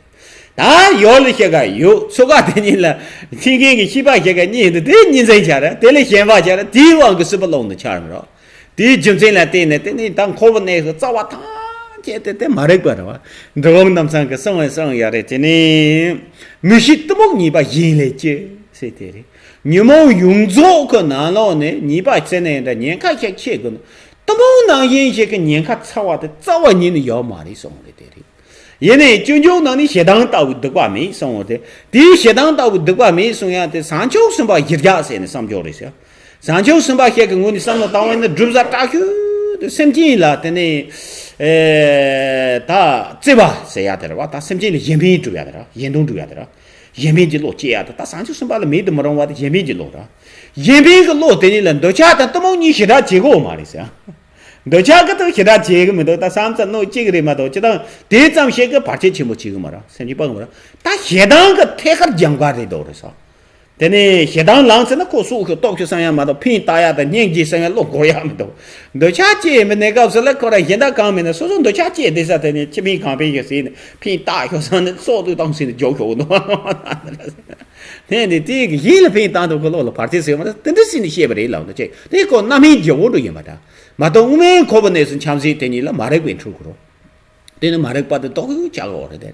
ད་ཡོད་ལ་ཤེས་ཀ་ཡོད། ཚུགས་ཀ་དེ་ཉིད་ལ་མཁྱེན་མཁན་གྱི་ཤེས་པ་ཤེས་ཀ་གཉིས་འདི་དེ་གཉིས་འཛིན་བྱ་ར། དེ་ལས་གཞན་པ་བྱ་ར། དེའི་དབང་གིས་སྲིད་པ་ཀློང་དུ་འཆར་མི་རོ། དེའི་རྒྱུ་མཚན་ལ་བརྟེན་ནས་དེ་ནི་ད་འཁོར་བའི་གནས་སུ་རྩ་བ་ཐམས་ཅད་ བཤད་དེ་དེ་མ་རིག་པ་རེད་བ། འགྲོ་བ་རྣམ་ཚང་གི་གསང་བའི་གསང་ཡ་རེད་དེ་ནི། མི་ཤེས་གཏི་མུག་ཉེས་པ་གཞན་ལས་སྐྱེ་ཟེར་དེ་རེད། ཉོན་མོངས་ཡོངས་རྫོགས་ཀྱི་ནང་ལོགས་ནས་ཉེས་པ་བྱས་ནས་འདྲ་ཉེན་ཁ་ཞིག་ཆེ་དགོས་ན། གཏི་མུག་ནང་བཞིན་ཞིག་གི་ཉེན་ཁ་ཚ་བ་དེ་རྩ་བ་ཉིད་ནས་ཡོད་མ་རེད་གསུངས་རེད་དེ་རེད། ཡིན་ནའི་སྤྱོད་འཇུག་ནང་ནས་ཞེ་སྡང་ལྟ་བུའི་སྡིག་པ་མེད་གསུངས་པ་དེ། དེའི་ཞེ་སྡང་ལྟ་བུའི་སྡིག་པ་མེད་གསུང་ཡ་དེ་བྱང་ཆུབ་སེམས་དཔའ་གཞིར་བཞག་ཟེར་ནས་བསམ་སྦྱོར་རེད་ཟེར། བྱང་ཆུབ་སེམས་དཔའ་ཞིག་གི་ངོས་ནས་བསམ་བློ་བཏང་བ་ཡིན་ན་སྒྲུབ་བྱ་དྲག་ཤོས་དེ་སེམས་ཅན་ལ་དེ་ནས་ཨེ་ད་བརྩེ་བ་ཟེར་ཡ་དེ་རེད་བ། ད་སེམས་ཅན་ལ་གཞན་ཕན་སྒྲུབ་ཡ་དེ་ར། གཞན་དོན་སྒྲུབ་ཡ་དེ་ར། གཞན་ཕན་གྱི་བློ་སྐྱེ་ཡ་དེ་ད་བྱང་ཆུབ་སེམས་དཔའ་ལ་མེད་དུ་མི་རུང་བ་དེ་གཞན་ཕན་གྱི་བློ་ར། གཞན་ཕན་གྱི་བློ་དེ་ཉིད་ལ་འདོད་ཆགས་དང་གཏི་མུག་གཉིས་ཞེ་དྲག་བྱེད་དགོས་མ་རེད་ཟེར། འདོད་ཆགས་ཀྱི་ཐོག་ཞེ་དྲག་བྱེད་ཀྱི་མི་འདུག་ད་བསམ་ཚུལ་སྣོད་གཅིག་རེད་མ་གཏོགས་སྤྱིར་བཏང་དེ་ཙམ་ཞིག་གི་བར་ཆད་ཆེན་པོ་བྱེད་ཀྱི་མ་རེད། སེམས་ཀྱི་སྤང་བ་རེད། ད་ཞེ་སྡང་གི་ཐད་ཀར་སྦྱང་བ་རེད་འདུག་རེད་ཟེར། དེ་ནས་ཞེ་སྡང་ལངས་ཚེ་ན་ཁོ་སྲོག་ཤོར་སྟོབས་ཤོར་བསམ་ཡ་མ་གཏོགས་ཕན་བཏགས་ཡ་དང་སྙིང་རྗེ་བསམ་ཡ་བློ་འཁོར་ཡ་མི་འདུག་འདོད་ཆགས་སྐྱེས་པའི་གནས་སྐབས་སུ་ལ་ཁོ་རང་གཞན་དག་གང་མིན་ན་སོ་སོ་འདོད་ཆགས་སྐྱེས་བསྡད་ས་དེ་ནས་ཅི་ཕན་གང་ཕན་ཞིག་ཟེར་ནས་ཕན་བཏགས་ཤོག་བསམ་ནས་སྲོག་ཐུག་བཏང་ཟེར་ནས་འཇོག་ཤོག་འདུག་དེ་ནས་དེ་གི་གཞན་ལ་ཕན་བཏགས་འདུག་གི་བློ་ལ་བར་ཆད་ཟེར་བ་ན་དེ་འདྲ་ཟེར་ནས་བཤད་པ་རེད་ལབ་འདུག་ཅེས་དེ་ཁོ་རྣམ་སྨིན་གྱི་འོག་ཏུ་ཡིན་པ་འདྲ་མ་གཏོགས་དབུ་མའི་ཁོག་པའི་གནས་སུ་འཁྱམས་ཟིན་དེ་ཉིད་ལ་མ་རིག་པས་འཁྲུལ་དགོས་རོ། དེ་ནི་མ་རིག་པ་དེ་ལྡོག་ཡུལ་ཆགས་འོ་རེད་དེ།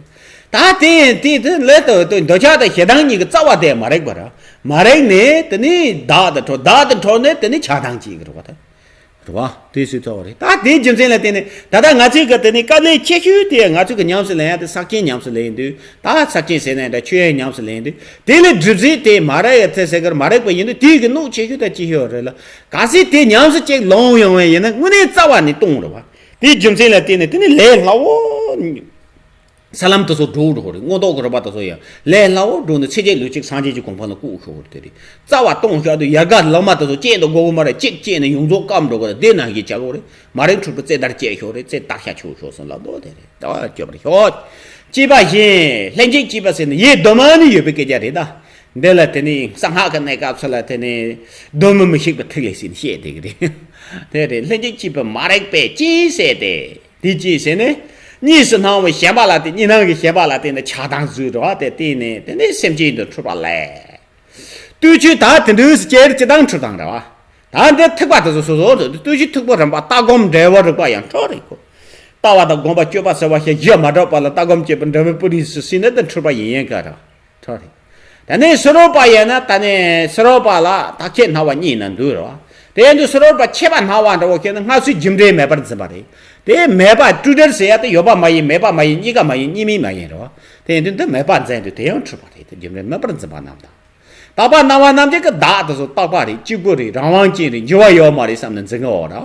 ད་དེ་དེ་དེ་ལས་དུ་དུ་འདོད་ཆགས་དང་ཞེ་སྡང་གཉིས་ཀྱི་རྩ་བ་དེ་མ་རིག་པ་ར། མ་རིག་ནས་དེ་ནི་བདག་ཏུ་འཕྲོ་བདག་ཏུ་འཕྲོ་ནས་དེ་ནི་ཆགས་སྡང་གཅིག་རེད་བ་དེ། རེད་བ། དེ་སུས་ཐོག་རེད། ད་དེ་རྒྱུ་མཚན་ལ་བརྟེན་ནས་ད་ལྟ་ང་ཚོས་ཀྱི་དེ་ནི་དཀའ་ལས་ཆེ་ཤོས་དེ་ང་ཚོས་ཀྱི་ཉམས་སུ་ལེན་ཡ་དེ་ས་སྐྱེན་ཉམས་སུ་ལེན་དུས་ད་ས་སྐྱེན་ཟེར་ནས་འདྲ་ཆོས་ཉམས་སུ་ལེན་དུས་དེ་ལས་སྒྲུབ་བྱེད་དེ་མ་རིག་ཡ་ཚེ་ཟེར་གར་མ་རིག་པ་ཡིན་དུས་དེའི་གི་གནོད་ཆེ་ཤོས་དང་ཅི་ཤོས་རེད་ལ། གལ་སྲིད་དེ་ཉམས་སུ་ཅིག་ལོང་ཡོང་བ་ཡིན་ན་དངོས་གནས་རྩ་བ་ནས་སྟོང་རེད་བ། དེའི་རྒྱུ་མཚན་ལ་བརྟེན་ནས་དེ་ནི་ལས་སླ་བོ། ས་ལམ་དུ་སོགས་འགྲོ་འགྲོ་རེད། མངོན་རྟོགས་ཀྱི་རིམ་པ་དུ་སོགས་ཡང་ལས་སླ་བོ་འགྲོ་ནས་ཚེ་རྗེས་ལུས་གཅིག་སངས་རྒྱས་ཀྱི་གོ་འཕང་ལ་བཀོད་ཤོག་རེད་དེ་རེད། རྩ་བ་སྟོང་ཤོག་དུས་ཡར་ག་ལག་མ་དུ་སོགས་སྐྱེས་འདུག་དགོས་གི་མ་རེད། གཅིག་སྐྱེས་ནས་ཡོངས་རྫོགས་སྐམ་འགྲོ་གི་རེད། དེ་ནང་བཞིན་བྱ་དགོས་རེད། མ་རིག་འཁྲུལ་པའི་རྩེ་ལྟར་སྐྱེས་ཤོག་རེད། རྩེ་ལྟར་ཤ་ཆུ་ཤོག་གསུངས་ལ་འདུག་དེ་རེད། ད་སྐྱོབ་པར་ཤོག་ཅེས་པ་བཞིན་ལྷན་ཅིག་སྐྱེས་པ་ཟེར་ནས་ཡེ་གདོད་མ་ནས་ཡོད་པའི་སྐད་ཆ་རེད་ད། འདི་ལ་དེ་ནས་གསང་སྔགས་ཀྱི་གནས་སྐབས་སུ་ལ་དེ་ནས་གདོད་མའི་མི་ཤིགས་པའི་ཐིག་ལེ་ཟེར་ནས་བཤད་བསྡད་ཀྱི་རེད། དེ་རེད། ལྷན་ཅིག་སྐྱེས་པའི་མ་རིག་པས་ཅི་ཟེར་ཏེ། དེ་ཅི་ཟེར་ནས། གཉིས་སུ་སྣང་བའི་ཞེན་པ་ལ་བརྟེན། གཉིས་སྣང་གི་ཞེན་པ་ལ་བརྟེན་ནས་ཆགས་སྡང་བཟོས་འགྲོ་བ་དེ་བརྟེན་ནས་དེ་ནས་སེམས་ཅན་དུ་འཁྲུལ་པ་ལས། ལྟོས་ཆོས་ད་དེ་འདྲ་ཟེར་ཅེར་ཅི་དང་འཁྲུལ་དང་འདྲ་བ། ད་འདི་ཐིགས་པ་དེ་ཚོ་སོ་སོ་ལྟོས་ཆོས་ཐིགས་པ་རིམ་པ་ལྟ་སྒོམ་འབྲས་བུ་རིག་པ་ཡང་འཕྲོ་རིག་གོ། ལྟ་བ་དང་སྒོམ་པ་སྤྱོད་པ་ཟེར་བ་ཞིག་གཞི་མ་གྲུབ་པ་ལ་ལྟ་སྒོམ་སྤྱོད་པ་འབྲས་བུ་སྤུ་རིས་སུ་ཟིན་ནས་དེ་འཁྲུལ་པ་ཡིན་ཡིན་ག་ར། ཐོ་རེད། ད་ནི་ཕྱི་རོལ་པ་ཡིན་ན་ད་ནི་ཕྱི་རོལ་པ་ལ་རྟག་ཆད་སྣང་བ་གཉིས་ན་འདུས་རེད་བ། དེ་ཡིན་དུས་ཕྱི་རོལ་པ་ཆད་པ་སྣང་བ་འདྲ་བོ་ཁྱེད་ནི་སྔར་སྲོལ་རྒྱུ་འབྲས་མེད་པར་འཛིན་པ་རེད། དེ་མེད་པ་སྤྲོས་བྲལ་ཟེར་ཡ་དེ་ཡོད་པ་མ་ཡིན། མེད་པ་མ་ཡིན། གཉིས་ཀ་མ་ཡིན། གཉིས་མེད་མ་ཡིན་རེད་བ། དེ་ཡིན་དུས་འདི་མེད་པ་འཛིན་དུས་དེ་ཡང་འཁྲུལ་པ་རེད། དེ་རྒྱུ་འབྲས་མེད་པར་འཛིན་པ་རྣམས་དང་། རྟག་པ་སྣང་བ་རྣམས་ཀྱི་བདག་དེ་ཚོ་རྟག་པ་རེད། གཅིག་པུ་རེད། རང་དབང་ཅན་རེད། འགྱུར་བ་ཡོད་མ་རེད་བསམ་ནས་འཛིན་གི་འོ་ར།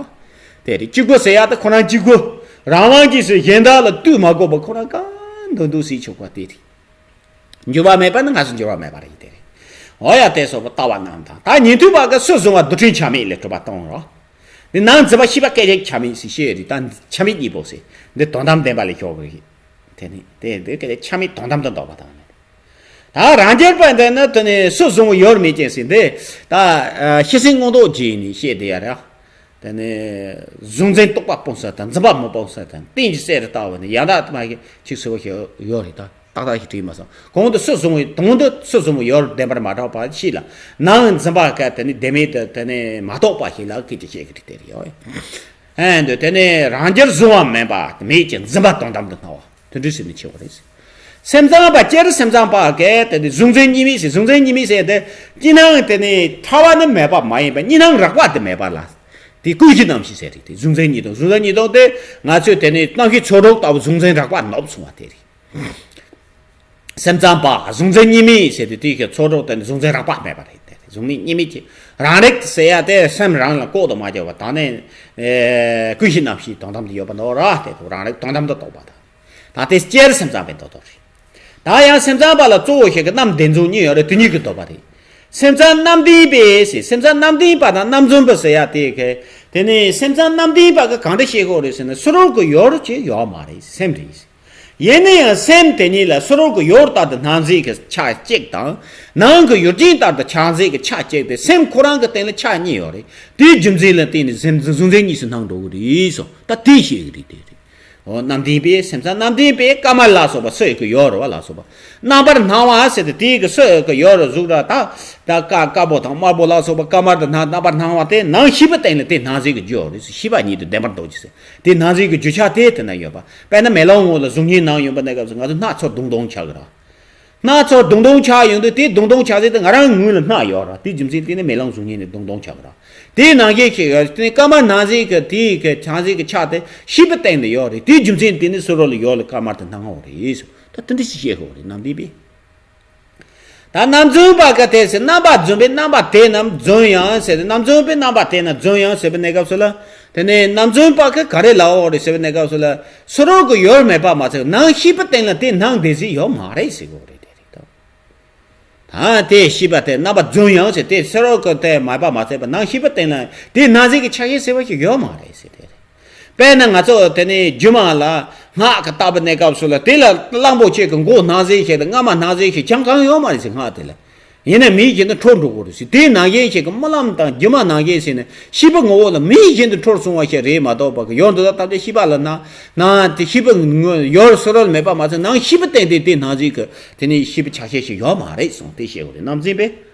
དེ་རེད། གཅིག་པུ་ཟེར་ཡ་དེ་ཁོ་རང་གཅིག་པུ། རང་དབང་ཅན་ཟེར་གཞན་དག་ལ་ལྟོས་མ་དགོས་པ་ཁོ་རང་གང་འདོད་འདོད་ཟེར་ཆོག་པ་དེ་རེད། འགྱུར་བ་མེད་པ་ནི་སྔར་སྲོལ་འགྱུར་བ་མེད་པ་རེད་དེ་རེད། འོ་ཡ་དེ་སོགས་པ་ལྟ་བ་རྣམས་དང་། ད་ཉན་ཐོས་པ་གི་སུ་བཟུང་བ་རྡུལ་ཕྲན་ཆ་མེད་ལས་གྲུབ་པ་སྟོང་རོ། འདི་ནང་འཛིན་པ་ཤེས་པ་སྐད་ཅིག་ཆ་མེད་ཟེར་བཤད་རེད། ད་ཆ་མེད་གཉིས་པོ་ཟེར་འདི་དོན་དམ་བདེན་པ་ལས་ཞོག་གི་རེད། དེ་ནི་དེ་འདི་སྐད་ཅིག་ཆ་མེད་དོན་དམ་དུ་འདོགས་པ་དང་ནི། ད་རང་རྒྱལ་པ་འདི་ནི་དེ་ནི་སུ་བཟུང་བ་ཡོད་མེད་ཅན་ཟེར་འདི་ད་ཤེས་ཟིན་མངོན་རྟོགས་རྗེས་ནི་བཤད་དེ་ཡ་རེད། དེ་ནས་གཟུང་འཛིན་རྟོག་པ་སྤོང་ས་དང་འཛིན་པ་མི་སྤོང་ས་དང་རྟེན་གྱི་གསེར་ལྟ་བུ་ནི་ཡང་དག་མ་ཞིག་ཅིག་ཟེར་བ་ཞིག་ཡོད་རེད། ད་ཏག་ཏག་ཞིག་བྲིས་མ་སོང་། གོང་དུ་སུ་བཟུང་བའི་དོན་དུ་སུ་བཟུང་བའི་ཡོར་བདེན་པར་མ་གྲགས་པ་ཞིག་ལ་ནང་འཛིན་པ་ག་དེ་ནི་བདེན་མེད་དུ་དེ་ནི་མ་རྟོགས་པ་ཞིག་ལ་སྐད་ཅིག་བཤད་ཀྱི་རིགས་དེ་རེད་ཡོད། ཨེ་འདུག་དེ་ནི་རང་རྒྱལ་གཟུང་བ་མིན་པ་མེད་ཀྱི་འཛིན་པ་དོན་དམ་དུ་སྣང་བ་དེ་འདྲ་ཞིག་ནི་ཆེ་བ་རེད། སེམས་ཙམ་པ་སྤྱིར་སེམས་ཙམ་པ་གས་དེ་ནི་གཟུང་འཛིན་གཉིས་མེད་ཟེར། གཟུང་འཛིན་གཉིས་མེད་ཟེར་དེ་གཉིས་སྣང་དེ་ནི་ཕྲ་བ་ནི་མེད་པ་མ་ཡིན་པ་གཉིས་སྣང་རགས་པ་དེ་མེད་པ་ལ། དེ་ཀུན་གཞི་རྣམ་ཤེས་ཟེར་རེད། དེ་གཟུང་འཛིན་གཉིས་སྟོང་། གཟུང་འཛིན་གཉིས་སྟོང་དེ་ང་ཚོས་དེ་ནི་རྣམ་ཤེས་ཚོགས་དྲུག་ལྟ་བུ་གཟུང་འཛིན་རགས་པ་ནོར་སོང་བ་དེ་རེད། སེམས་ཙམ་པ་གཟུང་འཛིན་གཉིས་མེད་ཟེར་དུས་དེའི་ཚོགས་དྲུག་དེ་ནི་གཟུང་འཛིན་རགས་པ་མེད་པ་རེད་དེ། གཟུང་འཛིན་གཉིས་མེད་ཀྱི་རང་རིག་ཟེར་ཡ་དེ་སེམས་རང་ལ་ལྐོག་ཏུ་མ་གྱུར་པ་དང་ནི་ཀུན་གཞི་རྣམ་ཤེས་དོན་དམ་དུ་ཡོད་པ་ནོར་ར་དེ་དུ་རང་རིག་དོན་དམ་དུ་རྟོགས་པ་དང་། ད་དེ་སྤྱིར་སེམས་ཙམ་པའི་མདོ་དོན་རེད། ད་ཡང་སེམས་ཙམ་པ་ལ་གཙོ་བོ་ཞིག་གི་རྣམ་བདེན་རྫུན་གཉིས་ཡོད་རེད། དེ་གཉིས་ཀྱི་འདོད་པ་རེད། སེམས་ཙམ་རྣམ་བདེན་པས་ཟེར། སེམས་ཙམ་རྣམ་བདེན་པ་དང་རྣམ་རྫུན་པ་ཟེར་ཡ་དེ་ག་དེ་ནི་སེམས་ཙམ་རྣམ་བདེན་པ་གི་གང་འདྲ་བཤད་དགོས་རེད་ཟེར་ན་ཕྱི་རོལ་གྱི་ཡོར་ཅིག་ཡོད་མ་རེད། སེམས་རེད། ཡིན་ན་ཡང་སེམས་དེ་ཉིད་ལ་ཕྱི་རོལ་གྱི་ཡོར་ལྟར་དུ་སྣང་མཛད་ཀྱི་ཆ་གཅིག་དང་། ནང་གི་ཡུལ་ཅན་ལྟར་དུ་ཆགས་མཛད་ཀྱི་ཆ་གཅིག་སྟེ་སེམས་ཁོ་རང་གི་སྟེང་ལ་ཆ་གཉིས་ཡོད་རེད། དེའི་རྒྱུ་མཚན་ལ་བརྟེན་ནས་སེམས་གཟུང་འཛིན་གཉིས་སུ་སྣང་འགྲོ་གི་རེད་སོ། ད་དེ་ཤེས་ཀྱི་རེད་དེ་རེད། འོ་རྣམ་བདེན་པས་སེམས་ཙམ་རྣམ་བདེན་པས་དཀར་དམར་ལ་སོགས་པ་སོགས་ཀྱི་ཡོད་རེད་བ་ལ་སོགས་པ། རྣམ་པར་སྣང་བ་ཟེར་ཏེ་དེའི་གི་སོགས་ཀྱི་ཡོད་རེད་གཟུགས་ར་ད་ད་དཀར་དཀར་པོ་དང་དམར་པོ་ལ་སོགས་པ་དཀར་དམར་དུ་སྣང་རྣམ་པར་སྣང་བ་དེ་ནང་ཤེས་པའི་སྟེང་ལ་དེ་སྣང་ཟེར་གྱི་རྒྱུ་ཡོད་རེད། ཤེས་པ་ཉིད་དུ་བདེན་པར་འདོད་ཀྱི་ཟེར་དེ་སྣང་ཟེར་གྱི་རྒྱུ་ཆ་དེ་དེ་ན་ཡོད་པ། དཔེར་ན་མེ་ལོང་ངོ་ལ་གཟུགས་བརྙན་སྣང་ཡོང་པ་ནས་སྐབས་སུ་ང་ཚོ་སྣ་ཚོགས་དུང་སྟོང་ཆགས་ཀྱི་ར། སྣ་ཚོགས་དུང་སྟོང་ཆགས་ཡོང་དུས་དེ་དུང་སྟོང་ཆགས་ཟེར་དེ་ང་རང་ངོས་ལ་སྣ་ཡོད་ར། དེ་རྒྱུ་མཚན་དེ་ནི་མེ་ལོང་གཟུགས་བརྙན་ནི་དུང་སྟོང་ཆགས་ཀྱི་ར། དེའི་ནང་བཞིན་ཞིག་ཡོད་དེ་དཀར་དམར་སྣང་ཟེར་གྱི་དེའི་གི་ཆགས་ཟེར་གྱི་ཆ་དེ་ཤེས་པའི་སྟེང་དུ་ཡོད་རེད། དེའི་རྒྱུ་མཚན་དེ་ནི་སུ་རོ་ལ་ཡོད་ལ་དཀར་དམར་དུ་སྣང་ངོ་རེད། ད་དེ་འདྲ་ཞིག་བཤད་ཤོག་རེད་རྣམ་བདེན་པས། ད་རྣམ་རྫུན་པ་ག་དེ་ཟེར་རྣམ་པ་རྫུན་པས་རྣམ་པ་དེ་རྣམས་རྫུན་ཡང་ཟེར་ཏེ་རྣམ་རྫུན་པས་རྣམ་པ་དེ་རྣམས་རྫུན་ཡང་ཟེར་བའི་གནས་སྐབས་སུ་ལ། དེ་ནས་རྣམ་རྫུན་པ་གི་ག་རེ་ལའོ་རེད་ཟེར་བའི་གནས་སྐབས་སུ་ལ། སུ་རོ་གི་ཡོད་མེད་པ་མ་ཚད་ནང་ཤེས་པའི་སྟེང་ལ་དེ་སྣང་བདེན་ཟེར་ཡོད་མ་རེད་ཟེར་གོ་རེད་དེ་རེད་ད། ད་དེ་ཤེས་པ་དེ་རྣམ་པ་རྫུན་ཡང་ཟེར་དེ་སུ་རོ་གི་དེ་མ་པ་མ་ཚད་པ་ནང་ཤེས་པའི་སྟེང་ལ་དེ་སྣང་ཟེར་གྱི་ཆ་ཤས་ཟེར་བ་ཞིག་ཡོད་མ་རེད་ཟེར་དེ་རེད། དཔེར་ན་ང་ཚོ་དེ་ནས་རྒྱུ་མ་ལ་སྔགས་ཀྱི་བཏབ་པའི་གནས་སྐབས་སུ་ལ་དེ་ལ་གླང་པོ་ཆེ་གི་མགོ་སྣང་ཟེར་ཞིག་དང་རྔ་མ་སྣང་ཟེར་ཞིག་ཅང་གང་ཡོད་མ་རེད་ཟེར། སྔགས་དེ་ལ་ཡིན་ན་མིའི་ཞིག་ཏུ་འཁྲུལ་འགྲོ་གི་རེད་ཟེར། དེའི་ནང་བཞིན་ཞིག་གི་རྨི་ལམ་དང་སྒྱུ་མ་ནང་བཞིན་ཟེར་ནས་ཤེས་པའི་ངོ་བོ་ལ་མིའི་ཞིག་ཏུ་འཁྲུལ་སོང་བ་ཞིག་རེད་མ་གཏོགས་པ་གི་ཡོད་འདི་དག་ཐམས་ཅད་ཤེས་པ་ལ་སྣང་སྣང་དེ་ཤེས་པའི་ངོ་ཡོད་སུ་རོ་མེད་པ་མ་ཚད་ནང་ཤེས་པའི་སྟེང་དེ་དེ་སྣང་ཟེར་གི་དེ་ནས་ཤེས་པའི་ཆ་ཤས་ཤིག་ཡོད་མ་རེད་གསུངས་དེ་བཤད་དགོས་རེད། རྣམ་རྫུན་པས།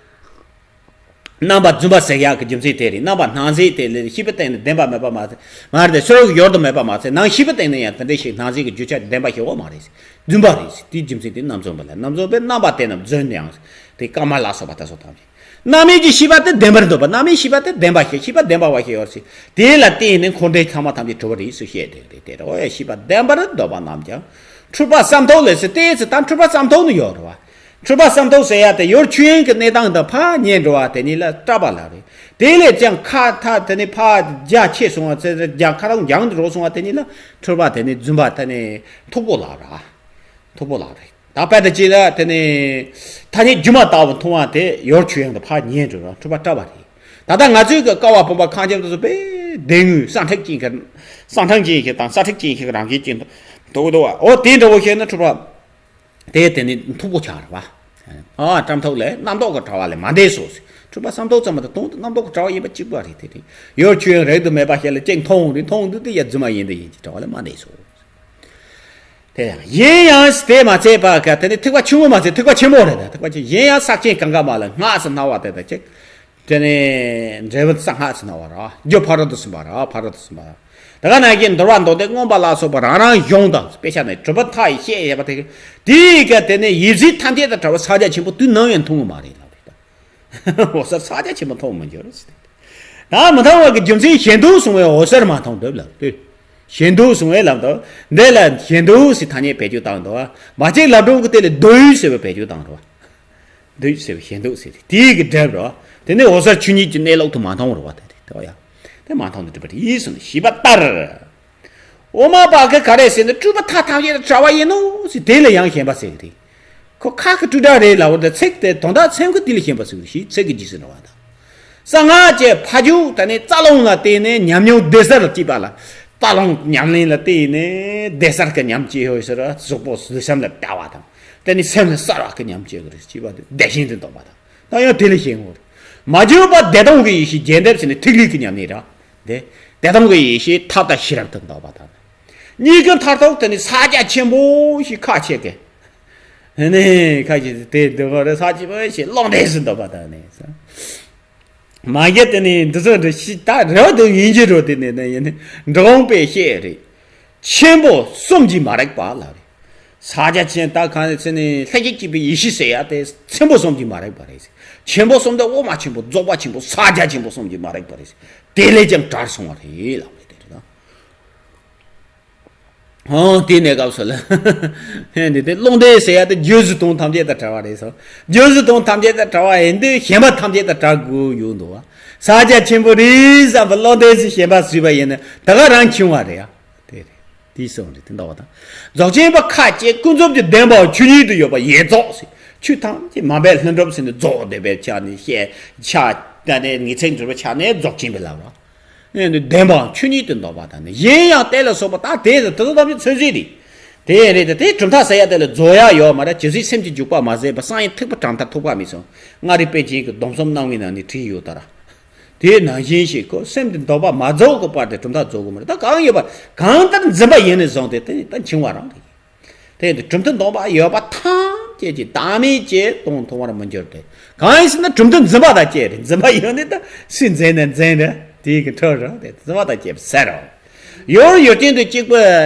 རྣམ་པ་རྫུན་པ་ཟེར་ཡག་གི་རྒྱུ་མཚན་དེ་རེད། རྣམ་པ་སྣང་ཟེར་དེ་ལས་ཤེས་པའི་སྟེང་ནས་བདེན་པ་མེད་པ་མ་ཟད་མ་རེད་དེ་སུ་རོ་གི་ཡོད་དུ་མེད་པ་མ་ཟད་ནང་ཤེས་པའི་སྟེང་ནས་ཡང་དེ་འདྲ་ཞིག་སྣང་ཟེར་གི་རྒྱུ་ཆ་བདེན་པ་ཞིག་ཡོད་མ་རེད། རྫུན་པ་རེད། དེའི་རྒྱུ་མཚན་དེ་རྣམ་རྫུན་པ་ལ་རྣམ་རྫུན་པས་རྣམ་པ་དེ་རྣམས་རྫུན་ཡང་དེ་དཀར་དམར་ལ་སོགས་པ་དེ་སོགས་དང་། རྣམ་སྨིན་གྱི་ཤེས་པ་དེ་བདེན་པར་འདོད་པ། རྣམ་སྨིན་ཤེས་པ་དེ་བདེན་པ་ཞིག་ཤེས་པ་བདེན་པ་བ་ཞིག་ཡོད་ཟེར། དེ་ལ་བརྟེན་ནས་འཁོར་འདས་ཚང་མ་ཐམས་ཅད་གྲུབ་པ་རེད་ཟེར་བཤད་དེ་རེད་དེ་རེད། འོ་ཡ་ཤེས་པ་བདེན་པར་འདོད་པ་རྣམས་ཀྱང་འཁྲུལ་པ་བསམ་རྟོགས་ལས་ཟེར་ཏེ་ཟེར་ད་འཁྲུལ་པ་བསམ་རྟོགས་ནི་ཡོད་རེད་བ། འཁྲུལ་པ་བསམ་རྟོགས་ཟེར་ཡ་དེ་ཡུལ་ཆོས་དབྱིངས་ཀྱི་གནས་སྟངས་དང་ཕར་ཉེ་འགྲོ་བ་དེ་ཉིད་ལ་སྐྲག་པ་ལ་རེད། དེ་ལས་ཀྱང་ཁ་ཐག་དེ་ནི་ཕར་རྒྱ་ཆེ་སོང་བ་ཚེ་རྒྱ་ཁ་ཐག་འགྱངས་འགྲོ་སོང་བ་དེ་ཉིད་ལ་འཁྲུལ་པ་དེ་ནི་རྫུན་པ་དེ་ནི་མཐུག་པོ་ལ་ར། མཐུག་པོ་ལ་རེད། ད་དཔེ་དེ་ཅི་ལ་དེ་ནི་ཐ་སྙད་སྒྱུ་མ་ལྟ་བུ་མཐོང་བ་དེ་ཡུལ་ཆོས་དབྱིངས་དང་ཕར་ཉེ་འགྲོ་ར་འཁྲུལ་པ་སྐྲག་པ་རེད། ད་ལྟ་ང་ཚོའི་གི་ཀ་བ་བུམ་པ་ཁང་ཁྱབ་དུ་སོ་པའི་སྡེ་དངོས་སྲ་མཁྲེགས་ཅན་གྱི་སྲ་མཁྲེགས་ཅན་གྱི་དང་སྲ་མཁྲེགས་ཅན་གྱི་རང་བཞིན་ཅན་དུ་འདུག་འདུག་བ། འོ་དེ་འདྲ་བོ་བཤད་ན་འཁྲུལ་པ། དེ་དེ་ནི་མཐུག་པོ་ཆགས་རེད་བ། ཨ་བཀྲམ་ཐོག་ལས་རྣམ་རྟོག་གི་དྲ་བ་ལས་མ་འདས་སོ། འཁྲུལ་པ་བསམ་རྟོགས་ཙམ་མ་གཏོགས་དོན་དུ་རྣམ་རྟོག་གི་དྲ་བ་ཡིན་པ་གཅིག་པ་རེད་དེ་རེད། ཡུལ་ཆོས་དབྱིངས་རིག་ཏུ་མེད་པ་ཞིག་ལ་གཅིག་མཐོང་རེད། མཐོང་དུས་དེ་ཡ་རྫུན་མ་ཡིན་དུ་ཡིན་གྱི་དྲ་བ་ལས་མ་འདས་སོ། དེ་ཡང་ཡིན་ཡང་དེ་མ་ཚད་པ་ག་དེ་ནི་ཐེག་པ་ཆུང་ངུ་མ་ཚད་ཐེག་པ་ཆེན་པོ་རེད། ད་ཐེག་པ་ཆེན་ཡིན་ཡང་ས་ཆེན་གང་ག་མ་ལ་སྔགས་སུ་སྣང་བ་དེ་དང་གཅིག་དེ་ནས་འབྲས་བུ་གསང་སྔགས་ཟེར་ན་བ་ར་རྒྱུ་ཕ་རོལ་ཏུ་ཕྱིན་པ་ར་ཕ་རོལ་ཏུ་ཕྱིན་པ་ར། ད་ག་ནང་བཞིན་འདུལ་བ་མདོ་སྡེ་མངོན་པ་ལ་སོགས་པ་རང་རང་གཞུང་དང་དཔེ་ཆ་ནས་གྲུབ་པ་མཐའ་ཡས་བཤད་ཡོད་པ་དེ་དེའི་ག་དེ་ནས་ཡིད་བྱེད་ཐམས་ཅད་དང་བྲལ་བ་ཕྱག་རྒྱ་ཆེན་པོ་དུས་ནམ་ཡང་མཐོང་གི་མ་རེད་ལབ་རེད་ད། འོད་གསལ་ཕྱག་རྒྱ་ཆེན་པོ་མཐོང་མི་འགྱུར་ཟེར་ཏེ། ད་མི་མཐོང་བ་གི་རྒྱུ་མཚན་ཞེ་འདོད་གསུང་བའི་འོད་གསལ་མ་མཐོང་འདོད་ལབ་དུས། ཞེ་འདོད་གསུང་བའི་ལམ་དུ་འདི་ལ་ཞེ་འདོད་ཟེར་ཐ་སྙད་བེད་སྤྱོད་བཏང་འདུག་བ། མ་གཅིག་ལབ་སྒྲོན་གྱི་དེ་ལས་འདོད་ཡུལ་ཟེར་བའི་བེད་སྤྱོད་བཏང་འདུག་བ། འདོད་ཟེར་བའི་ཞེ་འདོད་ཟེར་ཏེ་དེའི་གི་སྒྲ་རོ། དེ་ནི་འོད་གསལ་ཆོས་ཉིད་ཀྱི་གནས་ལུགས་དུ་མ་མཐོང་བར་བ་དེ་རེད་དོ་ཡ། དེ་མ་མཐོང་དུ་གྲུབ་པ་རེད་ཟེར་ནས་ཞེས་པ་ལྟར། འོག་མ་པ་གི་ག་རེ་ཟེར་ན་སྤྲུལ་པ་མཐའ་ཐམས་ཅད་དང་བྲལ་བ་ཡིན་ནོ་ཟེར་དེ་ལ་ཡང་ཞེན་པ་ཟེར་གི་རེད། ཁོ་ཁ་གི་སྤྲུལ་སྒྲ་རེད་ལབ་པ་དང་ཚིག་དེ་དོན་དག་མཚན་གི་དེ་ལ་ཞེན་པ་ཟེར་གི་རེད། ཞེས་ཚིག་གི་རྗེས་སུ་འགྲོ་བ་དང་། གསང་སྔགས་ཀྱི་ཕ་རྒྱུད་དེ་ནི་རྩ་རླུང་ལ་བརྟེན་ནས་ཉམས་མྱོང་བདེ་གསལ་གྱིས་པ་ལ་རྩ་རླུང་ཉམས་ལེན་ལ་བརྟེན་ནས་བདེ་གསལ་གྱི་ཉམས་བཅས་ཡོད་ཟེར་བ་གཟུགས་པོ་ལུས་སེམས་ལ་བལྟ་བ་དང་། དེ་ནི་སེམས་ལ་གསལ་བ་གི་ཉམས་བཅས་ཀྱི་རེད་ཅེས་པ་དེ་བདེ་ཞེན་དུ་འདོགས་པ་དང་། ད་ཡང་དེ་ལས་གཞན་ངོ་། མ་བཅོས་པ་བདེ་སྟོང་གི་ཡེ་ཤེས་རྒྱས་འདེབས་ཟེར་ནས་ཐིག་ལེ་གི་ཉམས་ལེན་ར། དེ་བདེ་སྟོང་གི་ཡེ་ཤེས་ཐབས་དང་ཤེས་རབ་ཏུ་འདོགས་པ་དང་། གཉིས་ཀྱི་མཐར་ཐུག་དེ་ནི་ཕྱག་རྒྱ་ཆེན་པོ་ཞིག་ཁ་ཕྱེ་གི། ནི་ཁ་ཕྱེ་དེ་འདི་བ་རེ་ཕྱག་ཆེན་པོ་ཞིག་ཀློང་འདས་སུ་འདོགས་པ་དང་ནི། མ་གི་དེ་ནི་འདི་ཚོ་འདི་ཤི་ད་རེ་བ་དུ་ཡིན་གྱི་རོ། དེ་ནི་ནི་ཡིན་ནི་འབྲི་གུང་པས་བཤད་རེད། ཆེན་པོ་གསུམ་གྱིས་མ་རེག་པ་ལ་རེད། ཕྱག་རྒྱ་ཆེན་ད་གང་ཟེར་ནས་ལྷན་ཅིག་སྐྱེས་པའི་ཡེ་ཤེས་ཟེར་ཡ་དེ་ཆེན་པོ་གསུམ་གྱིས་མ་རེག་པ་རེད། ཆེན་པོ་གསུམ་དེ་དབུ་མ་ཆེན་པོ་རྫོགས་པ་ཆེན་པོ་ཕྱག་རྒྱ་ཆེན་པོ་གསུམ་གྱིས་མ་རེག་པ་རེད། དེ་ལས་ཀྱང་བྲལ་སོང་བ་རེད་ལབ་རེད་དེ་རེད་ད། ཨོ་དེ་ནས་སྐབས་སུ་ལ། འདི་དེ་ཀློང་འདས་ཟེར་ཡ་དེ་རྒྱུ་གཟུགས་སྟོང་ཐམས་ཅད་དང་བྲལ་བ་རེད་སོ། རྒྱུ་གཟུགས་སྟོང་ཐམས་ཅད་དང་བྲལ་བ་ཡིན་དུས་ཞེན་པ་ཐམས་ཅད་དང་བྲལ་དགོས་ཡོད་འདུག་བ། ཕྱག་རྒྱ་ཆེན་པོ་རེད་བསམ་པ་ཀློང་འདས་སུ་ཞེན་པ་བཟོས་པ་ཡིན་ན་ད་ག་རང་བྱུང་བ་རེད་ཡ། དེ་རེད། དེའི་སོང་རེད་དེ་འདྲ་བ་དང་། རྫོགས་ཆེན་པ་ཁ་ཅིག་ཀུན་རྫོབ་ཀྱི་བདེན་པ་ཆོས་ཉིད་དུ་ཡོད་པ་ཡེ་རྫོགས་ཟེར། ཆོས་ཐམས་ཅད་མ་འབད་ལྷུན་གྲུབ་ཟེར་ནས་རྫོགས་བསྡད་པའི་ཆ་ནས་བཤད་ཆ་ད་ནས་ངེས་ཚིག་འགྲུབ་པའི་ཆ་ནས་རྫོགས་ཆེན་པའི་ལ་བ། བདེན་པའང་ཆོས་ཉིད་དུ་འདོགས་པ་དང་ནི་གཞན་ཡང་དེ་ལ་སོགས་པ་ད་དེ་དང་དེ་ཚོ་ཐམས་ཅད་མཚོན་བྱེད་རེད། དེ་རེད་དེ་དེ་གྲུབ་མཐའ་ཟེར་ཡ་དེ་ལ་རྫོགས་ཡ་ཡོད་མ་རེད། ཇི་སྲིད་སེམས་ཀྱི་འཇུག་པ་མ་ཟད་པ་གསང་ཡེ་ཐེག་པ་གྲུབ་མཐའ་ཐུག་པ་མེད་གསུངས། མངའ་རིས་པཎ་ཆེན་གྱི་སྡོམ་གསུམ་རྣམ་ངེས་ནང་ནས་བྲིས་ཡོད་ད་ར། དེའི་ནང་བཞིན་ཞིག་གོ། སེམས་དེ་འདོད་པ་མ་རྫོགས་ཀྱི་བར་དུ་གྲུབ་མཐའ་རྫོགས་ཀྱི་མ་རེད། ད་གང་ཡོད་པ་གང་ལྟར་འཛིན་པ་ཡིན་ནས་བཟུང་སྟེ་དེ་ནི་ད་འཆིང་བ་རང་རེད། དེ་ཡིན་དུས་གྲུབ་མཐའ་འདོད་པ་ཡོད་པ་ཐམས་ཅད་ཀྱིས་བདག་མེད་ཅེས་གཏོང་མཐོང་བར་མི་འགྱུར་ཏེ། གང་ཡིན་ཟེར་ན་གྲུབ་མཐའ་འཛིན་པ་དང་བཅས་རེད། འཛིན་པ་ཡོད་ནི་ད་སུས་འཛིན་ནས་འཛིན་རེད། དེའི་གི་འཕྲོ་རེད། དེ་འཛིན་པ་དང་བཅས་པ་ཟེར་རོ། ཡུལ་ཡུལ་ཅན་དུ་གཅིག་པུ་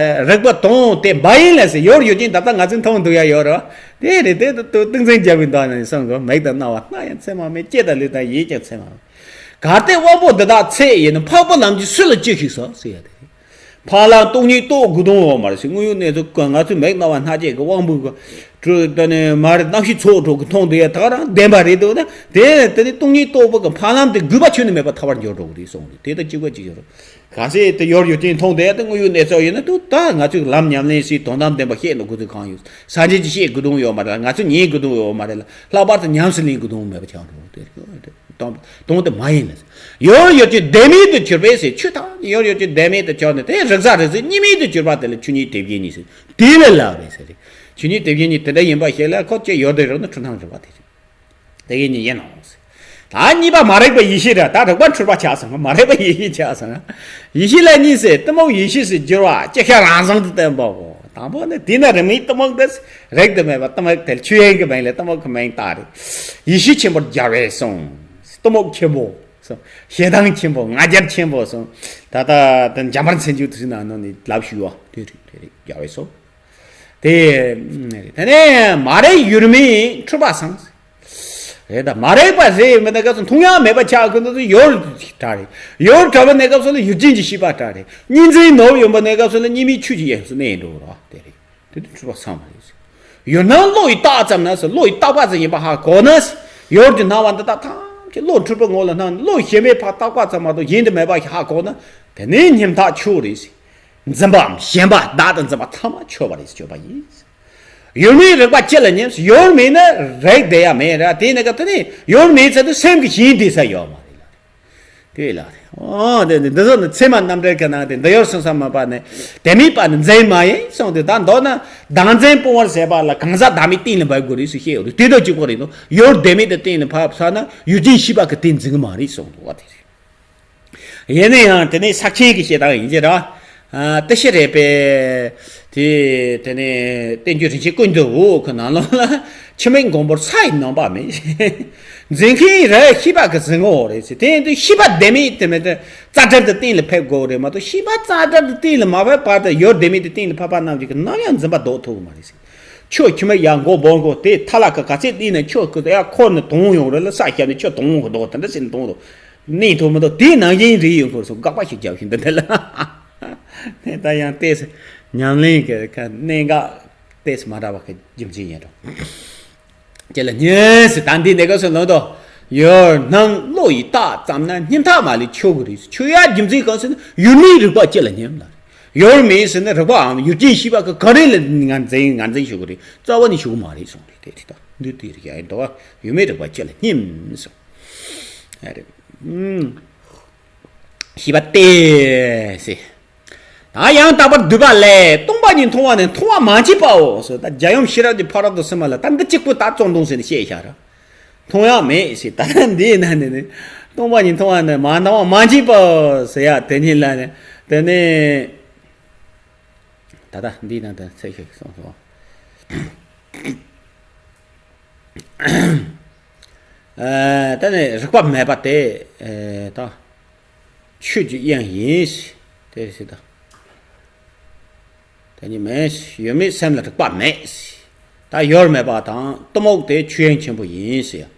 རིག་པ་དང་དེ་འབའ་ཡིན་ལས་ཟེར། ཡུལ་ཡུལ་ཅན་ད་ལྟ་ང་ཚོས་མཐོང་འདུག་ཡ་ཡོད་རེད། དེ་རེད། དེ་ཏུ་ཏུ་ཏིང་འཛིན་རྒྱབ་པའི་མདོ་ནས་གསུངས་གོ། མིག་དང་རྣ་བ་སྣ་ཡང་ཚད་མ་མེད། ལྕེ་དང་ལུས་དང་ཡིད་ཀྱང་ཚད་མ་མེད། གལ་ཏེ་དབང་པོ་འདི་དག་ཚད་ཡིན་ན། འཕགས་པའི་ལམ་གྱི་སྲོལ་ལ་ཅི་ཞིག་ཟེར་ཟེར་ཡ་དེ་རེད། འཕགས་ལམ་སྟོང་ཉིད་རྟོགས་དགོས་དོན་ཡོད་མ་རེད་ཟེར། དངོས་ཡོད་གནས་ཚུལ་ག་ང་ཚོའི་མིག་རྣ་བ་སྣ་ལྕེ་གི་དབང་པོ་གི་དྲོད་དེ་ནས་མ་རེད། རྣམ་ཤེས་ཚོགས་དྲུག་གི་མཐོང་དེ་ཡ་ད་ག་རང་བདེན་པ་རེད་འདུག་ན། དེ་དེ་ནི་སྟོང་ཉིད་རྟོགས་པ་གི་འཕགས་ལམ་དེ་རྒུད་པ་ཁྱོན་ནས་མེད་པར་ཐར་བར་འགྱུར་འགྲོ་གི་རེད་གསུངས་རེད། དེ་ལྟར་གཅིག་པ་གཅིག་ཡོད་རེད། གལ་སྲིད་དེ་ཡུལ་ཡུལ་ཅན་མཐོང་དེ་ཡ་དེ་དངོས་ཡོད་གནས་ཚུལ་ཡིན་ན། དུ་ད་ང་ཚོས་ལམ་ཉམས་ལེན་སའི་དོན་དམ་བདེན་པ་བཤད་ནས་དགོས་ཚུལ་གང་ཡོད། སངས་རྒྱས་ཀྱིས་བཤད་དགོས་དོན་ཡོད་མ་རེད། ང་ཚོས་ཉན་དགོས་དོན་ཡོད་མ་རེད་ལ། ལྷག་པར་དུ་ཉམས་སུ་ལེན་དགོས་དོན་མེད་པ་ཆགས་འགྲོ་དེ་རེད། དོན་དོན་དེ་མ་ཡིན་ལ། ཡུལ་ཡུལ་ཅན་བདེན་མེད་དུ་གྱུར་པས་ཟེར། ཆོས་ཐམས་ཅད་ཡུལ་ཡུལ་ཅན་བདེན་མེད་དུ་གྱུར་ནས་དེ་རིག་གསལ་རིག་གསལ་གཉིས་མེད་དུ་གྱུར་པ་དེ་ལ་ཆོས་ཉིད་དེ་བཞིན་ཉིད་ཟེར། དེ་ལས་ལྷག་པའི་ཟེར། ཆོས་ཉིད་དེ་བཞིན་ཉིད་དེ་འདྲ་ཡིན་པ་ཞིག་ལ་ཁོ་ཅི་ཡོད་དེ་རིག་ན་འཁྲུལ་སྣང་རིག་པ་དེ་བཞིན་དེ་བཞིན་ཉིད་ཡིན་ནོ་ཟེར། ད་གཉིས་པ་མ་རིག་པའི་ཡེ་ཤེས་རེད། ད་རིག་པ་འཁྲུལ་པ་ཆགས་སོང་། མ་རིག་པའི་ཡེ་ཤེས་ཆགས་སོང་། ཡེ་ཤེས་ལ་གཉིས་ཟེར། གཏི་མུག་ཡེ་ཤེས་སུ་འགྱུར་བ་ཅི་ཤེས་རང་བཟང་དུ་བསྟན་པའོ། དང་པོ་ནི་དེས་ན་རིག་མིན་གཏི་མུག་དེ། རིག་ཏུ་མེད་པ་གཏི་མུག་དེ་ལ་ཆོས་དབྱིངས་ཀྱི་མིང་ལས་གཏི་མུག་གི་མིང་བཏགས་རེད། ཡེ་ཤེས་ཆེན་པོར་སྦྱར་བས་སོ། གཏི་མུག་ཆེན་པོ་སོ། ཞེ་སྡང་ཆེན་པོ། ང་རྒྱལ་ཆེན་པོ་སོ། ད་ལྟ་དེ་འཇམ་དཔལ་མཚན་བརྗོད་དེ་ཚོའི་ནང་ནས་ལབ་ཞུས་པ་དེ་རེད། དེ་རེད། སྦྱར་བས་སོ། དེ་དེ་ནས་མ་རིག་ཡུལ་མེད་འཁྲུལ་པ་སངས། རེད། ད་མ་རིག་པ་རེད་མིན་ན་སྐབས་སུ་མཐོང་ཡག་མེད་པ་ཆགས་ཀྱི་འདུག་ཡུལ་གྲགས་རེད། ཡུལ་གྲགས་པའི་གནས་སྐབས་སུ་ལ་ཡུལ་ཅན་གྱི་ཤེས་པ་གྲགས་རེད། གཉིས་འཛིན་ནོར་ཡོང་པའི་གནས་སྐབས་སུ་ལ་གཉིས་མེད་ཆོས་ཀྱི་དབྱིངས་སུ་གནས་འགྲོ་རོགས་དེ་རེད། དེ་དུས་འཁྲུལ་པ་སངས་པ་རེད། ཡུལ་སྣང་བློ་ཡིས་བཏགས་ཙམ་ན་ཟེར། བློ་ཡིས་བཏགས་པ་ཙམ་ཡིན་པ་ཧ་གོ་ན། ཡུལ་གྱི་སྣང་བ་འདི་དག་ཐམས་ཅད་བློ་འཁྲུལ་པའི་ངོ་ལ་སྣང་། བློ་ཞེན་པས་ཕར་བཏགས་པ་ཙམ་མ་གཏོགས་གཞན་དུ་མེད་པ་ཞིག་ཧ་གོ་ན། དེ་ནི་སྙོམས་ཐག་ཆོད་རེད་ཟེར། འཛིན་པའམ་ཞེན་པ་བདག་ཏུ་འཛིན་པ་ཐ་མ་ཆོད་པ་རེད་ཟེར། ཆོད་པ་ཡིན་ཟེར། ཡུལ་མེད་རིག་པ་ཅི་ལ་སྙམ་ཟེར། ཡུལ་མེད་ན་རིག་བསྡད་ཡ་མེད་ར། དེ་ནི་ག་དེ་ནི་ཡུལ་མེད་ཚེ་དུ་སེམས་ཀྱི་ཞེན་བསྡད་ས་ཡོད་མ་རེད་ལ། དེ་ལ་རེད། ཨོ་དེ་ནི་འདི་ཚོ་ནི་ཚད་མ་རྣམ་འགྲེལ་གྱི་ནང་དེ་འདི་ཡོར་སོང་ས་མ་པ་ནི་དེ་མེད་པ་ནི་འཛིན་མ་ཡིན་གསུངས་ཏེ། ད་མདོར་ན་བདག་འཛིན་སྤོང་བར་ཟད་པ་ལ་གང་ཟག་བདག་མེད་གཏན་ལ་ཕབ་དགོས་རེད་ཟེར་བཤད་ཡོད་རེད། དེ་དང་གཅིག་པ་རེད་འདུག་ཡུལ་དེ་མེད་དུ་གཏན་ལ་ཕབ་ཚར་ན་ཡུལ་ཅན་ཤེས་པ་གི་དེ་འཛིན་གི་མ་རེད་གསུངས་འདུག་བ། དེ་རེད། ཡིན་ན་ཡང་དེ་ནས་ས་ཆེན་གྱི་བཤད་སྟངས་ཡིན་གྱི་ར། ཨ་ཏི་ཤི་རེད་པས། དེ་དེ་ནས་བསྟན་བཅོས་རིན་ཆེན་ཀུན་ཏུ་འོད་ཁོ་ནང་ལོགས་ལ། འཆི་མེད་མགོན་པོར་ས་ཡི་ནོན་པ་མེད། འཛིན་མཁན་ར་ཤེས་པ་གི་འཛིན་ངོ་རེད་ཟེར། དེ་ཡིན་དུས་ཤེས་པ་དེ་མེད་དེ་མེད་དེ་རྩ་བྲལ་དུ་གཏན་ལ་ཕེབས་དགོས་རེད་མ་གཏོགས། ཤེས་པ་རྩ་བྲལ་དུ་གཏན་ལ་མ་ཕེབས་བར་དུ་ཡུལ་དེ་མེད་དུ་གཏན་ལ་ཕབ་པ་རྣམས་ཀྱིས་ནམ་ཡང་འཛིན་པ་ལྡོག་ཐུབ་ཀྱི་མ་རེད་ཟེར། ཁྱོད་འཆི་མེད་ཡར་མགོ་སྦོམ་གོ། དེ་ཐ་ལ་ཁ་ག་ཚད་བསྡད་ན་ཁྱོད་ཀྱི་ཡར་འཁོར་ནས་དོང་ཡོང་རེད་ལ། ས་ཞབས་ནས་ཁྱོད་དོང་གི་འདུག་དེ་འདྲ་ཟེར་ནས་དོང་དུ་གནས་ཐུབ་མི་འདུག་དེའི་ནང་བཞིན་རེད་ཡོང་ཁོར་སོང་དགག་པ་ཞིག་རྒྱབ་བཞིན་འདུག་འདི་ལ། དེ་ལྟ་ཡང་ཏོག་ཙམ་ཉམས་ལེན་གྱི་ཁ་གནད་འགག་ཏོག་ཙམ་མ་འདྲ་བ་གི་རྒྱུ་མཚན་ཡིན་འགྲོ། ཅི་ལ་སྙམ་ཟེར། ད་འདི་ནས་ག་སོང་ལོང་དོ། ཡུལ་སྣང་བློ་ཡིས་བཏགས་ཙམ་ན་སྙོམས་ཐག་མ་ལུས་ཆོད་ཀྱི་རེད། ཆོད་ཡ་རྒྱུ་མཚན་གང་ཟེར་ན་ཡུལ་མེད་རིག་པ་ཅི་ལ་སྙམ་ལ། ཡུལ་མེད་ཟེར་ན་རིག་པའམ་ཡུལ་ཅན་ཤེས་པ་གི་ག་རེ་ལ་ངར་འཛིན་ངར་འཛིན་ཞུ་གི་རེད། རྩ་བ་ནས་ཞུ་གི་མ་རེད་གསུངས་རེད། དེ་རེད། ད་འདི་དེ་རེད། ཡ་འདུག་བ། ཡུལ་མེད་རིག་པ་ཅི་ལ་སྙམ་གསུངས། ཨ་རེད། ཨུམ། ཤེས་པ་སྟེ་ཟེར། ད་ཡང་དག་པར་སྡུད་པ་ལས་སྟོང་པ་ཉིད་མཐོང་བ་ནི་མཐོང་བ་མ་མཆིས་པའོ་ཟེར། ད་རྒྱལ་ཡུམ་ཤེས་རབ་ཀྱི་ཕ་རོལ་ཏུ་ཕྱིན་པ་ལ་ད་འདི་གཅིག་པུ་ད་བཙོང་དོང་ཟེར་ནས་བཤད་བཞག་ར། མཐོང་ཡག་མེད་ཟེར། ད་ལྟ་འདིའི་ནང་ནས་ནི་སྟོང་པ་ཉིད་མཐོང་བ་ནི་མ་མཐོང་བ་མ་མཆིས་པའོ་ཟེར་ཡ་དེ་ཉིད་ལ་ནི་དེ་ནི་ད་ལྟ་འདིའི་ནང་དུ་ཚད་ཞིག་གསུངས་སོ། ཨ་ད་ནི་རིག་པ་མེད་པ་དེ་ཨེ་ད་ཆོས་ཀྱི་དབྱིངས་ཡིན། དེ་ཟེར་ད། དེ་ཉིད་མེད། ཡུལ་མེད་སེམས་ལ་རིག་པ་མེད། ད་ཡུལ་མེད་པ་དང་གཏི་མུག་དེ་ཆོས་དབྱིངས་ཆེན་པོ་ཡིན་ཟེར།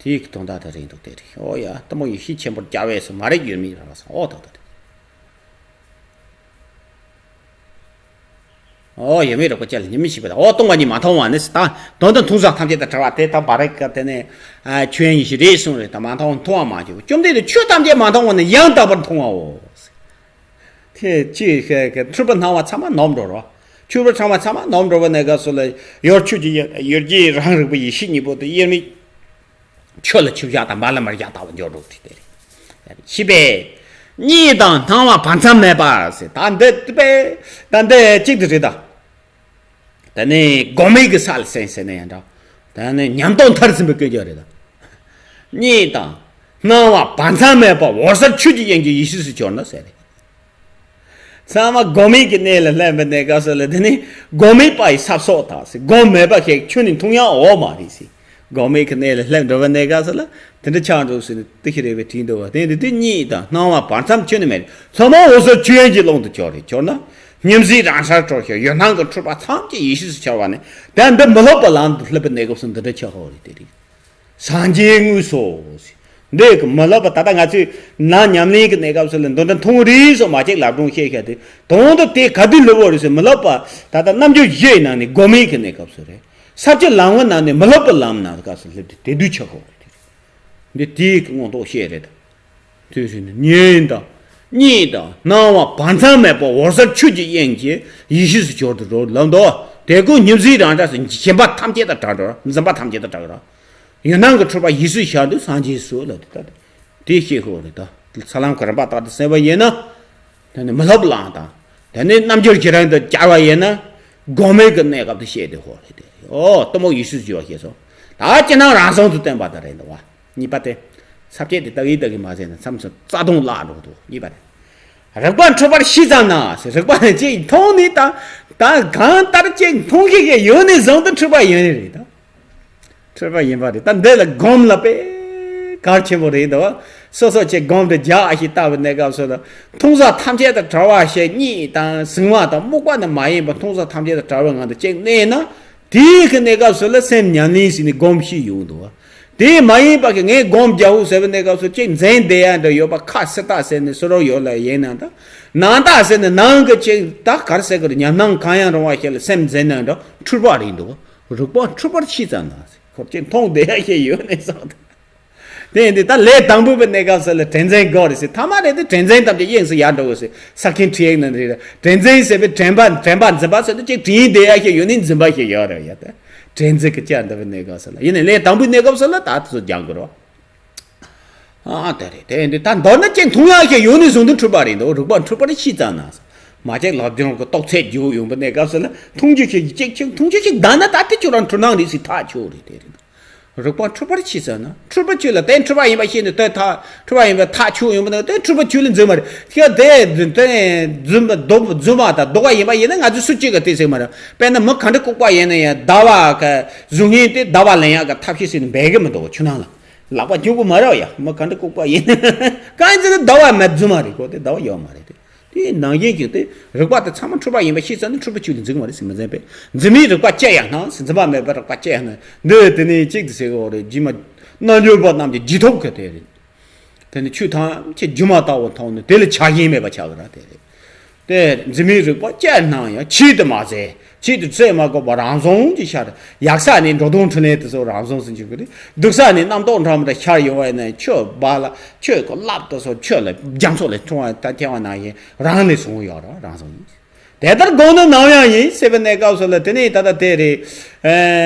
དེའི་དོན་དག་དེ་རེད་འདུག་དེ་རེད། ཨོ་ཡ། གཏི་མུག་ཡེ་ཤེས་ཆེན་པོར་སྦྱར་བས་སོ། མ་རིག་ཡུལ་མེད་རང་ལ་སོང་། ཨོ་ད་ད་དེ། ཨོ་ཡུལ་མེད་རིག་པ་ཅི་ལ་སྙམ་མི་ཤེས་པ་དང་། ཨོ་སྟོང་པ་ཉིད་མ་མཐོང་བ་ནི་ད་དོན་དུ་མཐོང་ས་ཐམས་ཅད་དང་བྲལ་བ་དེ་ད་བ་རེད་ག་དེ་ནས་ཨ་ཆོས་དབྱིངས་ཡེ་ཤེས་རེད་གསུངས་རེད། ད་མ་མཐོང་མཐོང་བ་མ་བྱུང་། བཅོམ་ལྡན་འདས་ཆོས་ཐམས་ཅད་མ་མཐོང་བ་ནི་ཡང་དག་པར་མཐོང་བའོ། དེ་ཅི་ཤེས་གི་འཁྲུལ་པ་སྣང་བ་ཚང་མ་ནོར་འགྲོ་རོ། འཁྲུལ་པ་ཚང་མ་ཚང་མ་ནོར་འགྲོ་བ་ནས་ག་སོ་ལ་ཡོར་ཆུ་ཅི་ཡོར་གྱི་རང་རིག་པ་ཡེ་ཤེས་གཉིས་པོ་དེ་དབྱེར་མེད། ཆོས་ལ་ཆུ་བཞག་དང་མ་ལ་མར་བཞག་ལྟ་བུ་འགྱུར་འགྲོ་དེ་དེ་རེད། ཤེས་པས། གཉིད་དང་སྣང་བ་བར་མཚམས་མེད་པ་ཟེར། ད་འདི་དཔེ། ད་འདི་གཅིག་ཏུ་རེད་ད། ད་ནི་དགོངས་མེད་ཀྱི་ས་ལ་སེམས་ཟེར་ན་ཡང་འདྲ། ད་ནི་ཉམས་རྟོགས་མཐར་ཕྱིན་པའི་སྐད་ཆ་རེད་ད། གཉིད་དང་ སྣང་བ་བར་མཚམས་མེད་པ་འོད་གསལ་ཆོས་ཀྱི་དབྱིངས་ཀྱི་ཡེ་ཤེས་སུ་གྱུར་ན་ཟེར། ཚང་མ་སྒོམ་མེད་ཀྱི་གནས་ལ་སླེབས་པའི་གནས་སྐབས་སུ་ལ་དེ་ནི་སྒོམ་མེད་པ་ཡི་ས་སོགས་དང་ཟེར། སྒོམ་མེད་པ་ཞིག་ཁྱོན་ནས་མཐོང་ཡག་ཡོད་མ་རེད་ཟེར། སྒོམ་མེད་ཀྱི་གནས་ལ་སླེབས་འགྲོ་བའི་གནས་སྐབས་སུ་ལ་དེ་འདྲ་ཆགས་འགྲོ་ཟེར་ནས་ཏི་ཤི་རེ་བའི་བྲིས་འདུག་བ། དེ་འདི་དེ་གཉིས་དང་སྣང་བ་བར་མཚམས་ཁྱོན་ནས་མེད། ཚང་མ་འོད་གསལ་ཆོས་དབྱིངས་ཀྱི་ཀློང་དུ་གྱུར་རེ་གྱུར་ན། སྙོམས་འཛིན་རང་སར་གྲོལ་ཞིང་ཡུལ་སྣང་གི་འཁྲུལ་པ་ཐམས་ཅད་ཡེ་ཤེས་སུ་འཆར་བ་ནི། དེ་འདི་མི་སློབ་པའི་ལམ་དུ་སླེབས་པའི་གནས་སྐབས་སུ་འདི་འདྲ་ཆགས་ཡོད་རེད། དེ་རེད། སངས་རྒྱས་དངོས་སོ། འདི་གི་མི་སློབ་པ་ད་ལྟ་ང་ཚོས་ནང་ཉམས་ལེན་གྱི་གནས་སྐབས་སུ་ལ་འདི་འདྲ་མཐོང་རེད་སོ་མ་ཅིག་ལབ་སྒྲུང་བཤད་བཤད་དེ་དོན་དུ་དེ་ག་དུས་ལབ་པ་རེད་ཟེར། མི་སློབ་པ་ད་ལྟ་རྣམ་འགྱུར་བཞི་ཡི་ནང་ནས་སྒོམ་མེད་ཀྱི་གནས་སྐབས་སུ་རེད། ས་བཅུ་ལམ་གྱི་ནང་ནས་མི་སློབ་པའི་ལམ་ནང་སྐབས་སུ་སླེབས་དུས་དེ་དུས་ཆགས་ཡོད་རེད། འདི་དེའི་མངོན་རྟོགས་བཤད་རེད། དུས་སུ་ནི་ཉིད་དང་གཉིད་དང་སྣང་བ་བར་མཚམས་མེད་པ་འོད་གསལ་ཆོས་ཀྱི་དབྱིངས་ཀྱི་ཡེ་ཤེས་སུ་གྱུར་ཏེ་འགྲོ་ལབ་འདུག་དེ་ཀུན་སྙོམས་འཛིན་རང་སྒྲ་ཟེར། ཞེན་པ་ཐམས་ཅད་དང་བྲལ་འགྲོ། འཛིན་པ་ཐམས་ཅད་དང་བྲལ་འགྲོ། ཡུལ་སྣང་གི་འཁྲུལ་པ་ཡེ་ཤེས་ཤར་དུས་སངས་རྒྱས་སུ་ལ་དེ་ལྟ་སྟེ། དེ་ཤེས་དགོས་རེད། ད་ས་ལམ་གྱི་རིམ་པ་ལྟར་དུ་གསན་པ་ཡིན་ན། དེ་ནི་མི་སློབ་ལམ་དང་། དེ་ནི་རྣམ་འགྱུར་གྱི་རིམ་དུ་བཅར་བ་ཡིན་ན། སྒོམ་མེད་ཀྱི་གནས་སྐབས་དུ་བཤད་དེ་ཧོ་རེད་དེ། ཨོ་གཏི་མུག་ཡེ་ཤེས་སུ་གྱུར་པ་ཞེས་སོ། ད་ཅི་སྣང་རང་བྱུང་དུ་བསྟན་པ་དང་རེད་འདུག་བ། གཉིས་པ་དེ། ས་བཅད་དེ་ལྟ་གི་ལྟ་གི་མ་ཟད་ན་མཚམས་སུ་རྩ་ལྟུང་བརླག་འགྲོ་འདུག་གཉིས་པ་དེ། རིག་པ་འཁྲུལ་པར་ཤེས་ཙམ་ན་ཟེར། རིག་པ་ནི་ཅིག་མཐོང་ནས་ད་ད་གང་ལྟར་ཅིག་མཐོང་ཤེས་ཀྱི་ཡོད་ནས་བཟུང་དུ་འཁྲུལ་པ་ཡོད་ནི་རེད་ད། འཁྲུལ་པ་ཡིན་པ་རེད། ད་འདི་ལ་སྒོམ་ལ་དཔེ་གལ་ཆེན་པོ་རེད་འདུག་སོ་སོ་ཅིག་སྒོམ་དེ་རྒྱག་ཞིག་ལྟ་བའི་གནས་སྐབས་སུ་ལ་མཐོང་ས་ཐམས་ཅད་དང་བྲལ་བ་ཞེས་གཉིད་དང་གཟིང་བ་དང་རྨུགས་པ་ནི་མ་ཡིན་པ་མཐོང་ས་ཐམས་ཅད་དང་བྲལ་བའི་ངང་དུ་ཅིག་གནས་ན། དེའི་གི་གནས་སྐབས་སུ་ལ་སེམས་ཉམས་ལེན་ཞིག་ནས་སྒོམ་ཞིག་ཡོང་འདུག་དེ་མ་ཡིན་པ་གི་ངས་སྒོམ་རྒྱག་ཟེར་བའི་གནས་སྐབས་སུ་ཅིག་འཛིན་བསྡད་ཡ་འདྲ་ཡོད་པ། ཁ་སི་ཏ་ཟེར་ནས་སུ་རོ་ཡོད་ལ་ཡིན་ན་ད། ནང་ཏ་ཟེར་ནས་ནང་གི་ཅིག་ད་གར་ཟེར་གི་རེད། ཉམས་སྣང་གང་ཡང་རུང་བ་ཞིག་ལ་སེམས་འཛིན་ན་འདྲ་འཁྲུལ་པ་རེད་འདུག་རིག་པ་འཁྲུལ་པར་ཤེས་ཙམ་ན་ཟེར། ཁོ་ཅིག་མཐོང་བསྡད་ཡ་ཞིག་ཡོད་ནས་བཟང་ད། དེ་ཡིན་དུས་ད་ལས་དང་པོའི་གནས་སྐབས་སུ་ལ་དྲན་འཛིན་དགོས་རེད་ཟེར། ཐ་མ་རེད་དེ་དྲན་འཛིན་ཐམས་ཅད་དབྱིངས་སུ་ཡར་འགྲོ་དགོས་ཟེར། ས་ཁྱིམ་ཁྲིད་ཡིག་ནང་རེད། དྲན་འཛིན་ཟེར་བའི་དྲན་པ་དྲན་པ་འཛིན་པ་ཟེར་དུས་ཅིག་དྲན་བསྡད་ཡ་ཞིག་ཡོད་ནི་འཛིན་པ་ཞིག་ཡོད་རེད་ཡ། ད་དྲན་འཛིན་གྱི་བཅར་འདུག་པའི་གནས་སྐབས་སུ་ལ་ཡིན་ནའི་ལས་དང་པོའི་གནས་སྐབས་སུ་ལ་ད་དེ་ཚོ་སྦྱང་དགོས་རེད། ཨ་དེ་རེད། དེ་ཡིན་དུས་ད་མདོར་ན་ཅིག་མཐོང་ཡ་ཞིག་ཡོད་ནི་བཟུང་དུ་འཁྲུལ་པ་རེད་འདུག་རིག་པ་འཁྲུལ་པར་ཤེས་ཙམ་ན་ཟེར། མ་ཅིག་ལབ་སྦྱོང་གི་རྟོགས་ཚད་རྒྱུགས་ཡོང་པའི་གནས་སྐབས་སུ་ལ་མཐོང་རྒྱུ་ཞིག་ཅིག་ཅིག་མཐོང་རྒྱུ་ཞིག་ད་ན་ད་དེ་ཁྱོད་རང་འཁྲུལ་སྣང་རེད་ཟེར་ཐག་ཆོད་རེད། དེ་རེད། རིག་པ་འཁྲུལ་པར་ཤེས་ཙམ་ན་འཁྲུལ་པ་ཁྱོད་ལ་དེ་འཁྲུལ་པ་ཡིན་པ་ཤེས་ནས་དེ་ཐག་འཁྲུལ་པ་ཡིན་པ་ཐག་ཆོད་ཡོང་པ་ན་དེ་འཁྲུལ་པ་ཁྱོད་ལ་འཛིན་མ་རེད། ཁྱོད་དེ་དེ་རྫུན་པ་ལྡོག་རྫུན་མ་དང་ལྡོག་པ་ཡིན་པ་ཡིན་ན་ང་ཚོས་སུ་གཅིག་ག་དེ་ཟེར་མ་རེད། དཔེར་ན་མི་ག་འདྲ་ལྐུགས་པ་ཡིན་ན་ཡང་ཟླ་བ་ག་གཟུགས་བརྙན་དེ་ཟླ་བ་ལེན་ཡག་ག་ཐབས་ཤེས་ཟེར་ནས་འབད་གི་མི་འདུག་ཆུ་ནང་ལ་ལག་པ་འཁྱུག་གི་མ་རེད་ཡ། མི་ག་འདྲ་ལྐུགས་པ་ཡིན་ན་གང་ཡིན་ཟེར་ན་ཟླ་བ་མེད་རྫུན་མ་རེད། ཁོ་དེ་ཟླ་བ་ཡོད་མ་རེད་དེ། དེའི་ནང་བཞིན་གྱི་དེ་རིག་པ་དེ་ཚང་མ་འཁྲུལ་པ་ཡིན་པ་ཤེས་ཚར་ན་འཁྲུལ་པ་ཁྱོད་ལ་འཛིན་གི་མ་རེད་ཟེར་མི་འཛིན་པས། འཛིན་མེད་རིག་པ་སྐྱེ་ཡང་སྣང་ཟེར། འཛིན་པ་མེད་པའི་རིག་པ་སྐྱེ་ཡང་སྣང་། འདི་དེ་ནས་གཅིག་ཏུ་ཟེར་གི་རེད། རྗེས་མ་རྣལ་འབྱོར་པ་རྣམས་ཀྱི་རྗེས་ཐོབ་ཀྱི་དེ་རེད། དེ་ནི་ཆོས་ཐམས་ཅད་སྒྱུ་མ་ལྟ་བུ་མཐོང་ནས་དེ་ལ་ཆགས་ཞེན་མེད་པ་ཆགས་གི་རེད། དེ་རེད། དེ་འཛིན་མེད་རིག་པ་སྐྱེ་སྣང་ཡང་ཆེད་དུ་མ་ཟད། ཆེད་དུ་བཙལ་མ་དགོས་པར་རང་བྱུང་གི་ཤར། ཡག་ས་ནས་འགྲོ་དོན་འཕྲིན་ལས་དེ་ཚོ་རང་བྱུང་སུ་འཇུག་གི་རེད། སྡུག་ས་ནས་རྣམ་རྟོག་འདྲ་མི་འདྲ་ཤར་ཡོང་བ་ཡིན་ན་ཆོས་སྦ་ལ་ཆོས་ཀྱི་རླབས་དེ་ཚོ་ཆོས་ལ་རྒྱ་མཚོ་ལས་འཁྲུངས་པ་ལྟར་ཐལ་བ་ན་ཡིན་རང་ལས་བྱུང་ཡོད་རེད། རང་བྱུང་ཡིན། དེ་ལྟར་དགོངས་ན་ནམ་ཡང་ཡིན་ཟེར་བའི་གནས་སྐབས་སུ་ལ་དེ་ནས་ད་ལྟ་དེ་རེད། ཨེ་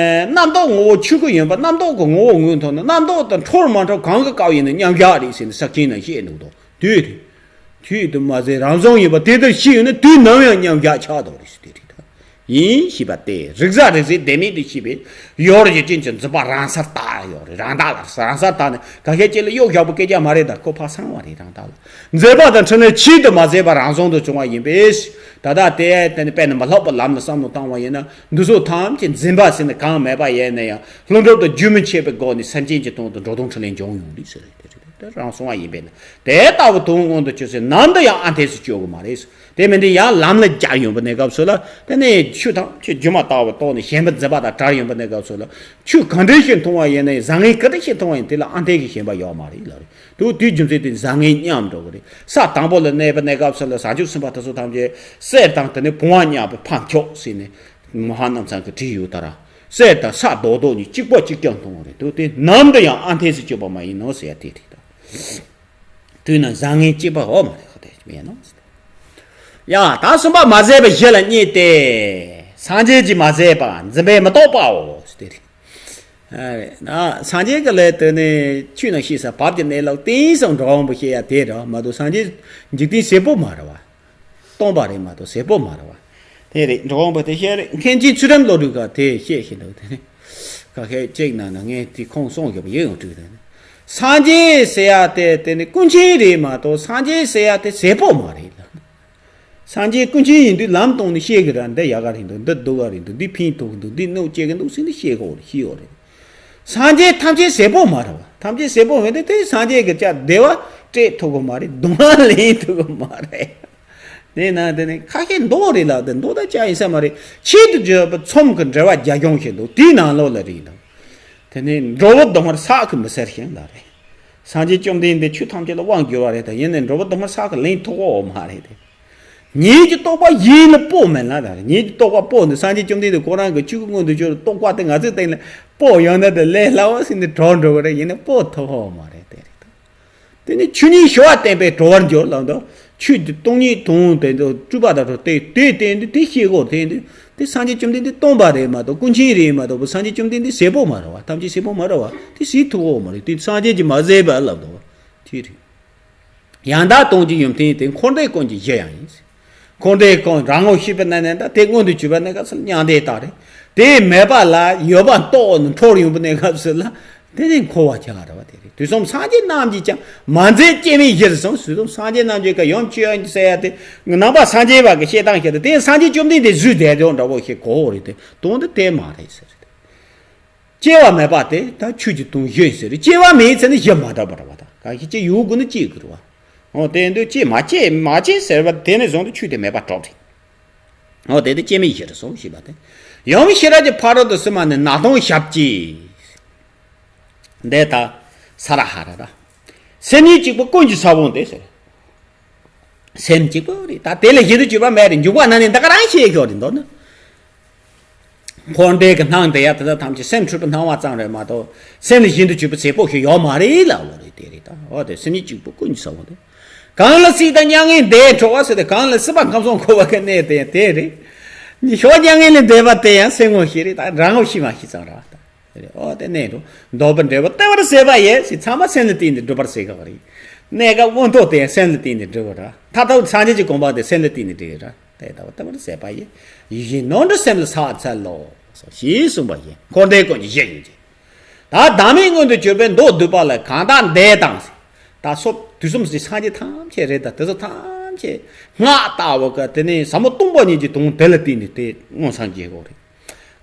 རྣམ་རྟོག་ངོ་བོ་ཆོས་སྐུ་ཡིན་པ་རྣམ་རྟོག་གི་ངོ་བོ་ངོས་མཐོང་ན་རྣམ་རྟོག་དང་འཕྲོར་མ་འཕྲོ་གང་གི་སྐབས་ཡིན་ན་མཉམ་གཞག་རེད་ཟེར་ནས་ས་ཁྱིམ་ན་བཤད་འདུག་དོ། དུས་དེ། དུས་དུ་མ་ཟད་རང་བྱུང་ཡིན་པ་དེ་ལྟར་ཤེས་ཡོད་ན་དུས་ནམ་ཡང་མཉམ་གཞག་ཆགས་དོ་རེད་ཟེར་དེ་རེད་ད། ཡིན་ཞེས་པ་སྟེ་རིག་གསལ་རིག་གསལ་བདེན་མེད་དུ་ཤེས་པས་ཡོད་རེད་ཅན་གྱི་འཛིན་པ་རང་སར་དག་ཡོད་རེད། རང་དག་ལ་རང་སར་དག་ནས་ག་ཤེད་ཅིག་ལ་གཡོ་བཞག་པའི་སྐད་ཆ་མ་རེད། ད་ཁོ་ཕ་སང་བ་རེད། རང་དག་ལ་མཛད་པ་དང་འཕྲིན་ལས་ཆེད་དུ་མ་མཛད་པ་རང་བྱུང་དུ་བྱུང་བ་ཡིན་པས། ད་ལྟ་དེ་དེ་ནི་དཔེར་ན་མི་སློབ་པའི་ལམ་ལ་བསམ་བློ་བཏང་བ་ཡིན་ན་འདི་ཚོ་ཐམས་ཅད་འཛིན་པ་ཟེར་ནས་གང་མེད་པ་ཡིན་ན་ཡང་ལྷུན་གྲུབ་ཏུ་རྒྱུན་མི་འཆད་པའི་སྒོ་ནས་སེམས་ཅན་གྱི་དོན་དུ་འགྲོ་དོན་འཕྲིན་ལས་འབྱུང་ཡོང་དུས་ཟེར་དེ་རེད། དེ་རང་སོང་བ་ཡིན་པས་ན་དེ་ལྟ་བུ་དོན་མངོན་དུ་གྱུར་ཚེ་ནམ་དུ་ཡང་ཨ་འཐས་སུ་སྐྱེ་དགོས་མ་རེད། དེ་མིན་དུ་ཡང་ལམ་ལ་བརྒྱབ་ཡོང་པའི་གནས་སྐབས་སུ་ལ་དེ་ནས་ཆོས་ཐམས་ཅད་སྒྱུ་མ་ལྟ་བུ་རྟོགས་ནས་ཞེན་པ་འཛིན་པ་དང་བྲལ་ཡོང་པའི་གནས་སྐབས་སུ་ལ་ཆོས་ག་འདྲ་ཞིག་མཐོང་བ་ཡིན་ན་ཡང་བཟང་ངན་ག་འདྲ་ཞིག་མཐོང་བ་ཡིན་དེ་ལ་ཨ་འཐས་ཀྱི་ཞེན་པ་ཡོད་མ་རེད་ལ་རེད། དུ་དེའི་རྒྱུ་མཚན་དེ་བཟང་ངན་མཉམ་འགྲོ་གི་རེད། ས་དང་པོ་ལ་གནས་པའི་གནས་སྐབས་སུ་ལ་བྱང་ཆུབ་སེམས་དཔའ་དེ་ཚོ་ཐམས་ཅད་གསེར་དང་དེ་ནས་བུང་བ་མཉམ་པའི་ཕ་མཆོག་ཟེར་ནས་མ་ཧཱ་ནང་ཚན་གྱི་བྲིས་ཡོད་ད་ར། གསེར་དང་ས་རྡོག་རྡོག་གཉིས་གཅིག་པ་གཅིག་རྐྱང་མཐོང་བ་རེད། དུ་དེ་ནམ་དུ་ཡང་ཨ་འཐས་སུ་གྱུར་པ་མ་ཡིན་ནོ་ཟེར་ཡ་དེ་རེད་ད། དུས་ན་བཟང་ངན་གཅིག་པ་འོ་མ་རེད་ཁོ་དེ་མེད་ནོ། ཡ་ད་གསུམ་པ་མ་ཟད་པ་བཞི་ལ་གཉིས་ཏེ། སངས་རྒྱས་ཀྱིས་མ་ཟད་པ་འཛིན་པས་མི་རྟོགས་པའོ་ཟེར་དེ་རེད། ཨ་རེད་ན་སངས་རྒྱས་ཀྱི་ལས་དེ་ནི་ཆོས་རྣམས་ཤེས་ས་བབ་ཀྱི་གནས་ལུགས་གཏིང་ཟབ་འགྲོ་འོང་པོ་ཤེས་ཡ་དེ་རེད་མ་གཏོགས་སངས་རྒྱས་འཇིག་རྟེན་ཟེར་པོ་མ་རེད་བ། སྟོང་པ་རེད་མ་གཏོགས་ཟེར་པོ་མ་རེད་བ། དེ་རེད་འགྲོ་འོང་པོ་དེ་ཤེས་རེད། མཁན་ཆེན་ཚུལ་ཁྲིམས་བློ་གྲོས་ཀ་དེ་ཤེས་ཤེས་འདུག་དེ་ནི། ཁ་ཤས་གཅིག་ན་ན་ངས་དེ་ཁོང་གསུང་གི་བ་ཡིན་ཡང་དྲུག་དེ་ནི། སངས་རྒྱས་ཟེར་ཡ་དེ་དེ་ནི་ཀུན་མཁྱེན་རེད་མ་གཏོགས། སངས་རྒྱས་ཟེར་ཡ་དེ་ཟས་པོ་མ་རེད་ལ། སངས་རྒྱས་ཀུན་མཁྱེན་ཡིན་དུས་ལམ་སྟོན་ནས་བཤད་གི་ར། འདི་ཡག་ག་རེད་འདུག་འདི་སྡུག་ག་རེད་འདུག་འདི་ཕན་ཐོགས་གི་འདུག་འདི་གནོད་སྐྱེལ་གི་འདུག་ཟེར་ནས་བཤད་གི་ཡོད་རེད། སངས་རྒྱས་ཐམས་ཅད་ཟས་པོ་མ་རེད་བ། ཐམས་ཅད་ཟས་པོ་མེད་དེ་དེ་སངས་རྒྱས་ཀྱི་ཅག་བདེ་བ་སྤྲད་ཐུབ་གི་མ་རེད། སྡུག་བསྔལ་ལེན་ཐུབ་གི་མ་རེད། དེས་ན་དེ་ནི་ཁ་ཤས་མདོ་རེད་ལ། དེ་མདོ་དང་ཅག་ཡིན་ས་མ་རེད། ཆེད་དུ་བརྗོད་པའི་ཚོམས་ཀྱི་འགྲེལ་པ་རྒྱ་གཞུང་ཞིག་འདུག་དེའི་ནང་ལོགས་ལ་རེད་འདུག་དེ་ནི་འགྲོ་བ་སྡུག་བསྔལ་བསགས་ཀྱིས་མི་ཟད་ཞིང་ལ་རེད། སངས་རྒྱས་བཅོམ་ལྡན་འདས་ཆོས་ཐམས་ཅད་ལ་དབང་བསྒྱུར་བ་རེད་དང་། ཡིན་ནའི་འགྲོ་བ་སྡུག་བསྔལ་བསགས་ཀྱིས་ལེན་ཐུབ་ཀྱི་མ་རེད་དེ། ཉིད་ཀྱི་རྟོགས་པ་ཡིན་ལ་སྤོ་མེད་ལ་ད་རེད། ཉིད་ཀྱི་རྟོགས་པ་སྤོ་ནི་སངས་རྒྱས་བཅོམ་ལྡན་འདས་ཁོ་རང་གི་ཆོས་ཀྱི་མངོན་དུ་གྱུར་རྟོགས་པ་དེ་ང་ཚོའི་སྟེང་ལ་སྤོ་ཡོང་ན་དེ་ལས་སླ་བོ་ཟིན་ཏེ་གྲོལ་འགྲོ་གི་རེད། ཡིན་ནའི་སྤོ་ཐུབ་ཀྱི་མ་རེད་དེ་རེད་དང་། དེ་ནི་ཆོས་ཉིད་ཞི་བ་བསྟན་པས་གྲོལ་བར་འགྱུར་ལབ་འདུག་ཆོས་ཀྱི་སྟོང་ཉིད་དོན་དེ་ཚོ་སྤྲུལ་པ་དང་འགྲོ་དེ་དེ་བསྟན་དུས་དེ་ཤེས་དགོས། དེ་དུས་དེ་སངས་རྒྱས་བཅོམ་ལྡན་འདས་སྟོན་པ་རེད་མ་གཏོགས་ཀུན་མཁྱེན་རེད་མ་གཏོགས་སངས་རྒྱས་བཅོམ་ལྡན་འདས་ཟས་པོ་མ་རེད་བ། ཐམས་ཅད་ཟས་པོ་མ་རེད་བ། དེ་ཟས་ཐུབ་ཀྱི་མ་རེད། དེ་སངས་རྒྱས་ཀྱིས་མ་ཟས་པ་ལབ་འདུག་བ། དེ་རེད། ཡང་དག་དོན་གྱི་ཡོན་ཏན་དེ་འཁོར་འདས་ཀུན་གྱི་གཞི་ཡང་ཡིན། འཁོར་འདས་ཀུན་རང་ངོ་ཤེས་པའི་གནས་ནས་ད་དེ་མངོན་དུ་གྱུར་པའི་གནས་སྐབས་སུ་མྱང་འདས་དག་རེད། དེ་མེད་པ་ལ་ཡོད་པ་རྟོགས་ནས་འཁོར་ཡོང་པའི་གནས་སྐབས་སུ་ལ་དེ་ནི་འཁོར་བ་ཆགས་རེད་བ། དེ་རེད། དུས་གསུམ་སངས་རྒྱས་རྣམས་ཀྱིས་ཀྱང་མ་མཛད་སྐྱེ་མེད་གཞིར་གསུངས། དུས་གསུམ་སངས་རྒྱས་རྣམས་ཀྱིས་ཀྱང་ཡུམ་ཆོས་དབྱིངས་ཟེར་ཡ་དེ་ནང་པ་སངས་རྒྱས་པ་གི་བཤད་སྟངས་ཤིག་རེད། དེ་སངས་རྒྱས་བཅོམ་ལྡན་འདས་བཟོས་བསྡད་དོན་འདྲ་བོ་ཞིག་གོ་རེད་དེ། དོན་དེ་དེ་མ་རེད་ཟེར། སྐྱེ་བ་མེད་པ་དེ་ད་ཆོས་ཀྱི་དོན་གཞི་ཟེར། སྐྱེ་བ་མེད་ཚེ་ནི་གཞི་མ་དག་པ་རེད་བ། ད་གང་ཞིག་སྐྱེ་ཡོད་དགོས་ན་སྐྱེ་དགོས་རེད་བ། འོ་དེ་འདོད་སྐྱེ་མ་སྐྱེ་མ་སྐྱེ་ཟེར་བ་དེ་ནས་བཟུང་སྟེ་ཆོས་དེ་མེད་པ་གྲུབ་རེད། འོ་དེ་དེ་སྐྱེ་མེད་གཞིར་གསུངས་ཞེས་པ་དེ། ཡུམ་ཤེས་རབ་ཀྱི་ཕ་རོལ་ཏུ་སུན་མ་ནི་ནག་དོང་ཞབས་ཀྱི། འདི་ད་ས་ར་ཧ་ར་ད། སེམས་ཉིད་གཅིག་པུ་ཀུན་གྱི་ས་བོན་ཏེ་ཟེར། སེམས་གཅིག་པུ་རེད། ད་དེ་ལས་གཞན་དུ་གྱུར་པ་མེད་རེད། འཇུག་པ་ན་ནི་འདི་ག་རང་ཤེས་ཤོག་རེད་འདོད་ན། འཁོར་འདས་ཀྱི་སྣང་དེ་ཡ་དེ་དག་ཐམས་ཅད་སེམས་འཁྲུལ་པའི་སྣང་བ་ཙམ་རེད་མ་གཏོགས་སེམས་ལས་གཞན་དུ་གྱུར་པའི་ཟས་པོ་ཞིག་ཡོད་མ་རེད་ལབ་པ་རེད། དེ་རེད་ད། འོ་དེ་སེམས་ཉིད་གཅིག་པུ་ཀུན་གྱི་ས་བོན་ཏེ། གང་ལ་སྲིད་དང་མྱ་ངན་འདས་འཕྲོ་བ་ཟེར་ཏེ། གང་ལ་སྲིད་པ་ཁམས་གསུམ་འཁོར་བ་གི་གནས་དེ་དེ་རེད། ཉི་ཤོ་མྱ་ངན་ལས་འདས་པ་དེ་ཡང་སེམས་ངོ་ཤེས་རེད། ད་རང་ངོ་ཤེས་མ་ཤེས་ཙམ་རེད་བ། ད་དེ་རེད། འོ་དེ་གནས་འགྲོ་འདོད་པའི་འབྲས་བུ་ལྟེ་བར་ཟད་པ་ཡིས་ཟེར། ཚང་མ་སེམས་ལ་བརྟེན་ནས་འགྲུབ་པར་ཟེར་གི་རེད། གནས་སྐབས་མངོན་མཐོ་དེ་ཡང་སེམས་ལ་བརྟེན་ནས་འགྲུབ་པ་རེད། མཐར་ཐུག་སངས་རྒྱས་ཀྱི་གོ་འཕང་དེ་སེམས་ལ་བརྟེན་ནས་འགྲུབ་ཀྱི་རེད། དེ་ལྟ་བུ་ལྟེ་བར་ཟད་པ་ཡིས། ཡིད་བཞིན་ནོར་འདྲ་སེམས་ལ་བསགས་འཚལ་ལོ། ཞེས་གསུངས་པ་ཡིན། འཁོར་འདས་ཀུན་གྱི་གཞི་ཡིན་གྱི། ད་བདག་མེད་མངོན་དུ་གྱུར་པའི་མདོ་སྡུད་པ་ལ་གང་དག་འདས་དང་། ད་སོབ་དུས་གསུམ་གྱི་སངས་རྒྱས་ཐམས་ཅད་རེད། ད་དེ་ཚོ་ཐམས་ཅད་སྔགས་ལྟ་བུ་གི་དེ་ནས་ཟབ་མོ་སྟོང་པ་ཉིད་ཀྱི་དོན་དེ་ལ་བརྟེན་ནས་དེ་མངོན་སངས་རྒྱས་དགོས་རེད།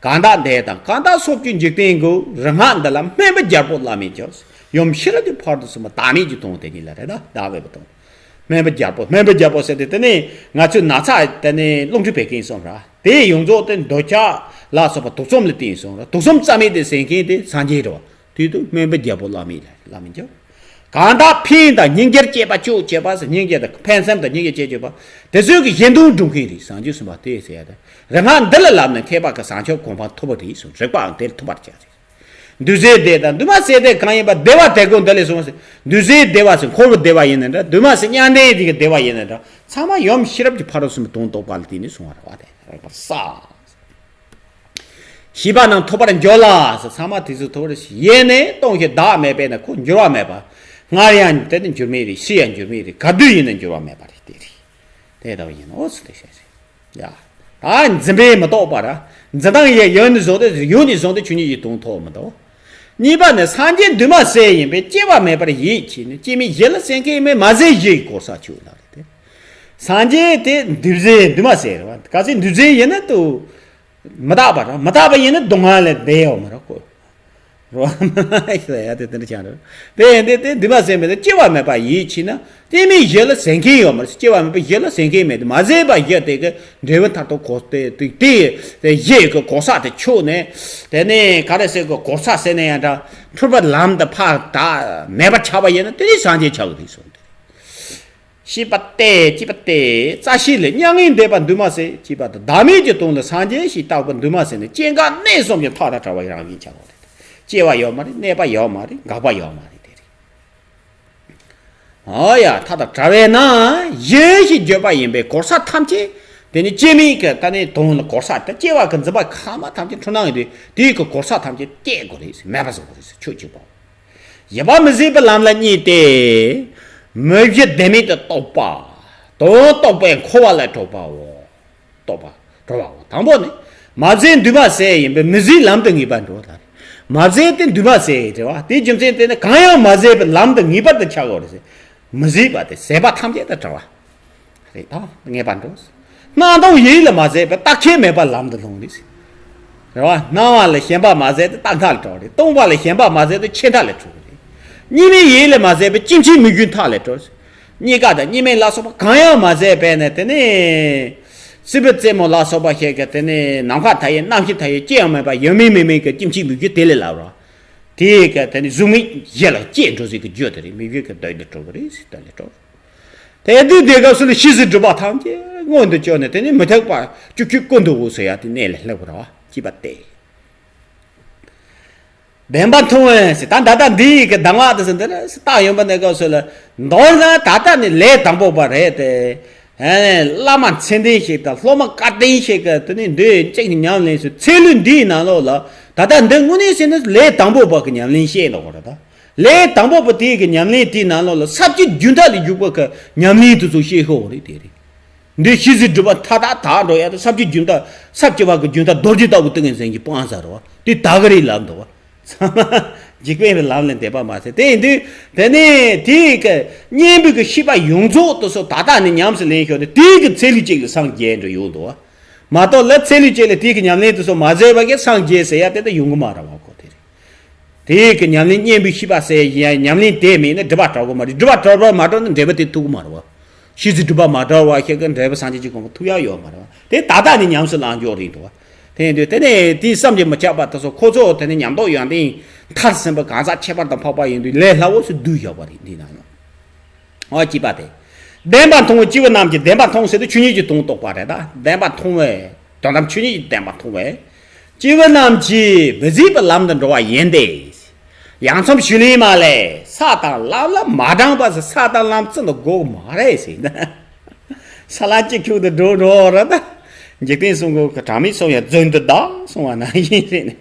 གང་དག་འདས་དང་། གང་དག་སོབ་ཀྱི་འཇིག་རྟེན་གྱི་རིག་སྔགས་འདི་ལ་སྨན་པའི་རྒྱལ་པོ་བླ་མེད་ཀྱང་། ཡུམ་ཤེས་རབ་ཀྱི་ཕ་རོལ་ཏུ་སུན་མ་བདག་མེད་ཀྱི་དོན་དེ་ཉིད་ལ་རེད། ད་བདག་མེད་པའི་དོན། སྨན་པའི་རྒྱལ་པོ། སྨན་པའི་རྒྱལ་པོ་ཟེར་དེ་དེ་ནས་ང་ཚོས་ན་ཚ་དེ་ནས་རླུང་མཁྲིས་བད་ཀན་གསུམ་ར། དེ་ཡོངས་རྫོགས་དེ་འདོད་ཆགས་ལ་སོགས་པ་དུག་གསུམ་ལ་བརྟེན་གསུམ་ར། དུག་གསུམ་རྩ་མེད་དེ་ཟད་མཁན་དེ་སངས་རྒྱས་རེད་བ། དེ་དུས་སྨན་པའི་རྒྱལ་པོ་བླ་མེད་ལ་བླ་མེད་ཀྱང་། གང་དག་ཕན་དང་སྙིང་རྗེར་བཅས་པ་སྤྱོད་བྱེད་པ་ཟེར། སྙིང་རྗེ་དང་ཕན་སེམས་དང་སྙིང་རྗེ་བཅས་བྱེད་པ་དེ་ཚོའི་གི་གཞན་དོན་སྒྲུབ་མཁན་རེད། བྱང་ཆུབ་སེམས་དཔའ་དེ་ཟེར་ཡ་དེ། རིག་སྔགས་འདི་ལ་བསླབས་ནས་མཁས་པ་གི་བྱང་ཆུབ་གོ་འཕང་ཐོབ་པ་རེད་གསུངས། རིག་པའང་དེར་ཐོབ་པར་བྱ་ཟེར། འདུས་བྱས་བདེ་དང་འདུས་མ་བྱས་བདེ་གང་ཡིན་པ། བདེ་བ་དེ་ཀུན་འདི་ལས་བྱུང་བ་ཟེར། འདུས་བྱས་བདེ་བ་ཟེར་འཁོར་བའི་བདེ་བ་ཡིན་ན་འདྲ། འདུས་མ་བྱས་མྱང་འདས་དེ་གི་བདེ་བ་ཡིན་ན་འདྲ། ཚང་མ་ཡུམ་ཤེས་རབ་ཀྱི་ཕ་རོལ་སུན་མའི་དོན་རྟོགས་པ་ལ་བརྟེན་ནས་བྱུང་བ་རེད་བ། དེ་རེད་པར་ས། ཤེས་པ་རྣམས་ཐོབ་པར་འགྱུར་ལ་ཟེར། ཚང་མ་དེ་ཚོ་ཐོབ་པར་ཡེ་ནས་སྟོང་ཞིང་བདག་མེད་པས་ན་ཁོ་འགྱུར་བ་མེད་པ། སྔར་ཡང་དེ་ནི་འགྱུར་མེད་རེད། སྲིད་ཡང་འགྱུར་མེད་རེད། ག་དུས་ཡིན་ན་འགྱུར་བ་མེད་པ་རེད། དེ་རེད། དེ་ལྟ་བུ་ཡིན་ནོ་ཟེར་ཏེ་བཤད་ཟེར། ཡ། ད་འཛིན་པས་མི་རྟོགས་པར། འཛིན་སྟངས་ཡང་ཡོད་ནས་བཟུང་སྟེ་ཡོད་ནས་བཟུང་སྟེ་ཆོས་ཉིད་ཀྱི་དོན་ཐོབ་མི་འདུག་གཉིས་པ་ནི་སངས་རྒྱས་འདུས་མ་བྱས་ཡིན་པས་སྐྱེ་བ་མེད་པར་ཡིད་ཆེས་ནས་སྐྱེ་མེད་གཞི་ལ་སེམས་ཁེངས་མེད་མ་བྱས་གཞི་ཡི་གོ་ས་ཆོད་ལ་རེད་དེ། སངས་རྒྱས་དེ་འདུས་བྱས་འདུས་མ་བྱས་རེད་བ། གལ་སྲིད་འདུས་བྱས་ཡིན་ན་དུ། མི་རྟག་པ་རེད། མི་རྟག་པ་ཡིན་ན་སྡུག་བསྔལ་ལས་འདས་ཡོད་མ་རེད་ཁོ། རོ། ཡ་དེ་དེ་འདྲ་ཆགས་འགྲོ། དེ་ཡིན་དེ་དེ་འདུས་མ་བྱས་མེད་དེ་སྐྱེ་བ་མེད་པ་ཡིད་ཆེས་ན་སྐྱེ་མེད་གཞི་ལ་སེམས་ཁེངས་ཡོད་མ་རེད། སྐྱེ་བ་མེད་པའི་གཞི་ལ་སེམས་ཁེངས་མེད་དེ་མ་བྱས་པ་གཞི་དེ་གི་འབྲས་བུ་མཐར་ཐུག་གོ་དེ་དེ་དེ་གཞི་གི་གོ་ས་དེ་ཆོད་ནས་དེ་ནས་ག་རེ་ཟེར་གི་གོ་ས་ཟེར་ན་ཡང་འདྲ་འཁྲུལ་པ་ལམ་དུ་ཕར་ད་མེད་པ་ཆགས་པ་ཡིན་ན་དེ་ནི་སངས་རྒྱས་ཆགས་གི་རེད་གསུངས་ཏེ། ཤེས་པ་སྟེ་སྐྱེས་པ་སྟེ་རྩ་ཤེ་ལས་མྱ་ངན་འདས་པ་འདུས་མ་བྱས་སྐྱེས་པ་དང་བདག་མེད་ཀྱི་དོན་ལ་སངས་རྒྱས་ཞེས་བཏགས་པ་འདུས་མ་བྱས་ནི་སྐྱེ་འགག་གནས་གསུམ་གྱི་མཐའ་དང་བྲལ་བ་རང་བཞིན་ཆགས་པ་རེད། སྐྱེ་བ་ཡོད་མ་རེད། གནས་པ་ཡོད་མ་རེད། འགག་པ་ཡོད་མ་རེད་དེ་རེད། ཨོ་ཡ་མཐའ་དང་བྲལ་བས་ན་གཞི་ཞེས་བརྗོད་པ་ཡིན་པས་གོ་ས་ཐམས་ཅད་དེ་ནི་སྐྱེ་མེད་ཀྱི་ད་ནི་དོན་ལ་གོ་ས་དེ་སྐྱེ་བ་གི་འཛིན་པ་ཁ་མ་ཐམས་ཅད་འཁྲུལ་སྣང་ཡིན་དུས་དེའི་གི་གོ་ས་ཐམས་ཅད་སྐྱེ་དགོས་རེད། མེད་པ་བཟོ་དགོས་རེད། ཆོས་གཅིག་པ། ཡིན་པ་མི་བཟད་པའི་ལམ་ལ་བསྙེགས་ཏེ། མི་བཞི་ལྡན་མིན་དུ་རྟོགས་པ། དོན་རྟོགས་པས་འཁོར་བ་ལས་གྲོལ་བའོ། རྟོགས་པ་གྲོལ་བའོ། དང་པོ་ནི། མ་བྱས་འདུས་མ་བྱས་ཡིན་པས་མི་བཟད་ལམ་དུ་ངེས་པར་འགྲོ་ལ། མ་ཟད་དེ་འདུས་མ་ཟད་རེད་བ། དེའི་རྒྱུ་མཚན་དེ་ནི་གང་ཡང་མ་ཟད་པའི་ལམ་དུ་ངེས་པར་དུ་འཆར་དགོས་རེད་ཟེར། མི་ཟད་པ་དེ་ཟད་པ་ཐམས་ཅད་དང་བྲལ་བ་རེད། ད་ངེས་པར་འགྲོ། སྣང་སྟོང་ཡིད་ལ་མ་ཟད་པའི་རྟག་ཁྱེར་མེད་པ་ལམ་དུ་ལྷུང་རེད་ཟེར། རེད་བ། སྣང་བ་ལ་ཞེན་པ་མ་ཟད་དེ་རྟག་མཐའ་ལ་གྲོལ་རེད། སྟོང་པ་ལ་ཞེན་པ་མ་ཟད་དེ་ཆོས་མཐའ་ལ་གྲོལ་རེད། གཉིས་མེད་ཡིད་ལ་མ་ཟད་པའི་སྐྱེ་མཆེད་མིག་རྒྱུའི་མཐའ་ལ་གྲོལ། གཉིས་ཀ་དང་གཉིས་མེད་ལ་སོགས་པ་གང་ཡང་མ་ཟད་པས་ནས་དེ་ནས། སྲིད་པའི་རྩེ་མོ་ལ་སོགས་པ་ཞིག་གི་དེ་ནས་ནམ་མཁའ་མཐའ་ཡས་རྣམ་ཤེས་མཐའ་ཡས་ཅི་ཡང་མེད་པ་ཡོད་མིན་མེད་མིན་གྱི་སྐྱེ་མཆེད་མིག་རྒྱུ་དེ་ལས་ལབ་རོགས། དེ་ག་དེ་ནི་གཟུགས་མེད་ཡེ་ལ་སྐྱེས་འགྲོ་ཟིག་གི་རྒྱུ་དེ་རེད། མི་རྒྱུད་ཀྱི་དོན་དུ་གྲུབ་པ་རེད་ཟེར། དོན་དུ་གྲུབ། དེ་དུས་དེ་སྐབས་སུ་ལ་ཤེས་བྱའི་སྒྲིབ་པ་ཐམས་ཅད་མངོན་དུ་གྱུར་ནས་དེ་ནི་མི་ཐེག་པ་བཅུ་གཅིག་ཀུན་ཏུ་འོད་ཟེར་ཡ་དེ་གནས་ལ་སླེབས་པ་རེད་བ། ཅེས་པ་སྟེ། བདེན་པ་མཐོང་བས་ཟེར། ད་ད་ལྟ་འདི་ཡི་གི་གདམས་ངག་དེ་ཟེར་འདི་རེད་ཟེར་བཏགས་ཡོང་པ་ནས་སྐབས་སུ་ལ། མདོར་ན་ད་ལྟ་ནི་ལས་དང་པོ་པ་རེད་དེ། ཨ་ནི་བླ་མ་མཚན་ལྡན་ཞིག་དང་སློབ་མ་བཀའ་དྲིན་ཞིག་གི་དེ་ནི་འདི་གཅིག་ཉམས་ལེན་ཞུ་ཚེ་ལུས་འདིའི་ནང་ལོགས་ལ། ད་ལྟ་འདི་དངོས་གནས་ཟེར་ན་ལས་དང་པོ་པ་གི་ཉམས་ལེན་བཤད་འདུག་གོ་ར། ད་ལས་དང་པོ་པ་དེ་གི་ཉམས་ལེན་དེའི་ནང་ལོགས་ལ་ས་བཅུ་རྒྱུན་མཐའ་ལ་འཇུག་པ་གི་ཉམས་ལེན་དེ་ཚོ་བཤད་ཤོག་རེད། དེ་རེད། འདི་ཤེས་བྱའི་སྒྲིབ་པ་མཐའ་དག་དག་འགྲོ་ཡ་དང་ས་བཅུ་རྒྱུན་མཐའ་ས་བཅུ་པ་གི་རྒྱུན་མཐའ་རྡོ་རྗེ་ལྟ་བུ་ཏིང་ངེ་འཛིན་གྱི་སྤང་བྱ་རེད་བ། དེ་དག་གི་རེད་ལབ་འདུག་བ། ཚང་མ་འཇིག་པའི་ལམ་ལས་འདས་པ་མ་ཟད་དེ་ཡིན་དུས་དེ་ནས་དེའི་གི་གཉེན་པོའི་གི་ཤེས་པ་ཡོངས་རྫོགས་དེ་ཚོ་ད་ལྟ་ནས་ཉམས་སུ་ལེན་ཤོག་དེ་དེའི་གི་ཚེ་ལུས་གཅིག་ལ་སངས་རྒྱས་འགྲོ་ཡོང་འདུག་བ། མ་གཏོགས་ལ་ཚེ་ལུས་གཅིག་ལ་དེའི་གི་ཉམས་ལེན་དེ་ཚོ་མ་བྱས་པ་གི་སངས་རྒྱས་ཟེར་ཡ་དེ་ད་ཡོང་གི་མ་རེད་བ། གོ་དེ་རེད། དེའི་གི་ཉམས་ལེན་གཉེན་པོའི་ཤེས་པ་ཟེར་ཡ་ཉམས་ལེན་དེ་མེད་ན་སྒྲིབ་པ་བྲལ་གི་མ་རེད། སྒྲིབ་པ་བྲལ་བ་མ་གྲོལ་ན་འབྲས་བུ་དེ་ཐོབ་གི་མ་རེད་བ། ཤེས་བྱའི་སྒྲིབ་པ་མ་བྲལ་བ་ཞིག་གི་འབྲས་བུ་སངས་རྒྱས་ཀྱི་གོ་འཕང་ཐོབ་ཡ་ཡོད་མ་རེད་བ། དེ་ད་ལྟ་ནས་ཉམས་སུ་བླང་རྒྱུ་རེད་འདུག་བ། དེ་ཡིན་དུས་དེ་ནས་དེའི་བསམ་གྱིས་མི་ཁྱབ་པ་དེ་ཚོ་ཁོ་ཚོ་དེ་ནས་ཉམས་རྟོགས་ཡོན་ཏན་མཐར་ཕྱིན་པ་གང་ཟག་ཁྱད་པར་དུ་འཕགས་པ་ཡིན་དུས་ལས་སླ་བོ་ཞིག་བསྡུས་བཞག་པ་རེད། འདི་ན་ཡང་། འོ་སྐྱེས་པ་དེ། བདེན་པ་མཐོང་བས་སྐྱེས་བུ་རྣམས་ཀྱིས། བདེན་པ་མཐོང་ཟེར་དུས་ཆོས་ཉིད་ཀྱི་དོན་རྟོགས་པ་རེད། ད་བདེན་པ་མཐོང་བས་དོན་དམ་ཆོས་ཉིད་ཀྱི་བདེན་པ་མཐོང་བས། སྐྱེས་བུ་རྣམས་ཀྱིས་མི་བཟད་པའི་ལམ་དུ་འགྲོ་བ་ཡིན་ཏེ། ཡང་མཚམས་ཞུ་ལེན་མ་ལས་ས་དང་ལམ་ལ་མ་དྲངས་པ་ཟེར། ས་དང་ལམ་བརྩི་འདུག་དགོས་མ་རེད་ཟེར་ན། ས་ལམ་གཅིག་ཁྱུག་ཏུ་འགྲོ་འགྲོ་ར་ད། འཇིག་རྟེན་གསུམ་མགོན་གྱི་གྲངས་མེད་གསུམ་ཡང་རྫུན་དུ་བདག་གསུང་བ་ནང་བཞིན་ཟེར་ནས།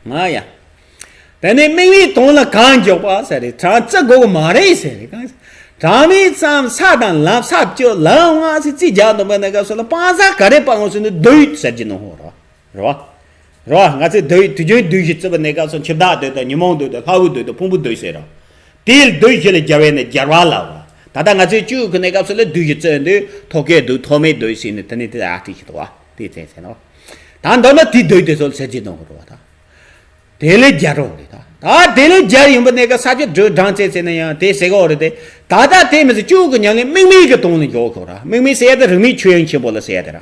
ང་ཡ། དེ་ནས་དམིགས་མེད་དོན་ལ་གང་འཇོག་པ་ཟེར་རེད། དྲང་བརྩི་དགོས་གི་མ་རེད་ཟེར་རེད། གང་། གྲངས་མེད་ཙམ་ས་དང་ལམ་ས་བཅུ་ལམ་ལྔ་ཟེར་རྩིས་རྒྱག་འདུག་པ་ནས་སྐབས་སུ་ལ་སྤང་བྱ་ག་རེ་སྤང་དགོས་ཟེར་ན་བདུད་ཟེར་གྱི་ནོ་ཧོ་རོ། རོ། རོ། ང་ཚོས་བདུད་དུས་རྒྱུན་བདུད་བཞི་བརྩི་བ་ནས་སྐབས་སུ་འཆི་བདག་བདུད་དང་ཉོན་མོངས་བདུད་དང་ལྷ་བུ་བདུད་དང་ཕུང་པོ་བདུད་ཟེར་རོ། དེ་བདུད་བཞི་ལ་སྦྱར་བས་ནས་སྦྱར་བ་ལ་རོ། ད་ལྟ་ང་ཚོས་བཅུ་གི་གནས་སྐབས་སུ་ལ་བདུད་བཞི་བརྩི་འདུག་ཐོག་ཁའི་བདུད་ཐོག་མའི་བདུད་ཟེར་ནས་དེ་ནས་དེ་ཨ་ཏི་ཞིག་འདུག་བ། དེ་ཚན་ཟེར་ནོ། ད་མདོར་ན་དེ་བདུད་དེ་ཚོ་ལ་ཟེར་གྱི་འདུག་རོ་བ་ད། དེ་ལས་རྒྱལ་རོགས་རེད་ད། ད་དེ་ལས་རྒྱལ་ཡིན་པ་གནས་སྐབས་ས་བཅུ་དྲུག་བགྲང་བྱས་ཟེར་ན་ཡང་དེ་ཟེར་གོ་རེད་དེ། ད་ལྟ་དེ་མི་ཟེར་བཅུ་གི་ཉམས་ལེན་དམིགས་མེད་ཀྱི་དོན་ལ་འཇོག་ཤོག་ར། དམིགས་མེད་ཟེར་ཡ་དེ་རིགས་མེད་ཆོས་དབྱིངས་ཆེན་པོ་ལ་ཟེར་ཡ་དེ་ར།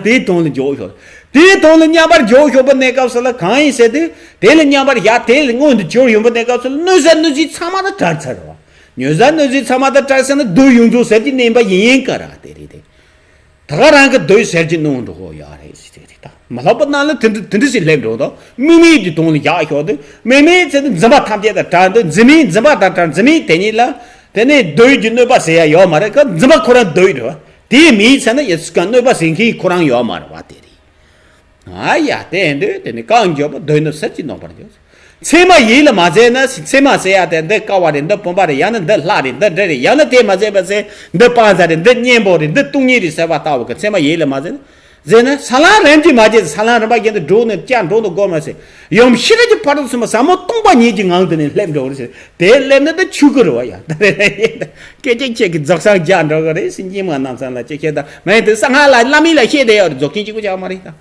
དེའི་དོན་ལ་འཇོག་ཤོག་དེའི་དོན་ལ་མཉམ་པར་འཇོག་ཤོག་པ་གནས་སྐབས་སུ་ལ་གང་ཡིན་ཟེར་དུས་དེ་ལ་མཉམ་པར་བཞག་དེ་ལ་མངོན་དུ་གྱུར་ཡོང་པ་གནས་སྐབས་སུ་ལ་གནོད་བྱ་གནོད་བྱེད་ཚང་མ་ད་བྲལ་ཚར་ར་བ། གནོད་བྱ་གནོད་བྱེད་ཚང་མ་ད་བྲལ་ཟེར་ན་བདུད་ཡོངས་རྫོགས་ཟེར་གྱི་མིན་པ་ཡིན་ཡིན་ཀ་ར་དེ་རེད་དེ། ད་ག་རང་གི་བདུད་ཟེར་གྱི་ནོ་འགྲོ་གོ་ཡ་རེད་ཟེར་རེད་ད། མ་ལྷག་པ་རྣམས་ལ་དེ་འདྲ་དེ་འདྲ་ཞིག་སླེབས་འགྲོ་དོ། དམིགས་མེད་ཀྱི་དོན་ལ་བཞག་ཤོག་དུས་དམིགས་མེད་ཚེ་དུ་འཛིན་པ་ཐམས་ཅད་དང་བྲལ་འདུག་འཛིན་མེད་འཛིན་པ་དང་བྲལ། འཛིན་མེད་དེ་ཉིད་ལ་དེ་ནས་བདུད་ཀྱི་གནོད་པ་ཟེར་ཡ་ཡོད་མ་རེད། ག་འཛིན་པ་ཁོ་རང་བདུད་རེད་བ། དེ་མིན་ཚེ་ན་ཡ་སུ་ག་གནོད་པ་ཟེར་མཁན་ཁོ་རང་ཡོད་མ་རེད་བ་དེ་རེད། ཨ་ཡ་དེ་འདོད་དེ་ནི་གང་འགྱོ་བ་བདུད་ནི་ཟེར་གྱི་ནོ་པར་འགྱོ། མཚན་མ་ཡིད་ལ་མ་ཟད་ན་མཚན་མ་ཟེར་ཡ་དེ་འདི་ཀ་བ་རེད། འདི་བུམ་པ་རེད། ཡང་ན་འདི་ལྷ་རེད། འདི་འདྲེ་རེད། ཡང་ན་དེ་མ་ཟད་པ་ཟེར་འདི་སྤང་བྱ་རེད། འདི་གཉེན་པོ་རེད། འདི་སྟོང་ཉིད་རེད་ཟེར་བ་ལྟ་བུ་གི་མཚན་མ་ཡིད་ལ་མ་ཟད་ན་ཟེར་ན་ས་ལམ་རིམ་གྱིས་མ་བརྒྱུད་ས་ལམ་རིམ་པ་བརྒྱུད་དུ་འགྲོ་ནས་བསྐྱར་འགྲོ་འདུག་དགོས་མ་ཟེར། ཡུམ་ཤེས་རབ་ཀྱི་ཕ་རོལ་ཏུ་སོན་པ་ཟབ་མོ་སྟོང་པ་ཉིད་ཀྱི་ངང་དུ་ནས་སླེབས་འགྲོ་རེད་ཟེར། དེ་སླེབས་ན་ད་ཆོས་སྐུ་རེད་བ་ཡ། ད་རེད་སྐད་ཅིག་ཁྱེད་ཀྱི་རྫོགས་སངས་རྒྱས་འགྲོ་གི་རེད་ཟེར། སྙིང་མ་ནང་ཚང་ལ་ཅི་བཤད་ད་མེད་དུ་ས་སྔ་ལ་བླ་མའི་ལ་བཤད་བསྡད་ཡོད་རེད། རྫོགས་ཆེན་གཅིག་པུ་ཆགས་མ་རེད་ད།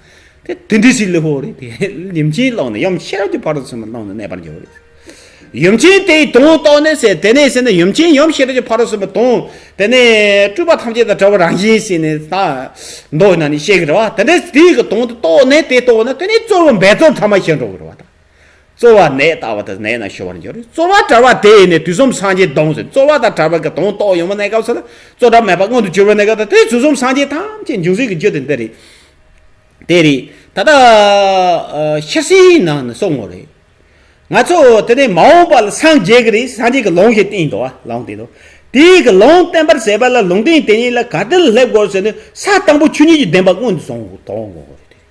དེ་དེ་འདྲི་སྲིད་ལེ་ཧོ་རེད་དེ། ཡུམ་ཆེན་ཀློང་ནས་ཡུམ་ཤེས་རབ་ཀྱི་ཕ་རོལ་ཏུ་སོན་པ་ཀློང་ནས་གནས་པར་འགྱུར་རེད། ཡུམ་ཆེན་དེའི་དོན་རྟོགས་ནས་ཟེར། དེ་ནས་ཟེར་ན་ཡུམ་ཆེན་ཡུམ་ཤེས་རབ་ཀྱི་ཕ་རོལ་ཏུ་སོན་པའི་དོན། དེ་ནས་སྤྲུལ་པ་ཐམས་ཅད་དང་བྲལ་བ་རང་བཞིན་ཟེར་ནས་ད་མདོ་ནང་ནས་བཤད་གི་རེད་བ། དེ་འདྲ་དེའི་གི་དོན་དུ་རྟོགས་ནས་དེ་རྟོགས་ན་དེ་ནས་རྩོལ་བ་འབད་རྩོལ་ཐ་མ་ཤེས་འགྲོ་གི་རེད་བ་ད། རྩོལ་བ་ནད་ལྟ་བུ་དེ་ནད་ན་ཞི་བར་འགྱུར་རེད། རྩོལ་བ་བྲལ་བ་དེ་ཡིན་ནས་དུས་གསུམ་སངས་རྒྱས་གདོང་ཟེར། རྩོལ་བ་དང་བྲལ་བ་གི་དོན་རྟོགས་ཡོང་བ་གནས་སྐབས་སུ་ལ་རྩོལ་བྲལ་མེད་པ་མངོན་དུ་གྱུར་བ་གནས་སྐབས་དང་དེ་དུས་གསུམ་སངས་རྒྱས་ཐམས་ཅད་འབྱུང་སྲིད་ཀྱི་རྒྱུ་དེ་འདི་རེད། དེ་རེད། ད་ལྟ་ཨ་ཤེར་ཕྱིན་ནང་ནས་གསུངས་ཡོད་རེད། ང་ཚོ་དེ་ནས་མ་འོངས་པ་ལ་སངས་རྒྱས་ཀྱི་རེད། སངས་རྒྱས་ཀྱི་ལུང་ཞིག་བསྟན་འདུག་བ། ལུང་བསྟན་འདུག་དེའི་གི་ལུང་བསྟན་པར་བྱེད་པ་ལ་ལུང་བསྟན་དེ་ཉིད་ལ་ག་དེ་ལ་སླེབས་དགོས་ཟེར་ནས་ས་དང་པོ་ཆོས་ཉིད་ཀྱི་བདེན་པ་མངོན་དུ་བྱུང་དགོས་དོན་དགོས་རེད།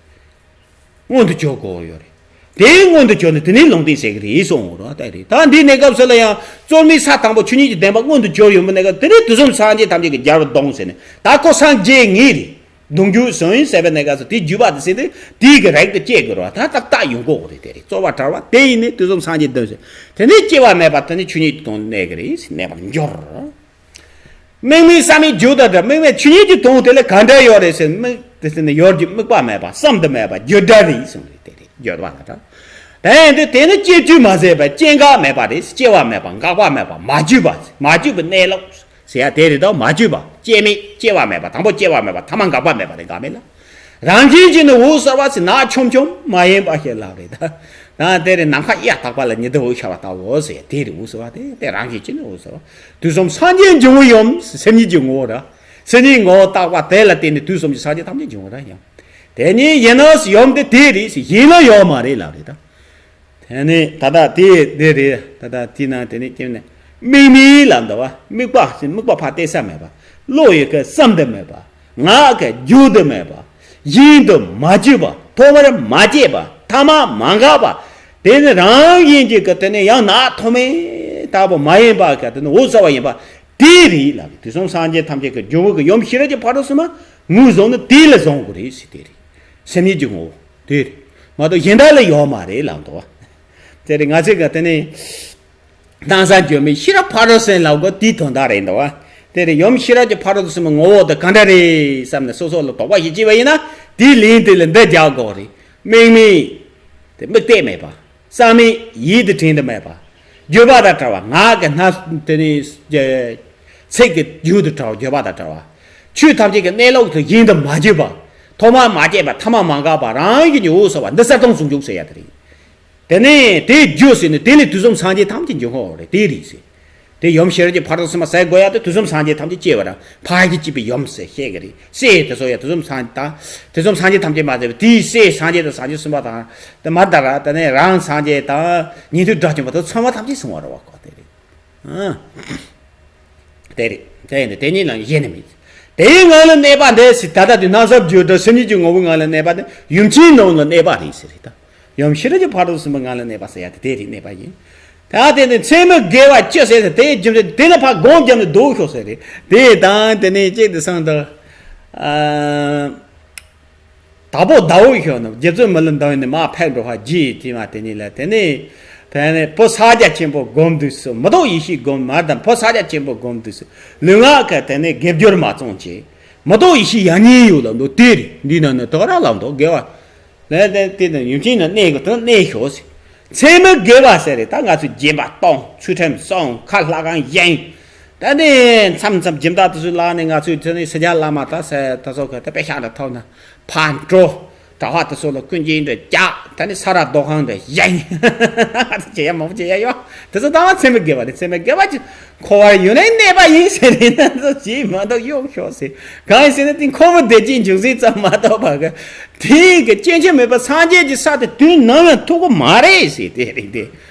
མངོན་དུ་གྱུར་དགོས་ཡོད་རེད། དེ་མངོན་དུ་གྱུར་ནས་དེ་ནས་ལུང་བསྟན་བྱེད་ཀྱི་རེད་གསུངས་ཡོད་རེད་བ། ད་རེད། ད་འདི་གནས་སྐབས་སུ་ལ་ཡང་རྩོལ་མེད་ས་དང་པོ་ཆོས་ཉིད་ཀྱི་བདེན་པ་མངོན་དུ་གྱུར་ཡོང་བའི་གནས་སྐབས་དེ་ནས་དུས་གསུམ་སངས་རྒྱས་ཐམས་ཅད་ཀྱི་རྒྱལ་བ་གདོང་ཟེར་ནས་ད་ཁོ་སངས་རྒྱས་ངེས་རེད། གདུང་རྒྱུད་བཟང་ཡིན་ཟེར་བའི་གནས་སྐབས་སུ་དེའི་བརྒྱུད་པ་དེ་ཟེར་ཏེ་དེའི་གི་རིགས་དེ་སྐྱེ་དགོས་རེད་བ། ད་ཏག་ཏག་ཡོང་གོ་གི་རེད། དེ་རེད། རྩོལ་བ་བྲལ་བ་དེ་ཡིན་ནི་དུས་གསུམ་སངས་རྒྱས་དོན་ཟེར། དེ་ནས་སྐྱེ་བ་མེད་པ་དེ་ནི་ཆོས་ཉིད་ཀྱི་དོན་གནས་ཀྱི་རེད། གནས་པར་འགྱུར། དམིགས་མེད་བསམ་ཡས་རྒྱུ་དང་འདྲ། དམིགས་མེད་ཆོས་ཉིད་ཀྱི་དོན་དེ་ལ་ག་འདྲ་ཡོད་རེད་ཟེར། དམིགས་དེ་ཟེར་ནས་ཡོད་རྒྱུ་དམིགས་པ་མེད་པ་བསམ་དུ་མེད་པ་རྒྱུ་འབྲས་རེད་གསུངས་རེད། དེ་རེད། བརྗོད་པ་ལ་འདྲ། དེ་ཡིན་དུས་དེ་ནི་སྐྱེ་བཅུག་མ་ཟད་པ་སྐྱེ་འགག་མེད་པ་རེད། སྐྱེ་བ་མེད་པ་འགག་པ་མེད་པ་མ་བཅོས་པ། མ་བཅོས་པའི་གནས་ལུགས་ཟེར་ཡ་དེ་རེད། དོ་མ་བཅོས་པ་སྐྱེ་མེད། སྐྱེ་བ་མེད་པ། དང་པོ་སྐྱེ་བ་མེད་པ། ཐ་མ་འགག་པ་མེད་པ་དེ་འགག་མེད་ལ། རང་བཞིན་གྱིས་ནི་འོད་གསལ་བ་ཟེར། ནག་ཆོམ་ཆོམ་མ་ཡིན་པ་ཞིག་ལ་རེད། ད་ད་དེ་རེད། ནམ་མཁའ་གཡའ་དག་པ་ལ་ཉི་ཟླ་འོད་ཤར་བ་ལྟ་བུ་ཟེར་དེ་རེད། འོད་གསལ་བ་དེ་དེ་རང་བཞིན་གྱིས་ནི་འོད་གསལ་བ། དུས་གསུམ་སངས་རྒྱས་འབྱུང་བའི་ཡུམ་སེམས་ཉིད་ཀྱི་ངོ་བོ་ར། སེམས་ཉིད་ངོ་བོ་རྟག་པ་དེ་ལ་བརྟེན་ནས་དུས་གསུམ་གྱི་སངས་རྒྱས་ཐམས་ཅད་འབྱུང་བ་ར་ཡང་། དེ་ཉིད་ཡིན་ནོ་ཡུམ་དེ་དེ་རེད་ཟེར། གཞན་ལ་ཡོད་མ་རེད་ལ་རེད་ད། དེ་ནས་ད་ལྟ་དེ་དེ་རེད། ད་ལྟ་དེ་ན་དེ་ནས་སྐྱེ་ནས་དམིགས་མེད་ལ་འདུ་བ། དམིགས་པ་ཟེར་དམིགས་པ་ཕར་གཏད་ས་མེད་པ། བློ་ཡི་གི་བསམ་དུ་མེད་པ། ངག་གི་བརྗོད་དུ་མེད་པ། བཞིན་དུ་མ་བཅོས་པ། ཐོག་མར་མ་སྐྱེས་པ། ཐ་མ་མ་འགགས་པ། དེ་ནི་རང་བཞིན་གྱིས་གི་དེ་ནས་ཡང་ནག་ཐོག་མེད་ལྟ་བུ་མ་ཡིན་པ་གི་དེ་ནི་འོད་གསལ་བ་ཡིན་པ་དེ་རེད་ལ། དུས་གསུམ་སངས་རྒྱས་ཐམས་ཅད་ཀྱི་འབྱུང་པོ་གི་ཡུམ་ཤེས་རབ་ཀྱི་ཕ་རོལ་ཏུ་ཕྱིན་པ་ངོས་བཟུང་ནི་དེ་ལ་བཟུང་དགོས་རེད་ཟེར། དེ་རེད། སེམས་ཉིད་ཀྱི་ངོ་བོ་དེ་རེད་མ་གཏོགས་གཞན་དག་ལ་ཡོད་མ་རེད་ལབ་འདུག་བ། དེ་རེད། ང་ཚོས་ག་དེ་ནས་སྣང་སར་འགྱུར་མེད་ཤེས་རབ་ཕ་རོལ་ཏུ་ཕྱིན་ལབ་དགོས་དེའི་དོན་དག་རེད་འདུག་བ། དེ་རེད། ཡུམ་ཤེས་རབ་ཀྱི་ཕ་རོལ་ཏུ་ཕྱིན་པའི་ངོ་བོ་དེ་ག་འདྲ་རེད་བསམ་ནས་སོ་སོ་ལ་དོགས་པ་ཞིག་སྐྱེས་པ་ཡིན་ན་དེའི་ལན་དེ་ལ་འདི་རྒྱག་དགོས་རེད། དམིགས་མེད་དེ་དམིགས་གཏད་མེད་པ། བསམ་མེད་ཡིད་དུ་དྲན་དུ་མེད་པ། བརྗོད་པ་དང་བྲལ་བ། ངག་གི་སྣ་དེ་ནས་ཚིག་གི་རྒྱུན་དུ་བྲལ་བ། བརྗོད་པ་དང་བྲལ་བ། ཆོས་ཐམས་ཅད་ཀྱི་གནས་ལུགས་དེ་བཞིན་དུ་མ་བརྗོད་པ། ཐོག་མ་མ་སྐྱེས་པ། ཐ་མ་མ་འགགས་པ། རང་བཞིན་གྱིས་འོད་གསལ་བ། འདི་གསལ་སྟོང་ཟུང་འཇུག་ཟེར་ཡ་དེ་རེད། དེ་ནས་དེའི་རྒྱུ་ཟེར་ནས་དེ་ལས་དུས་གསུམ་སངས་རྒྱས་ཐམས་ཅད་འབྱུང་ཁོ་རེད། དེ་རེད་ཟེར། དེ་ཡུམ་ཤེས་རབ་ཀྱི་ཕ་རོལ་ཏུ་ཕྱིན་པ་ཟེར་དགོས་ཡ་དེ་དུས་གསུམ་སངས་རྒྱས་ཐམས་ཅད་སྐྱེ་བ་ར་ཕ་གི་སྐྱེས་པའི་ཡུམ་ཟེར་བཤད་གི་རེད། སྲས་དེ་ཚོ་ཡ་དུས་གསུམ་སངས་དང་། དུས་གསུམ་སངས་རྒྱས་ཐམས་ཅད་མ་ཟད་པའི་དེའི་སྲས་སངས་རྒྱས་དང་སངས་རྒྱས་གསུམ་པ་དང་། དེ་མ་ད་ར་དེ་ནས་རང་སངས་རྒྱས་དང་ཉན་ཐོས་དགྲ་བཅོམ་པ་དང་ཚང་མ་ཐམས་ཅད་གསུངས་པ་རེད་བ་ཁོ། དེ་རེད། ཨ། དེ་རེད། དེ་ཡིན་དེ་ཉིད་ལ་གཞན་ནི་མེད། དེའི་ངང་ལ་གནས་པ་འདི་ཟེར། ད་ལྟ་དུས་སྣང་སར་བརྗོད་དུས་སེམས་ཉིད་ཀྱི་ངོ་བོའི་ངང་ལ་གནས་པ་འདི་ཡུམ་ཆེན་ནང་ལ་གནས་པ་རེད་ཟེར་རེད་ད། ཡུམ་ཤེས་རབ་ཀྱི་ཕ་རོལ་ཏུ་ཕྱིན་པའི་ངང་ལ་གནས་པ་ཟེར་ཡ་དེ་དེ་རེད། གནས་པ་ཡིན། ད་དེ་ནི་མཚན་མོ་དགེ་བ་བཅུ་ཟེར་ཟེར་དེའི་རྒྱུ་མཚན་དེ་ལ་ཕར་སྒོམ་བརྒྱབ་ནས་ལྡོག་ཤོག་ཟེར་རེད། དེ་དང་དེ་ནས་གཅིག་ཏུ་སོང་དུ། ཨ། དྭགས་པོ་ཟླ་འོད་ཤོག་ན་རྗེ་བཙུན་མི་ལ་འདང་ནས་མ་ཕེབས་འགྲོ་བ་རྗེ་ཡི་དྲི་མ་དེ་ཉིད་ལ་དེ་ནས་དེ་ནས་བུ་ཕྱག་རྒྱ་ཆེན་པོ་སྒོམ་དུས་སུ་མི་ལྡོག་ཡེ་ཤེས་སྒོམ་མ་དང་བུ་ཕྱག་རྒྱ་ཆེན་པོ་སྒོམ་དུས་སུ་ལུས་ངག་གི་དེ་ནས་དགེ་སྦྱོར་མ་བཙོང་བྱེད། མི་ལྡོག་ཡེ་ཤེས་ཡང་ཉིད་ཡོད་ལ་འདུག་དེ་རེད། འདི་ན་ནི་དོ་ར་ལ་འདུག་དགེ་བ། ལས་དེ་དེ་དང་ཡུམ་ཆེན་ན་གནས་དགོས་དང་གནས་ཤོག་ཟེར། མཚན་མོ་དགེ་བ་ཟེར་རེད། ད་ང་ཚོས་སྦྱིན་པ་གཏོང་། ཚུལ་ཁྲིམས་སྲུང་། ཁ་ལྷ་ཁང་བཞེངས། ད་ནི་མཚམས་མཚམས་སྦྱིན་བདག་དེ་ཚོའི་ལག་ནས་ང་ཚོས་དེ་ནི་སེར་སྐྱ་བླ་མ་ད་ཟེར་ད་ཚོ་གི་ད་དཔེ་ཤག་འདྲ་ཐོབ་ན་ཕར་འགྲོ། གྲྭ་པ་དེ་ཚོ་ལ་ཀུན་སྦྱིན་འདྲ་རྒྱག་ད་ནི་ས་ར་རྡོ་ཁང་འདྲ་བཞེངས། བྱེད་ཡ་མང་པོ་བྱེད་ཡ་ཡོད། དེ་ཚོ་ད་མཚན་མོ་དགེ་བ་རེད། མཚན་མོ་དགེ་བ་ཅི། འཁོར་བར་ཡུན་རིང་གནས་པ་ཡིན་ཟེར་ནས་ན་ཚོ་བྱེད་མ་གཏོགས་གཡོག་ཤོག་ཟེར། གང་ཡིན་ཟེར་ན་དེ་འཁོར་བའི་བདེ་སྐྱིད་འབྱུང་ཟིན་ཙམ་མ་གཏོགས་པ་གི་དེའི་གི་སྐྱེ་འཆི་མེད་པའི་སངས་རྒྱས་ཀྱི་ས་དེ་དུས་ནམ་ཡང་ཐུག་གི་མ་རེད་ཟེར། དེ་རེད་དེ།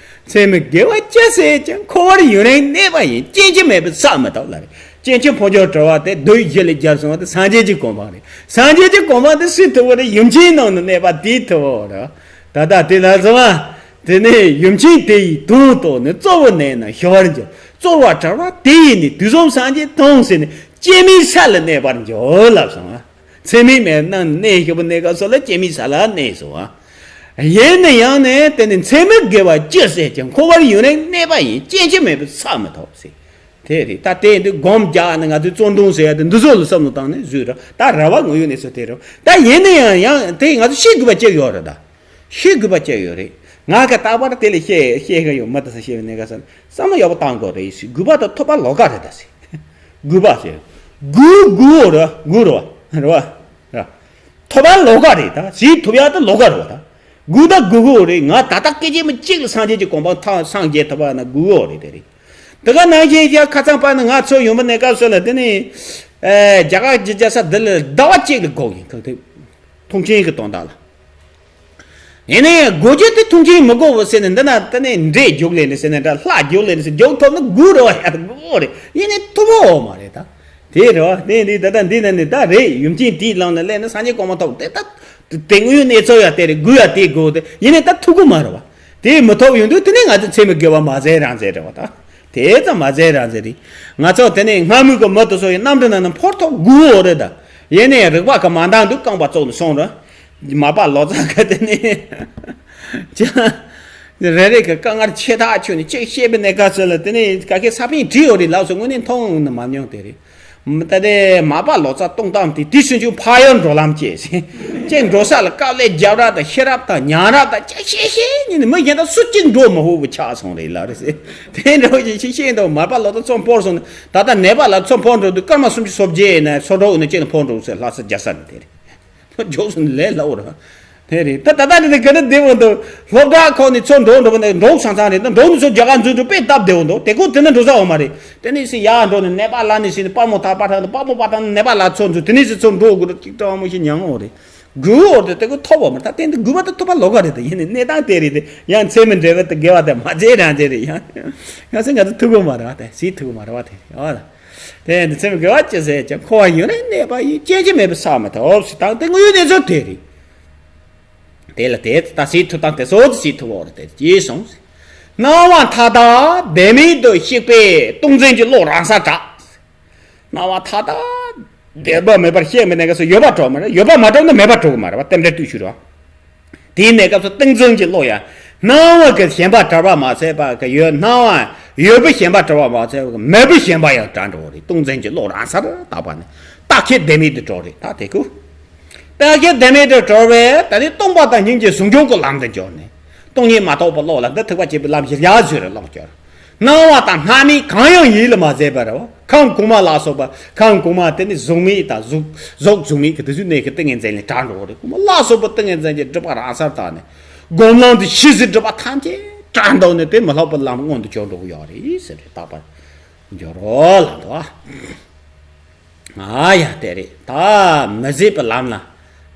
མཚན་མོ་དགེ་བ་བཅུ་ཟེར་ཀྱང་འཁོར་བར་ཡུན་རིང་གནས་པ་ཡིན། སྐྱེ་འཆི་མེད་པའི་ས་མི་ཐོབ་ལ་རེད། སྐྱེ་འཆི་འཕོ་འགྱུར་བྲལ་བ་དེ་བདུད་བཞི་ལས་རྒྱལ་སོང་བ་དེ་སངས་རྒྱས་ཀྱི་གོ་འཕང་རེད། སངས་རྒྱས་ཀྱི་གོ་འཕང་དེ་སུས་ཐོབ་པ་རེད། ཡུམ་ཆེན་ནང་དུ་གནས་པ་དེས་ཐོབ་པ་རེད། ད་ལྟ་དེ་ལ་བཟུང་བ། དེ་ནས་ཡུམ་ཆེན་དེ་ཡི་དོན་རྟོགས་ནས་གཙོ་བོ་གནས་ན་ཞི་བར་འགྱུར། རྩོལ་བ་བྲལ་བ་དེ་ཡིས་ནི་དུས་གསུམ་སངས་རྒྱས་དང་ཟེར་ནས་སྐྱེ་མེད་ས་ལ་གནས་པར་འགྱུར་ལབ་སོང་ང་། མཚན་མེད་མེད་ན་གནས་ཞིག་པོ་གནས་སྐབས་སུ་ལ་སྐྱེ་མེད་ས་ལ་གནས་སོང་ང་། ཡིན་ན་ཡང་ནས་དེ་ནི་མཚན་མོ་དགེ་བ་བཅུ་ཟེར་ཀྱང་འཁོར་བར་ཡུན་རིང་གནས་པ་ཡིན། སྐྱེ་འཆི་མེད་པའི་ས་མི་ཐོབ་ཟེར། དེ་རེད། ད་དེ་འདི་སྒོམ་རྒྱག་ནས་ང་ཚོས་བརྩོན་འགྲུས་ཟེར་ཡ་དེ་འདི་ཚོ་ལ་བསམ་བློ་བཏང་ནས་བཟོས་ར། ད་ར་བ་ངོ་ཡོད་གནས་ཚུལ་དེ་རེད། ད་ཡིན་ན་ཡང་ཡང་དེ་ང་ཚོ་ཤེས་དགོས་པ་གཅིག་ཡོད་རེད་ད། ཤེས་དགོས་པ་ཅི་ཡོད་རེད། ང་ག་རྟག་པར་དེ་ལས་བཤད་བཤད་གི་ཡོད། མི་དེ་ཚོ་བཤད་པའི་གནས་སྐབས་སུ་བསམ་བློ་ཡག་པོ་བཏང་དགོས་རེད་ཟེར། དགོས་པ་དང་ཐོབ་པ་ལོགས་ཀ་རེད་ད་ཟེར། དགོས་པ་ཟེར། དགོས་དགོས་རེད། དགོས་རེད་བ། རེད་བ། རེད། ཐོབ་པ་ལོགས་ཀ་རེད་ད་ཟེར། ཐོབ་ཡག་དེ་ལོགས་ཀ་རེད་བ་ད། དགོས་ད་དགོས་དགོས་རེད། ང་ད་ལྟ་སྐད་ཆ་མི་གཅིག་ལ་སངས་རྒྱས་ཀྱི་གོ་འཕང་ཐོབ་སངས་རྒྱས་ཐོབ་པ་ན་དགོས་དགོས་རེད། དེ་རེད། དེ་ག་ནང་བཞིན་ཡ་ཁ་ཚང་པ་ན་ང་ཚོ་ཡོང་པ་གནས་སྐབས་སུ་ལ་དེ་ནི་ཨེ་རྒྱ་གར་གྱི་རྒྱལ་ས་ལྡི་ལི་ཟླ་བ་གཅིག་ལ་སྒུག་ཡིན་ཁག་ཐེག་ཐུགས་ཆེན་གྱི་དོན་དག་ལ། ཡིན་ནའི་སྒོ་རྒྱུ་དེ་ཐུགས་ཆེན་མི་དགོས་པ་ཟེར་ནས་འདི་ན་དེ་ནས་འདྲེ་རྒྱུག་ལེ་ནས་ཟེར་ནས་འདྲ་ལྷ་རྒྱུག་ལེ་ནས་ཟེར་རྒྱུག་ཐུབ་ན་དགོས་རེད་བ། ཡ་དགོས་རེད། ཡིན་ནའི་ཐུབ་བོ་མ་རེད་ད། དེ་རེད་བ། དེ་འདི་ད་ལྟ་འདི་ན་ནི་ད་རེད། ཡུམ་ཆེན་དེའི་ལམ་ལ་སླེབས་ན་སངས་རྒྱས་གོ་འཕང་ཐོབ་དེ་ད་དེ་དངོས་ཡོད་གནས་ཚུལ་ཡ་དེ་རེད། དགོས་ཡ་དེ་དགོས་དེ་ཡིན་ནའི་ད་ཐུབ་གི་མ་རེད་བ། དེ་མི་ཐོབ་ཡོང་དུས་དེ་ནས་ང་ཚོ་མཚན་མོ་དགེ་བ་མ་ཟད་རང་ཟད་རེད་བ་ད། དེ་ཙམ་མ་ཟད་རང་ཟེར་རེད། ང་ཚོ་དེ་ནས་སྔ་མོའི་གི་མི་དེ་ཚོ་ཡི་རྣམ་འགྲེལ་ནང་ན་འཕོ་ཐོབ་དགོས་འོ་རེད་ད། ཡེ་ནས་རིག་པ་གི་མ་འདང་དུས་རྐང་པ་བཙུགས་ནས་སོང་ར། མར་པ་ལོ་ཙཱ་གི་དེ་ནས་ཅི་རེ་རེ་གི་དཀའ་ངལ་ཆེ་ཐག་ཆོད་ནས་གཅིག་བཤད་པའི་གནས་སྐབས་སུ་ལ། དེ་ནས་ག་གེ་ས་པཎ་བྲིས་ཡོད་རེད་ལགས་སོ། དངོས་གནས་མཐོང་ནི་མ་མྱོང་དེ་རེད། ད་དེ་མར་པ་ལོ་ཙཱ་གཏོང་སྟངས་དེ་དེ་ཚུན་ཆད་ཕ་ཡུལ་འགྲོ་ལམ་བཅས་ཟིན་ཅིག་འགྲོ་ས་ལ་དཀའ་ལས་རྒྱབ་ར་དང་ཤེས་རབ་དང་ཉན་ར་དང་གཅིག་བཤད་བཤད་ནས་ནི་མི་གཞན་དག་སུ་གཅིག་འགྲོ་མི་ཧུ་བུ་ཆགས་སོང་རེད་ལ་རེད་ཟེར། དེ་འདྲ་བོ་ཅིག་ཤེས་ཤེས་འདུག་མར་པ་ལོ་ཙཱ་མཚོ་འཕོར་སོང་ནས། ད་ལྟ་ནད་པ་ལ་མཚོ་འཕོར་འགྲོ་དུས་སྐར་མ་སུམ་ཅུ་སོ་བརྒྱད་ཡིན་ན་མཚོ་འགྲོ་ནས་ཅིག་ལ་འཕོར་འགྲོ་ཟེར། ལྷ་ས་རྒྱལ་ས་ནས་དེ་རེད། མགྱོགས་སུ་ལས་སླ་བོ་རེད། དེ་རེད། ད་ད་ལྟ་དེ་ག་ནས་བདེ་བོ་འདུག་སློབ་གྲྭ་ཁག་ནས་མཚོ་འགྲོ་འགྲོ་བ་ནས་འགྲོ་སང་སང་རེད། ད་འགྲོ་ནས་མཚོ་རྒྱ་གར་འཛུལ་འགྲོ་དཔེ་སྟབས་བདེ་བོ་འདུག་དེ་ཁོ་དེ་ནས་འགྲོ་ས་འོ་མ་རེད། དེ་ནས་སི་ཡར་འགྲོ་ནས་ནད་པ་ལ་ནས་སི་ནས་པ་མོ་ཐག་པ་ཐག་ནས་པ་མོ་པ་ཐག་ནས་ནད་པ་ལ་མཚོ་འཛུལ། དེ་ནས་སི་མཚོ་འགྲོ་དགོས་རེད། ཅིག་སྤྲང་མོ་ཞིག་ཉང་འོ་རེད། དགུ་འོར་དེ་དེ་ཀོ་ཐོབ་བ་མ་ད་དེ་འདི་དགུ་པ་དེ་ཐོབ་པ་ལོག་ག་རེད། དེ་ཡིན་ནི་གནས་སྟངས་དེ་རེད། དེ་ཡང་མཚན་མི་འདྲ་བ་དེ་དགེ་བ་དེ་མ་བྱས་རང་བྱས་རེད། ཡང་ཡང་སེ་ང་ཚོ་ཐུག་གོ་མ་རེད་བ། དེ་སྲིད་ཐུག་གོ་མ་རེད་བ། དེ་རེད་བ། དེ་འདི་མཚན་མི་དགེ་བ་ཅི་ཟེར་ཀྱང་འཁོར་བ་ཡུན་རིང་གནས་པ་ཡིས་སྐྱེ་འཆི་མེད་པར་བསམ་མི་ཐུབ་ཟེར། ད་དེ་དངོས་ཡོད་གནས་ཚུལ་དེ་རེད། དེ་ལ་དེ་ད་སྲིད་ཐུག་སྟངས་དེ་སོགས་སྲིད་ཐུག་འོར་དེ་ཅི་གསུངས། སྣང་བ་མཐའ་དག་བདེན་མེད་དུ་གཤེགས་པས་སྟོང་འཛིན་གྱི་བློ་རང་སར་དྲག་སྣང་བ་མཐའ་དག་བདེན་པ་མེད་པར་གཤེགས་པའི་གནས་སྐབས་སུ་ཡོད་པ་གྲུབ་མ་རེད། ཡོད་པ་མ་གྲུབ་ན་མེད་པ་གྲུབ་ཀྱི་མ་རེད་བ། རྟེན་འབྲེལ་བརྟུལ་ཞུགས་རེད་བ། དེའི་གནས་སྐབས་སུ་སྟོང་འཛིན་གྱི་བློ་ཡང་སྣང་བ་གི་ཞེན་པ་བྲལ་བ་མ་ཟད་པ་གི་ཡོད། སྣང་བ་ཡོད་པའི་ཞེན་པ་བྲལ་བ་མ་ཟད་པ་གི་མེད་པའི་ཞེན་པ་ཡང་བྲལ་འགྲོ་བ་རེད། སྟོང་འཛིན་གྱི་བློ་རང་སར་དག་པ་ནི་རྟག་ཁེལ་བདེན་མེད་དུ་གྲོལ་རེད། ད་དེ་ཀོ་རྟག་ཁེལ་བདེན་མེད་དུ་གྲོལ་བས་ད་ནི་སྟོང་པ་དང་སྙིང་རྗེ་ཟུང་འཇུག་གི་ལམ་དུ་འཇོག་ནས། སྟོང་ཉིད་མ་རྟོགས་པའི་བློ་ལ་འདི་ཐེག་པ་ཆེན་པོའི་ལམ་གཞིར་ཡར་བཟོས་རེ་ལོག་གྱུར། སྣང་བ་དང་སྣང་མེད་གང་ཡང་ཡིད་ལ་མ་བཟད་པ་རེད་བ། ཁམས་གོང་མ་ལ་སོགས་པ། ཁམས་གོང་མ་དེ་ནི་གཟུགས་མེད་དང་གཟུགས་གཟུགས་གཟུགས་མེད་ཀྱི་དེ་ཚོའི་གནས་ཀྱི་ཏིང་ངེ་འཛིན་ལས་བྲལ་འགྲོ་བ་རེད། གོང་མ་ལ་སོགས་པ་ཏིང་ངེ་འཛིན་གྱི་སྒྲིབ་པ་རང་སར་དག་ནས། སྒོམ་ལམ་དུ་ཤེས་བཞིན་སྒྲིབ་པ་ཐམས་ཅད་བྲལ་འདུག་ནས་དེ་མི་སློབ་པའི་ལམ་མངོན་དུ་གྱུར་འགྲོ་གི་ཡོད་རེད་ཟེར་རེད། རྟག་པར་འགྱུར་རོ་ལ་འདུག་ཨ། ཨ་ཡ་དེ་རེད། ད་མི་བཟད་པའི་ལམ་ལ་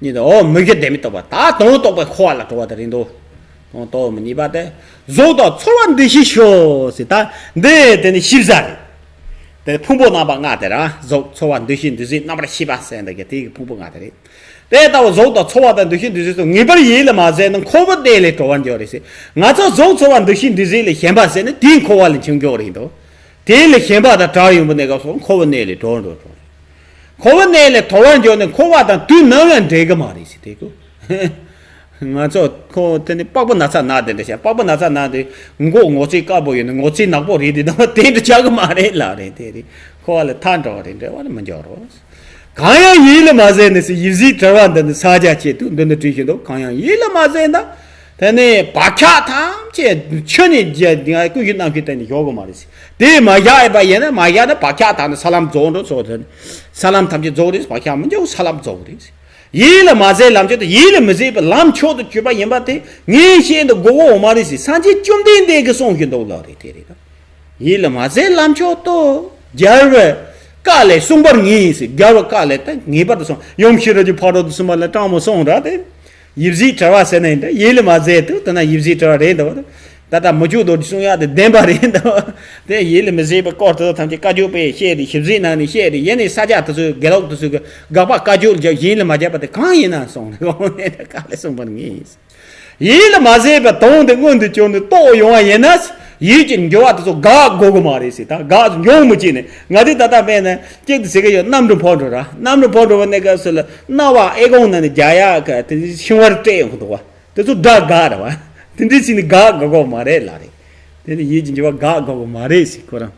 ཉིད་དུ་འོ་མུ་གེ་བདེན་མེད་རྟོགས་པ། ད་དོན་རྟོགས་པའི་འཁོར་བ་ལ་གྲོལ་བ་དེ་རེད་འདུག་དོན་རྟོགས་མི་གཉིས་པ་དེ། གཟུགས་དང་ཚོར་བ་འདུ་ཤེས་ཞི་ཟེར། ད་འདི་དེ་ནི་ཤེས་བྱ་རེད། དེ་ཕུང་པོ་རྣམ་པ་ལྔ་དེ་ར། གཟུགས་ཚོར་བ་འདུ་ཤེས་འདུ་བྱེད་རྣམ་པར་ཤེས་པ་ཟེར་འདི་གི་དེ་གི་ཕུང་པོ་ལྔ་དེ་རེད། དེ་ལྟ་བུ་གཟུགས་དང་ཚོར་བ་དང་འདུ་ཤེས་འདུ་བྱེད་སོགས་ངེས་པར་ཡིད་ལ་མ་བཟད་ན་འཁོར་བའི་གནས་ལས་གྲོལ་བར་འགྱུར་རེད་ཟེར། ང་ཚོ་གཟུགས་ཚོར་བ་འདུ་ཤེས་འདུ་བྱེད་ལས་ཞེན་པ་ཟེར་ན་དེའི་འཁོར་བ་ལ་འཆིང་འགྱོ་རེད་འདུག་དེ་ལས་ཞེན་པ་དང་བྲལ་ཡོང་བའི་གནས་སྐབས་སུ་འཁོར་བའི་གནས་ལས་གྲོལ་འགྲོ་འགྲོ་རེད། འཁོར་བའི་གནས་ལས་གྲོལ་བར་འགྱུར་ནས་འཁོར་བ་དང་དུས་ནམ་ཡང་འབྲལ་གི་མ་རེད་ཟེར་དེ་ཀོ། ང་ཚོ་ཁོ་དེ་ནི་པགས་པ་ན་ཚ་ན་དེ་འདྲ་བྱས། པགས་པ་ན་ཚ་ན་དེ་མགོ་ངོ་ཚ་དཀར་པོ་ཡོད་ན་ངོ་ཚ་ནག་པོ་རེད་དེ་དང་དེ་འདྲ་ཆགས་གི་མ་རེད་ལ་རེད། དེ་རེད། འཁོར་བ་ལས་ཐར་འགྲོ་བ་རེད། འབྲལ་བ་ནི་མི་འགྱུར་རོ། གང་ཡང་ཡིད་ལ་མ་བཟད་ནས་ཟེར། ཡིད་བཟོད་བྲལ་བ་འདི་ནི་ས་རྒྱ་ཆེ་དུས་འདི་ནི་བྲིས་ཤིང་འདུག་གང་ཡང་ཡིད་ལ་མ་བཟད་ན། དེ་ནས་བག་ཆགས་ཐམས་ཅད་ཆུ་ནས་རྒྱ་ཀུན་གཞི་རྣམ་ཤེས་བརྟེན་ནས་ཞོག་གི་མ་རེད། དེ་མ་བཞག་ཡོད་པ་ཡིན་ན། མ་བཞག་ན་བག་ཆགས་དག་ནི་ས་ལམ་རྫོགས་འགྲོ་སོགས་དེ་ནི་ས་ལམ་ཐམས་ཅད་རྫོགས་རེད། བག་ཆགས་མི་འཇོག་ས་ལམ་རྫོགས་རེད། ཡིད་ལ་མ་བཟད་ལམ་མཆོག་ཏུ། ཡིད་ལ་མི་བཟད་པའི་ལམ་མཆོག་ཏུ་གྱུར་པ་ཡིན་པ་དེ་ངས་བཤད་འདི་དགོས་འོ་མ་རེད་ཟེར། སངས་རྒྱས་བཅོམ་ལྡན་འདས་ཀྱིས་གསུངས་བཞིན་འདུག་ལ་རེད། དེ་རེད། ཡིད་ལ་མ་བཟད་ལམ་མཆོག་ཏུ། རྒྱལ་བའི་བཀའ་ལས་གསུངས་པར་ངེས་ཟེར། རྒྱལ་བའི་བཀའ་ལས་ད་ངེས་པར་དུ་གསུངས། ཡུམ་ཤེས་རབ་ཀྱི་ཕ་རོལ་ཏུ་གསུངས་པ་ལ་དྲང་མོ་གསུངས་ར་དེ། ཡིད་བཟོད་བྲལ་བ་ཟེར་ན་ཡིན་ད། ཡིད་ལ་མ་བཟད་དུ་དེ་ན་ཡིད་བཟོད་བྲལ་བ་རེད་འདུག་ད་ལྟ་མི་ཆོས་རྡོ་རྗེ་གསུང་ཡག་དེ་བདེན་པ་རེད་འདུག་དེ་ཡིད་ལ་མི་བཟད་པའི་སྐོར་དེ་ཚོ་ཐམས་ཅད་བཀའ་བརྒྱུད་པས་བཤད་རེད། ཞིབ་འཇུག་གནང་ནས་བཤད་རེད། ཡིན་ནའི་ས་སྐྱ་དེ་ཚོའི་དགེ་ལུགས་དེ་ཚོའི་གི་དགག་པ་བཀའ་བརྒྱུད་ལ་རྒྱབ། ཡིད་ལ་མ་བརྒྱབ་པ་དེ་གང་ཡིན་ན་གསུངས་ནས་གོང་ནས་བཀའ་ལས་གསུངས་པར་ངེས། ཡིད་ལ་མ་བཟད་པའི་དོན་དེ་མངོན་དུ་གྱུར་ནས་རྟོགས་ཡོང་བ་ཡིན་ན། ཡིད་ཀྱི་འགྱུར་བ་དེ་ཚོ་དགག་དགོས་ཀྱི་མ་རེད་ཟེར། ད་དགག་འཇོག་མི་བྱེད་ནས། ང་དེ་ད་ལྟ་དཔེར་ན་གཅིག་ཏུ་ཟེར་གི་ཡོད། གནམ་གྲུ་འཕུར་འགྲོ་ར། གནམ་གྲུ་འཕུར་འགྲོ་བ་གནས་སྐབས་སུ་ལ་རྣ་བ་ཨེ་ཀོང་ནང་ནས་རྒྱག་ཡག་གི་དེ་ཤིང་བར་སྤྲད་ཡོང་གི་འདུག་བ། དེ་ཚོ་དགག་དགག་ར་བ། དེ་འདྲའི་ཕྱིན་ནས་དགག་དགག་གོ་མ་རེད་ལ་རེད། དེ་ནི་ཡིད་ཀྱི་འགྱུར་བ་དགག་དགག་གོ་མ་རེད་ཟེར་ཁོ་རང་།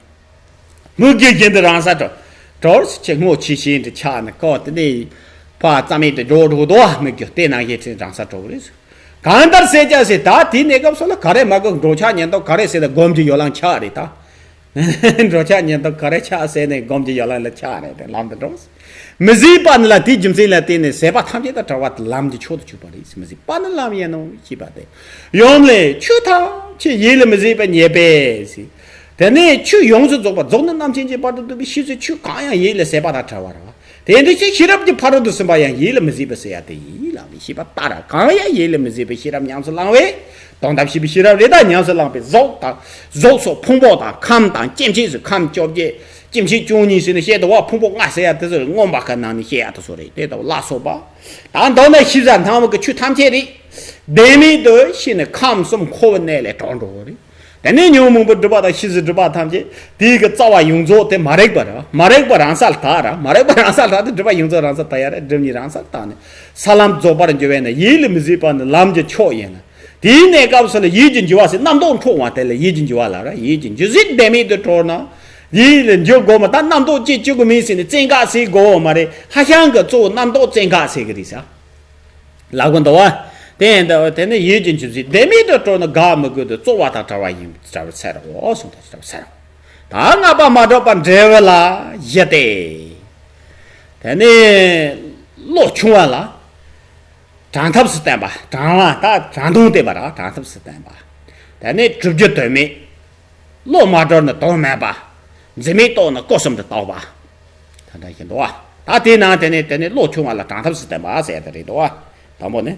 མུ་གེ་བཞིན་དུ་རང་སར་གྲོལ། གྲོལ་ཟེར་ཆེ་སྔོ་ཆེ་ཤིན་ཏུ་ཆགས་ནས་ཁོ་དེ་ནས་ཕར་རྩ་མེད་དུ་འགྲོ་འགྲོ་དོ། མུ་གེ་དེ་ནང་བཞིན་དུ་རང་སར་གྲོལ་རེད། གང་ལྟར་ཟེར་ཀྱང་ཟེར། ད་དེའི་གནས་སྐབས་སུ་ལ་ག་རེ་མ་གི་འགྲོ་འཆག་ཉེན་རྟོག་ག་རེ་ཟེར་ན་སྒོམ་གྱི་ཡོ་ལང་ཆགས་རེད་ད། འགྲོ་འཆག་ཉེན་རྟོག་ག་རེ་ཆགས་ཟེར་ནས་སྒོམ་གྱི་ཡོ་ལང་ལ་ཆགས་རེད་དེ་ལམ་དུ་འགྲོ། མི་བཟད་པ་ནི་ལ་དེའི་རྒྱུ་མཚན་ལ་བརྟེན་ནས་ཟད་པ་ཐམས་ཅད་དང་བྲལ་བ་དེ་ལམ་གྱི་མཆོག་ཏུ་གྱུར་པ་རེད། མི་བཟད་པ་ནི་ལམ་ཡིན་ནོ་ཞེས་པ་སྟེ། ཡུམ་ལས་ཆོས་ཐམས་ཅད་ཡིད་ལ་མི་བཟད་པར་ངེས་པས་ཟེར། དེ་ནས་ཆོས་ཡོངས་སུ་རྫོགས་པ། རྫོགས་ནི་རྣམ་མཁྱེན་གྱི་བར་དུ་གཏུགས་པའི་ཤེས་བྱའི་ཆོས་གང་ཡང་ཡིད་ལས་ཟད་པ་དང་བྲལ་བ་རེད་བ། དེ་འདྲ་ཞིག་ཤེས་རབ་ཀྱི་ཕ་རོལ་ཏུ་ཕྱིན་པ་ཡང་ཡིད་ལ་མི་བཟད་པ་ཟེར་ཡ་དེ་ཡིན་ལ་མི་ཤེས་པ་ལྟར། གང་ཡང་ཡིད་ལ་མི་བཟད་པའི་ཤེས་རབ་ཉམས་སུ་བླང་བས། དོན་དམ་ཤེས་པའི་ཤེས་རབ་རེ་དང་ཉམས་སུ་བླངས་པས་གཟུགས་དང་། གཟུགས་སོགས་ཕུང་པོ་དང་ཁམས་དང་སྐྱེ་མཆེད་ཟེར། ཁམས་བཅོ་བརྒྱད་སྐྱེ་མཆེད་བཅུ་གཉིས་ཟེར་ནས་བཤད་འདུག་བ། ཕུང་པོ་ལྔ་ཟེར་ཡ་དེ་ཚོ་མངོན་པ་གི་ནང་ནས་བཤད་ཡ་དེ་ཚོ་རེད། དེ་ལྟ་བུ་ལ་སོགས་པ། ད་མདོར་ན་ཤེས་བྱ་སྣང་བ་གི་ཆོས་ཐམས་ཅད་རེད། བདེན་མེད་དུ་ཤེས་ནས་ཁམས་གསུམ་འཁོར་བའི་གནས་ལས་གྲོལ་འགྲོ་བ་རེད། དེ་ནས་ཉོན་མོངས་པའི་སྒྲིབ་པ་དང་ཤེས་བྱའི་སྒྲིབ་པ་ཐམས་ཅད་དེའི་གི་རྩ་བ་ཡོངས་རྫོགས་དེ་མ་རིག་པ་རེད། མ་རིག་པ་རང་སར་དག་ར། མ་རིག་པ་རང་སར་དག་དེ་སྒྲིབ་པ་ཡོངས་རྫོགས་རང་སར་དག་ཡ་རེད། སྒྲིབ་གཉིས་རང་སར་དག་ནས་ས་ལམ་རྫོགས་པར་འགྱུར་བས་ན་ཡིད་ལ་མི་བཟོད་པ་ནི་ལམ་གྱི་མཆོག་ཡིན་ལ། དེའི་གནས་སྐབས་སུ་ལ་ཡིད་ཀྱི་འགྱུ་བ་ཟེར་རྣམ་རྟོག་འཕྲོག་པ་དེ་ལ་ཡིད་ཀྱི་འགྱུ་བ་ལ་ར། ཡིད་ཀྱི་འགྱུ་བྱེད་བདེན་མེད་དུ་གྲོལ་ན། ཡིད་ལ་འགྱུ་དགོས་མ། ད་རྣམ་རྟོག་ཅིག་བཅུག་གི་མིན་ཟེར་ནས་བཙན་བཀག་ཟེར་དགོས་མ་རེད། ཧ་ཤང་གི་གཙོ་བོ་རྣམ་རྟོག་བཙན་བཀག་ཟེར་གི་རེད་ས། ལབ་གི་འདུག་བ། དེ་ཡིན་དུས་དེ་ནི་ཡིད་ཀྱི་འགྱུ་བྱེད་བདེན་མེད་དུ་གྲོལ་ན་དགག་མི་དགོས་ཏེ་རྩོལ་བ་དང་བྲལ་བ་ཡིན། བྲལ་བར་ཟེར་རོ་གསུངས་ཏེ། བྲལ་བར་ཟེར་རོ། ད་ལྔ་པ་མ་གྲུབ་པ་འབྲས་བུ་ལ་བཞི་སྟེ། དེ་ནི་བློ་ཆུང་བ་ལ་དྲང་ཐབས་སུ་བསྟན་པ། དྲང་བ་ད་དྲང་དོན་བསྟན་པ་ར། དྲང་ཐབས་སུ་བསྟན་པ། དེ་ནི་གྲུབ་རྒྱུ་དོན་མེད། བློ་མ་གྲོལ་ན་དོན་མེད་པ། འཛིན་མེད་རྟོགས་ན་སྐུ་གསུམ་དུ་རྟོགས་པ། ད་ལྟ་བཞིན་དུ་བ། ད་དེའི་ནང་དེ་ནས་དེ་ནས་བློ་ཆུང་བ་ལ་དྲང་ཐབས་སུ་བསྟན་པ་ཟེར་ཡ་དེ་རེད་དོ། དང་པོ་ནི།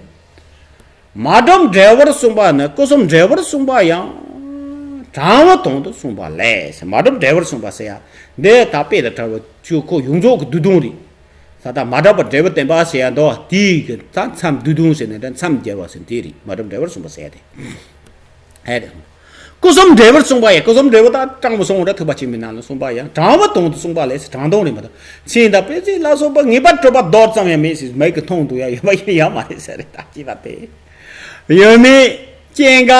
མ་གྲུབ་འབྲས་བུར་གསུངས་པ་ནི། སྐུ་གསུམ་འབྲས་བུར་གསུངས་པ་ཡང་། དྲང་བ་དོན་དུ་གསུངས་པ་ལས། མ་གྲུབ་འབྲས་བུར་གསུངས་པ་ཟེར་ཡ། འདི་ད་དཔེ་དང་བྲལ་བའི་ཆོས་ཁོ་ཡོངས་རྫོགས་ཀྱི་བསྡུས་དོན་རེད། ད་ལྟ་མ་གྲུབ་པ་འབྲས་བུ་བསྟན་པ་ཟེར་ཡ་འདུག་དེའི་གི་ད་མཚམས་བསྡུས་དོན་ཟེར་ནས་ད་མཚམས་སྦྱར་བ་ཟེར་དེ་རེད། མ་གྲུབ་འབྲས་བུར་གསུངས་པ་ཟེར་ཡ་དེ། ཨེ་རེད། སྐུ་གསུམ་འབྲས་བུར་གསུངས་པ་ཡང་། སྐུ་གསུམ་འབྲས་བུ་དང་དྲང་པོ་གསུངས་ར། ཐུབ་པ་ཆེན་པོའི་ནང་ལ་གསུངས་པ་ཡང་དྲང་བ་དོན་དུ་གསུངས་པ་ལས། དྲང་དོན་རེད་མ་གཏོགས། མཚན་དང་དཔེ་ཚིག་ལ་སོགས་པ་ངེས་པར་གྲུབ་པ་མདོ་ཙམ་ཡང་མེད་ཟེར། མིག་གིས་མཐོང་འདུག་ཡ་ཡོད་པ་ཡིན་ཡང་མ་རེད་ཟེར་རེད། ད་ཅི་བ་དེ། ཡོད་མེད། སྐྱེ་འགག་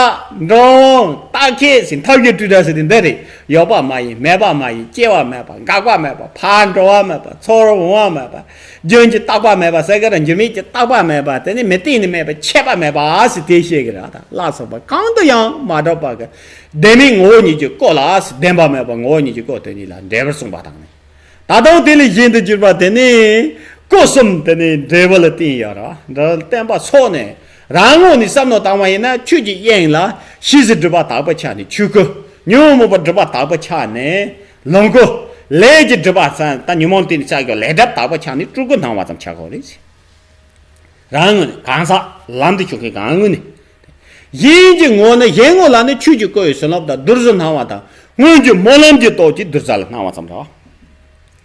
འགྲོ་འོང་རྟག་ཁྱད་ཟེར། ཐབས་ཀྱི་སྤྲོས་བྲལ་ཟེར་དེ་འདི་རེད། ཡོད་པ་མ་ཡིན། མེད་པ་མ་ཡིན། སྐྱེ་བ་མེད་པ། འགག་པ་མེད་པ། ཕར་འགྲོ་བ་མེད་པ། ཚུར་འོང་བ་མེད་པ། རྒྱུན་གྱི་རྟག་པ་མེད་པ། ཟེར་གི་ར། འགྱུར་མེད་ཀྱི་རྟག་པ་མེད་པ། དེ་ནི་མི་སྟེང་ནས་མེད་པ་ཆད་པ་མེད་པ་ཟེར་དེ་བཤད་གི་ར། ད་ལ་སོགས་པ་གང་དུ་ཡང་མ་གྲུབ་པ་གི་བདེན་མེད་ངོ་བོ་ཉིད་ཀྱི་སྐོར་ལ་ཟེར། བདེན་པ་མེད་པ་ངོ་བོ་ཉིད་ཀྱི་སྐོར་དེ་ཉིད་ལ་འབྲས་བུར་གསུངས་པ་དང་ནི། ད་དུང་དེ་ལས་གཞན་དུ་གྱུར་པ་དེ་ནི་སྐུ་གསུམ་དེ་ནི་འབྲས་བུ་ལ་བརྟེན་ཡོད་ར། འབྲས་བུ་བརྟེན་པ་སོགས་ནས། རང་ངོས་ནས་བསམ་མནོ་བཏང་བ་ཡིན་ན། ཆོས་ཀྱི་དབྱིངས་ལ་ཤེས་བྱའི་སྒྲིབ་པ་དག་པ་ཆགས་ནས་ཆོས་སྐུ། ཉོན་མོངས་པའི་སྒྲིབ་པ་དག་པ་ཆགས་ནས་ལོངས་སྐུ། ལས་ཀྱི་སྒྲིབ་པ་ས་ད་ཉོན་མོངས་དེ་ནི་ཆགས་ཀྱང་ལས་སྒྲིབ་དག་པ་ཆགས་ནས་སྤྲུལ་སྐུ་སྣང་བ་ཙམ་ཆགས་དགོས་རེད། རང་ངོས་ནས་གང་ཟག་ལམ་དུ་ཞུགས་མཁན་གང་ངོས་ནས། གཞན་གྱི་ངོས་ནས། གཞན་ངོས་ལ་ནི་ཆོས་ཀྱི་སྐུ་ཡི་བྱིན་རླབས་དང་རྡུལ་གསུམ་སྣང་བ་དང་། སྔོན་གྱི་སྨོན་ལམ་གྱི་སྟོབས་ཀྱིས་རྡུལ་རྩ་ལ་སྣང་བ་ཙམ་རེད།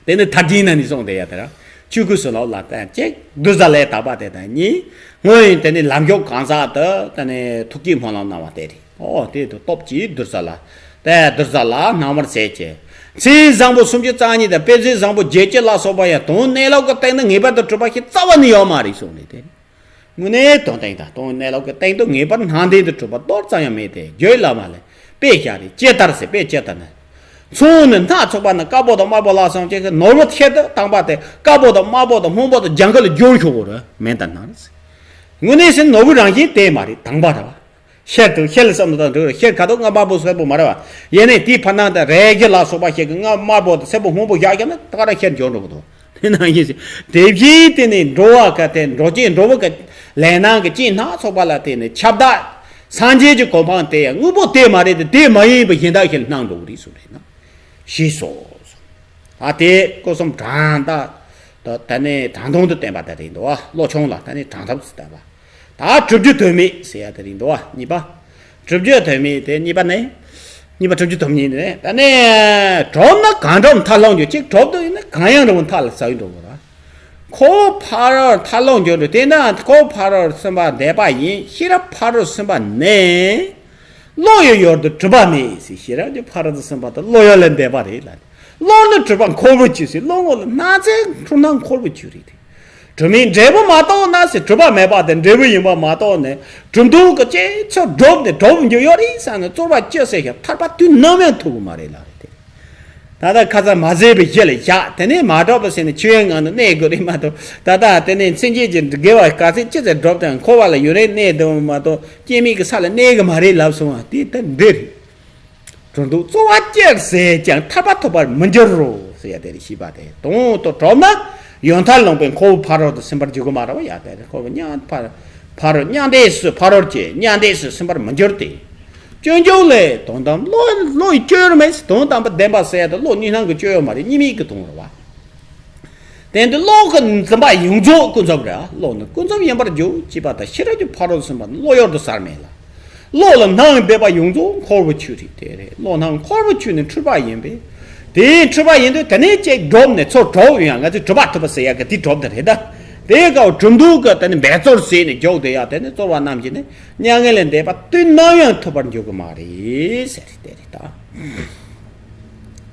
དེ་ནི་མཐར་གྱིས་ན་ནི་གསུངས་དེ་ཡ་དེ་ར། ཆོས་སྐུའི་བྱིན་རླབས་ལ་བརྟེན་བྱས་རྡུལ་རྩ་ལས་དག་པ་དེ་དང་གཉིས། སྔོན་དེ་ནི་ལམ་མཆོག་གང་ཟག་ཏུ་དེ་ནི་ཐུགས་བསྐྱེད་སྨོན་ལམ་སྣང་བ་དེ་རེད། ཨོ་དེ་དུ་སྟོབས་ཀྱིས་རྡུལ་རྩ་ལ། དེ་རྡུལ་རྩ་ལ་སྣང་བར་མཛད་ཀྱི། མཚན་བཟང་པོ་སུམ་ཅུ་རྩ་གཉིས་དང་དཔེ་མཚོན་བཟང་པོ་བརྒྱད་ཅུ་ལ་སོགས་པ་ཡང་དོན་གནས་ལུགས་ཀྱི་སྟེང་དུ་ངེས་པར་དུ་གྲུབ་པ་ཞིག་རྩ་བ་ནས་ཡོད་མ་རེད་གསུངས་ནས་དེ། དངོས་གནས་དོན་སྟེང་དང་དོན་གནས་ལུགས་ཀྱི་སྟེང་དུ་ངེས་པར་སྣང་དོན་དུ་གྲུབ་པ་ཏོག་ཙམ་ཡང་མེད་དེ། རྒྱུད་བླ་མ་ལས་དཔེ་བཞག་སྟེ་ཇི་ལྟར་ཟེར། དཔེ་ཇི་ལྟར་ན། མཚོ་ནི་སྣ་ཚོགས་པ་ན། དཀར་པོ་དང་དམར་པོ་ལ་སོགས་ཀྱི་ནོར་བུ་ཁྱེར་དུ་དང་པ་དེ་དཀར་པོ་དང་དམར་པོ་དང་སྔོན་པོ་དང་ལྗང་གུ་ལ་སྦྱོར་ཆོག་གོ་ར་མེད་ད་ན། དངོས་གནས་སེ་ནོར་བུའི་རང་བཞིན་དེ་མ་རེད། དང་པ་ར་བ། ཤེལ་དུ་ཤེལ་བསམ་དུ་དང་འདྲ་བར་ཤེལ་ཁ་དོག་ལྔ་དམར་པོ་སེར་པོ་མ་རེད་བ། ཡེ་ནས་དེའི་ཕར་ནང་དུ་རས་ཀྱི་ལ་སོགས་པ་ཞིག་གི་ལྔ་དམར་པོ་དང་སེར་པོ་སྔོན་པོ་བཞག་བཞག་ན་ད་ག་ར་ཤེལ་འཇོག་འགྲོ་གི་འདུག་དེ་ནང་བཞིན་དེ་བཞིན་དེ་ནི་འགྲོ་བ་ག་དེ་འགྲོ་ཅན་འགྲོ་བ་ག་ལས་སྣང་གི་རྐྱེན་སྣ་ཚོགས་པ་ལ་བརྟེན་ནས་ཁྱབ་བདག་སངས་རྒྱས་ཀྱི་གོ་འཕང་དེ་ཡང་དངོས་པོ་དེ་མ་རེད་དེ། དེ་མ་ཡིན་པ་གཞན་དག་ཞིག་ལ་སྣང་འགྲོ་གི་རེད་གསུངས་རེད་ན། ཞེས་སོ། ཨ་དེ་སྐུ་གསུམ་དྲང་ད་ད་ནི་དྲང་དོན་དུ་བསྟན་པ་དེ་རེད་འདུག་བ། བློ་ཆུང་ལ་ད་ནི་དྲང་ཐབས་སུ་བསྟན་པ། ད་གྲུབ་རྒྱུ་དོན་མེད་ཟེར་ཡ་དེ་རེད་འདུག་བ། གཉིས་པ། གྲུབ་རྒྱུ་དོན་མེད་དེ་གཉིས་པ་ནི། གཉིས་པ་གྲུབ་རྒྱུ་དོན་མེད་ནི་ད་ནི། གྲུབ་ན་གང་འགྲུབ་མཐར་ལྷུང་འགྱུར། གཅིག་གྲུབ་འདུག་ཡིན་ན་གང་ཡང་འགྲུབ་མཐའ་ལ་ཟག་འགྲོ་དགོས་ར། ཁོ་བོ་ཕ་རོལ་མཐར་ལྷུང་འགྱུར་འགྲོ། དེས་ན་ཁོ་བོ་ཕ་རོལ་སེམས་དཔའ་འདས་པ་ཡིན། ཤེས་རབ་ཕ་རོལ་སེམས་དཔའ་ནི། བློ་ཡི་ཡུལ་དུ་གྲུབ་པ་མེད་ཟེར། ཤེས་རབ་ཀྱི་ཕ་རོལ་ཏུ་སེམས་དཔའ་དེ་བློ་ཡུལ་ལས་འདས་པ་རེད་ལ། བློ་ནི་གྲུབ་པ་འཁོར་བའི་ཆོས་ཟེར། བློ་ངོ་ལ་སྣང་ཚད་འཁྲུལ་སྣང་འཁོར་བའི་ཆོས་རེད་དེ། གྲུབ་མིན་འབྲས་བུ་མ་རྟོགས་ན་ཟེར། གྲུབ་པ་མེད་པ་དེ་འབྲས་བུ་ཡིན་པ་མ་རྟོགས་ནས་གྲུབ་མཐོང་གི་ཅིག་ཚུར་གྲུབ་ནས་གྲུབ་རྒྱུ་ཡོད་རེད་བསམ་ནས་རྩོལ་བ་ཅི་བྱས་ཀྱང་ཐར་པ་དུས་ནམ་ཡང་ཐོབ་གི་མ་རེད་ལ་རེད་དེ། ད་ལྟ་ཁ་ཚ་མ་ཟད་པའི་གཞི་ལ་བཞག་དེ་ནས་མ་གྲུབ་པ་ཟེར་ནས་ཆོས་ངང་དུ་གནས་དགོས་རེད་མ་གཏོགས། ད་ལྟ་དེ་ནས་མཚན་བཅས་ཀྱི་དགེ་བ་ག་ཚད་ཅི་ཙམ་སྒྲུབ་དང་འཁོར་བ་ལ་ཡུན་རིང་གནས་འདུག་མ་གཏོགས་སྐྱེ་མེད་ཀྱི་ས་ལ་གནས་ཀྱི་མ་རེད་ལབ་སོང་བ་དེ་ད་འདི་རེད། གྲུབ་མཐོང་རྩོལ་བ་ཅི་ཟད་ཀྱང་ཐར་པ་ཐོབ་པར་མི་འགྱུར་རོ་ཟེར་ཡ་དེ་རེད། ཤེས་པ་དེ་དོན་དུ་གྲུབ་ན་ཡུལ་མཐར་ལྷུང་བའི་འཁོར་བ་ཕ་རོལ་ཏུ་ཕྱིན་པར་འགྱུར་གྱི་མ་རེད་བ། ཡ་དེ་རེད། འཁོར་བ་མྱང་ཕ་ཕ་རོལ་མྱང་འདས་སུ་ཕ་རོལ་གྱི་མྱང་འདས་སུ་ཕྱིན་པར་མི་འགྱུར་ཏེ། སྤྱོད་འཇུག་ལས་དོན་དམ་བློ་བློ་ཡི་སྤྱོད་ཡུལ་མེད། དོན་དམ་པར་བདེན་པ་ཟེར་ཡ་དེ་བློ་གཉིས་སྣང་གི་སྤྱོད་ཡུལ་མ་རེད། གཉིས་མེད་ཀྱི་དོན་རེད་བ། དེ་འདི་བློ་གི་འཛིན་པ་ཡོངས་རྫོགས་ཀུན་རྫོབ་རེད། བློ་ནི་ཀུན་རྫོབ་ཡིན་པར་འགྱུར་ཅེས་པ་དང་ཤེས་རབ་ཀྱི་ཕ་རོལ་ཏུ་ཕྱིན་པ་ནི་བློ་ཡུལ་དུ་ཟེར་མེད་ལ། བློ་ལ་སྣང་བསྡད་པ་ཡོངས་རྫོགས་འཁོར་བའི་ཆོས་རེད། དེ་རེད། བློ་སྣང་འཁོར་བའི་ཆོས་ནི་འཁྲུལ་པ་ཡིན་པས། དེ་འཁྲུལ་པ་ཡིན་དུས་དེ་ནས་ཅིག་གྲུབ་ནས་ཚུར་གྲུབ་ཡང་ང་ཚོས་གྲུབ་པ་ཐོབ་པ་ཟེར་ཡ་གི་དེ་གྲུབ་དེ་རེད་ད། དེའི་སྐབས་གྲུབ་མཐའ་གི་དེ་ནི་འབད་རྩོལ་ཟེར་ནས་འཇོག་དེ་ཡང་དེ་ནི་རྩོལ་བ་རྣམས་ཀྱིས་ནི་མྱ་ངན་ལས་འདས་པ་དུས་ནམ་ཡང་ཐོབ་པར་འགྱུར་གི་མ་རེད་ཟེར་དེ་རེད་ད།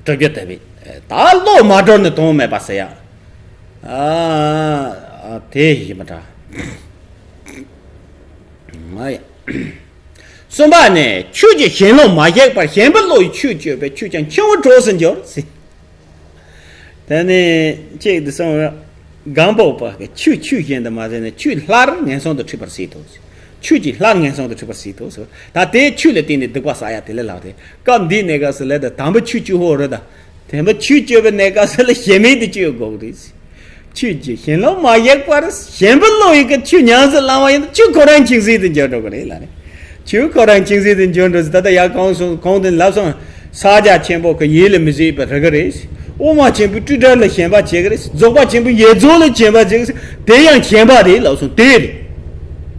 དྲུག་ཅུ་དེ་བས་ད་བློ་མ་གྲོལ་ནས་དོན་མེད་པ་ཟེར་ཡ། ཨ་དེ་ཡིན་མ་འདྲ། ང་ཡ། གསུམ་པ་ནི་ཆོས་ཀྱི་ཞེན་ལོག་མ་སྐྱེས་པར་ཞེན་པའི་བློ་ཡིས་ཆོས་སྤྱོད་པས་ཆོས་ཀྱང་འཆིང་བའི་གྲོགས་སུ་འགྱུར་ཟེར། ད་ནི་གཅིག་ཏུ་སོང་བ། སྒང་པོ་པ་གི་ཆོས་ཆོས་བཞིན་དུ་མ་ཟད་ནས་ཆོས་སླར་ངན་སོང་དུ་འཁྲིད་པར་བྱེད་དོ། ཆོས་ཀྱིས་སླར་ངན་སོང་དུ་འཁྲིད་པར་བྱེད་དོ་ཟེར། ད་དེ་ཆོས་ལ་བརྟེན་ནས་སྡིག་པ་བསགས་ཡ་དེ་ལས་ལྷག་སྟེ་སྐབས་འདིའི་གནས་སྐབས་སུ་ལས་ད་དམ་པའི་ཆོས་བཅུ་པོ་རེད་ད། དེ་མ་ཆོས་སྤྱོད་པའི་གནས་སྐབས་སུ་ལ་ཞེན་མེད་དུ་སྤྱོད་དགོས་རེད། ཆོས་ཀྱི་ཞེན་ལོག་མ་སྐྱེས་པར་ཞེན་པའི་བློ་ཡིས་ཀྱི་ཆོས་ཉམས་སུ་བླང་བ་ཡིན་ན་ཆོས་ཁོ་རང་འཆིང་ཟིན་དུ་འགྱུར་འགྲོ་གི་རེད་ལ་ནི། ཆོས་ཁོ་རང་འཆིང་ཟིན་དུ་འགྱུར་འགྲོ་ཟིན། ད་ལྟ་ཡར་གོང་སོང་གོང་དུ་ལབ་སོང་། ས་སྐྱ་ཆེན་པོ་གི་ཡིད་ལ་མི་བཟོད་པའི་རི་ག་རེད། དབུ་མ་ཆེན་པོའི་སྤྲོས་བྲལ་ལ་ཞེན་པ་བྱེད་གི་རེད། རྫོགས་པ་ཆེན་པོའི་ཡེ་རྫོགས་ལ་ཞེན་པ་བྱེད་གི་རེད། དེ་ཡང་ཞེན་པ་རེད་ལབ་སོང་དེ་རེད།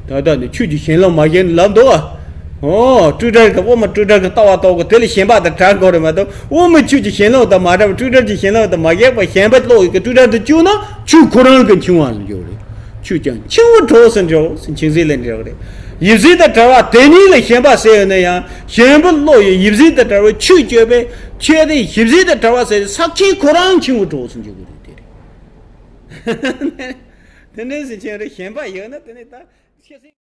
ད་ལྟ་ནི་ཆོས་ཀྱི་ཞེན་ལོག་མ་སྐྱེས་ནི་ལབ་འདུག་ཨ། ཨོ། སྤྲོས་བྲལ་གྱི་དབུ་མ་སྤྲོས་བྲལ་གྱི་ལྟ་བ་རྟོགས་གི་དེ་ལ་ཞེན་པ་དང་བྲལ་དགོས་རེད་མ་གཏོགས་དབུ་མ་ཆོས་ཀྱི་ཞེན་ལོག་དང་མ་བྲལ་བ་སྤྲོས་བྲལ་གྱི་ཞེན་ལོག་དང་མ་སྐྱེས་པ་ཞེན་པའི་བློ་ཡིས་ཀྱི་སྤྲོས་བྲལ་དུ་བཅུག་ན་ཆོས་ཁོ་རང་གི་འཆིང་བ་ལ་འགྱུར་རེད། ཆོས་ཀྱང་འཆིང་བའི་གྲོགས་སུ་འགྱུར་ཟེར་འཆིང་ཟིན་ལས་འགྲེལ་བ་རེད། ཡིད་བྱེད་དང་བྲལ་བ་དེ་ཉིད་ལ་ཞེན་པ་ཟེར་ཡོད་ན་ཡང་ཞེན་པའི་བློ་ཡིས་ཡིད་བྱེད་དང་བྲལ་བའི་ཆོས་སྤྱོད་པས་ཆོས་དེ་ཡིད་བྱེད་དང་བྲལ་བ་ཟེར་ས་ཆེན་ཁོ་རང་འཆིང་བའི་གྲོགས་སུ་འགྱུར་གི་རེད་དེ་རེད། དེ་འདྲ་ཟེར་ཆེན་རེ་ཞེན་པ་ཡོད་ན་དེ་ནི་ད་ཤེས་སྲིད།